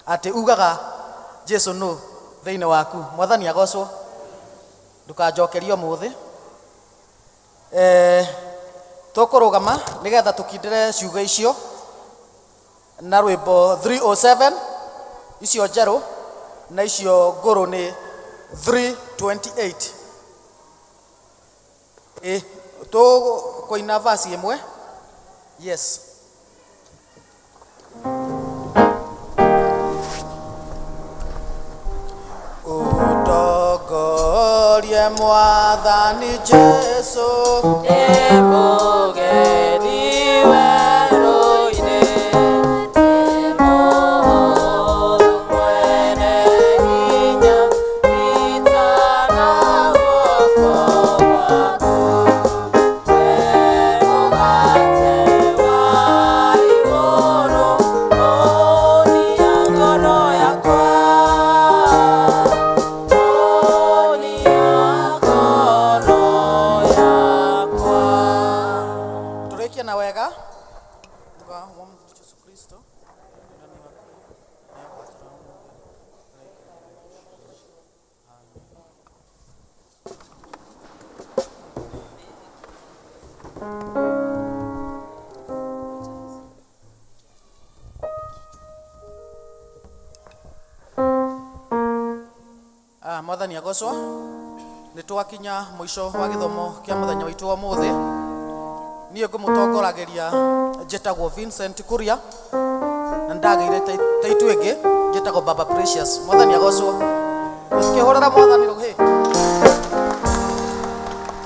atĩ ugaga Jesu nũ thĩinĩ waku. Mwathani agocwo. Ndũkanjokerie ũmũthĩ. Tũkũrũgama nĩgetha tũkindĩre ciugo icio na rwĩmbo 307 icio njerũ na icio ngũrũ nĩ 328. Tũkũina verse ĩmwe. Yes. Ũtongorie Mwathani Jesu, Ndĩ mũgeni werũ-inĩ, ndĩ mũhũthũ mwene hinya, nyita na guoko gwaku. We mũgate wa igũrũ, hũnia ngoro yakwa, hũnia ngoro yakwa. Tũrĩkie na wega. Tuga wa Jesu Kristo. Mwathani agocwo. Nĩ twakinya mũico wa gĩthomo kĩa mũthenya witũ wa ũmũthĩ. Niĩ ngũmũtongoragĩria njĩtagwo Vincent Kuria na ndagĩire taitu ĩngĩ njĩtagwo Baba Precious. Mwathani agocwo. Tũkĩhũrĩra Mwathani rũhĩ.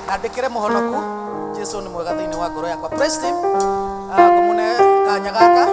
Na ndĩkĩre mũhonoku. Jesu nĩ mwega thĩinĩ wa ngoro yakwa. Praise team. Ngũmũne kanya gaka